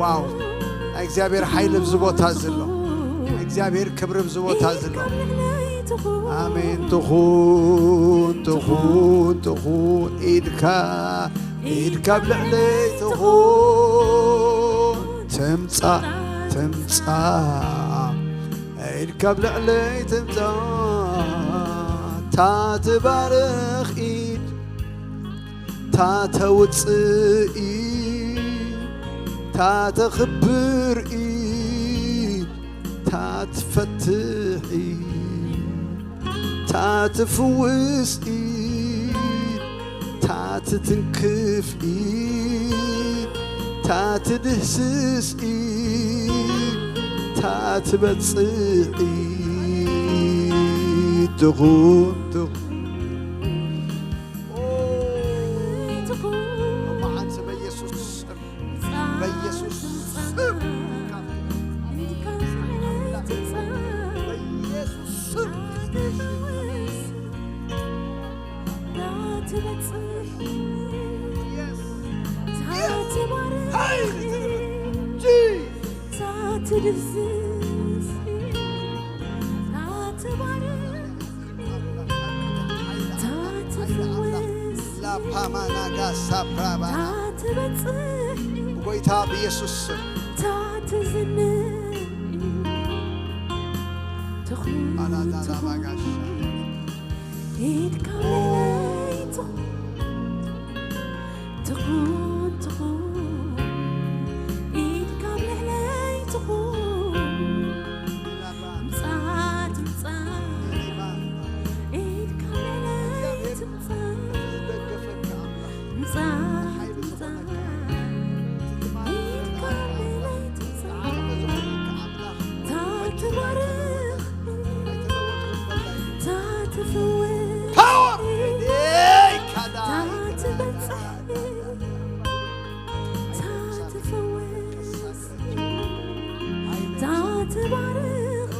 ዋው! ናይ እግዚኣብሔር ሓይሊ ኣብዚ ቦታ ዘሎ፣ ናይ እግዚኣብሔር ክብሪ ኣብዚ ቦታ ዘሎ። ኣሜን። ትኹን፣ ትኹን፣ ትኹን ኢድካ፣ ኢድካ ኣብ ልዕለይ ትኹን። ትምጻእ፣ ትምጻእ፣ ኢድካ ኣብ ልዕለይ ትምጻእ። እታ ትባርኽ ኢድ፣ እታ ተውጽእ ኢድ፣ እታ ተኽብር ኢድ፣ እታ ትፈትሕ ኢድ፣ እታ ትፍውስ ኢድ፣ እታ ትትንክፍ ኢድ፣ እታ ትድህስስ ኢድ፣ እታ ትበጽሕ ኢድ። ትኹን፣ ትኹን። ኦ፣ መዓልቲ በኢየሱስ ስም፣ በኢየሱስ ስም፣ በኢየሱስ ስም። Yes. Yes. Hey, Jesus. ላፓማናጋ ሳፕራባና። ብጎይታ ብኢየሱስ ስም። ኣላዳዳባጋሻ። ኢድካ ልዕለይ ትኹን፣ ትኹን፣ ትኹን። ኢድካ ልዕለይ ትኹን። ምጻት፣ ምጻት። ኢድካ ልዕለይ ትምጻእ። ምጻት፣ ምጻት። ኢድካ ልዕለይ ትምጻእ። እታ ትባርኽ፣ እታ ትፍውስ፣ Power! እታ ትበጽሕ፣ እታ ትፍውስ፣ እታ ትባርኽ፣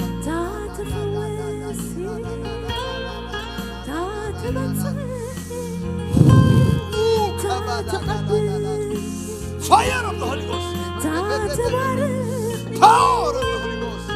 እታ ትፍውስ፣ እታ ትበጽሕ፣ እታ ትቐድስ። Fire of the Holy Ghost. Power of the Holy Ghost.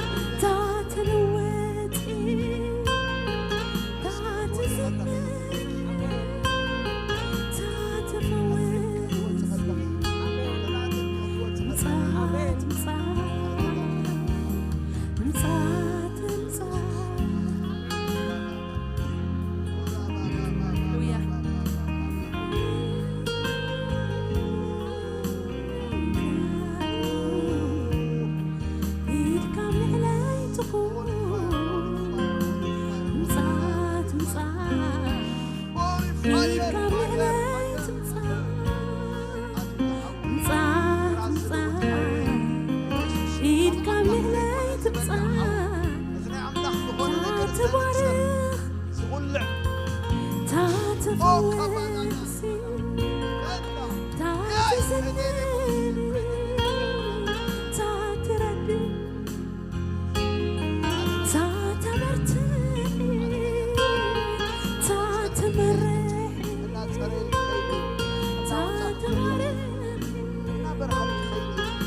ኢድካ ኣብ ልዕለይ ትምጻእ፣ እታ ትባርኽ፣ እታ ትፈውስ፣ እታ ትዝምር፣ እታ ትረድእ፣ እታ ተበርትዕ፣ እታ ትመርሕ፣ እታ ተባርኽ፣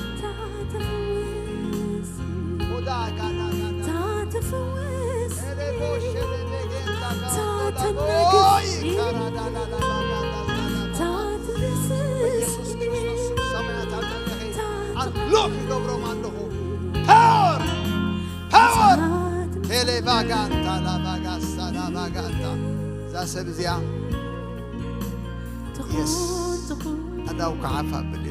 እታ ትፍውስ፣ እታ ትፍውስ፣ እታ ተናግፍ፣ እታ ትድስስ። ኣንሎክ ይገብሮም ኣለኹ። ፓወር! ፓወር! ቴሌቫጋንታ ላቫጋሳ ላቫጋንታ። እዛ ሰብ እዚኣ የስ። ኣዳው ክዓፍ ኣብሊ።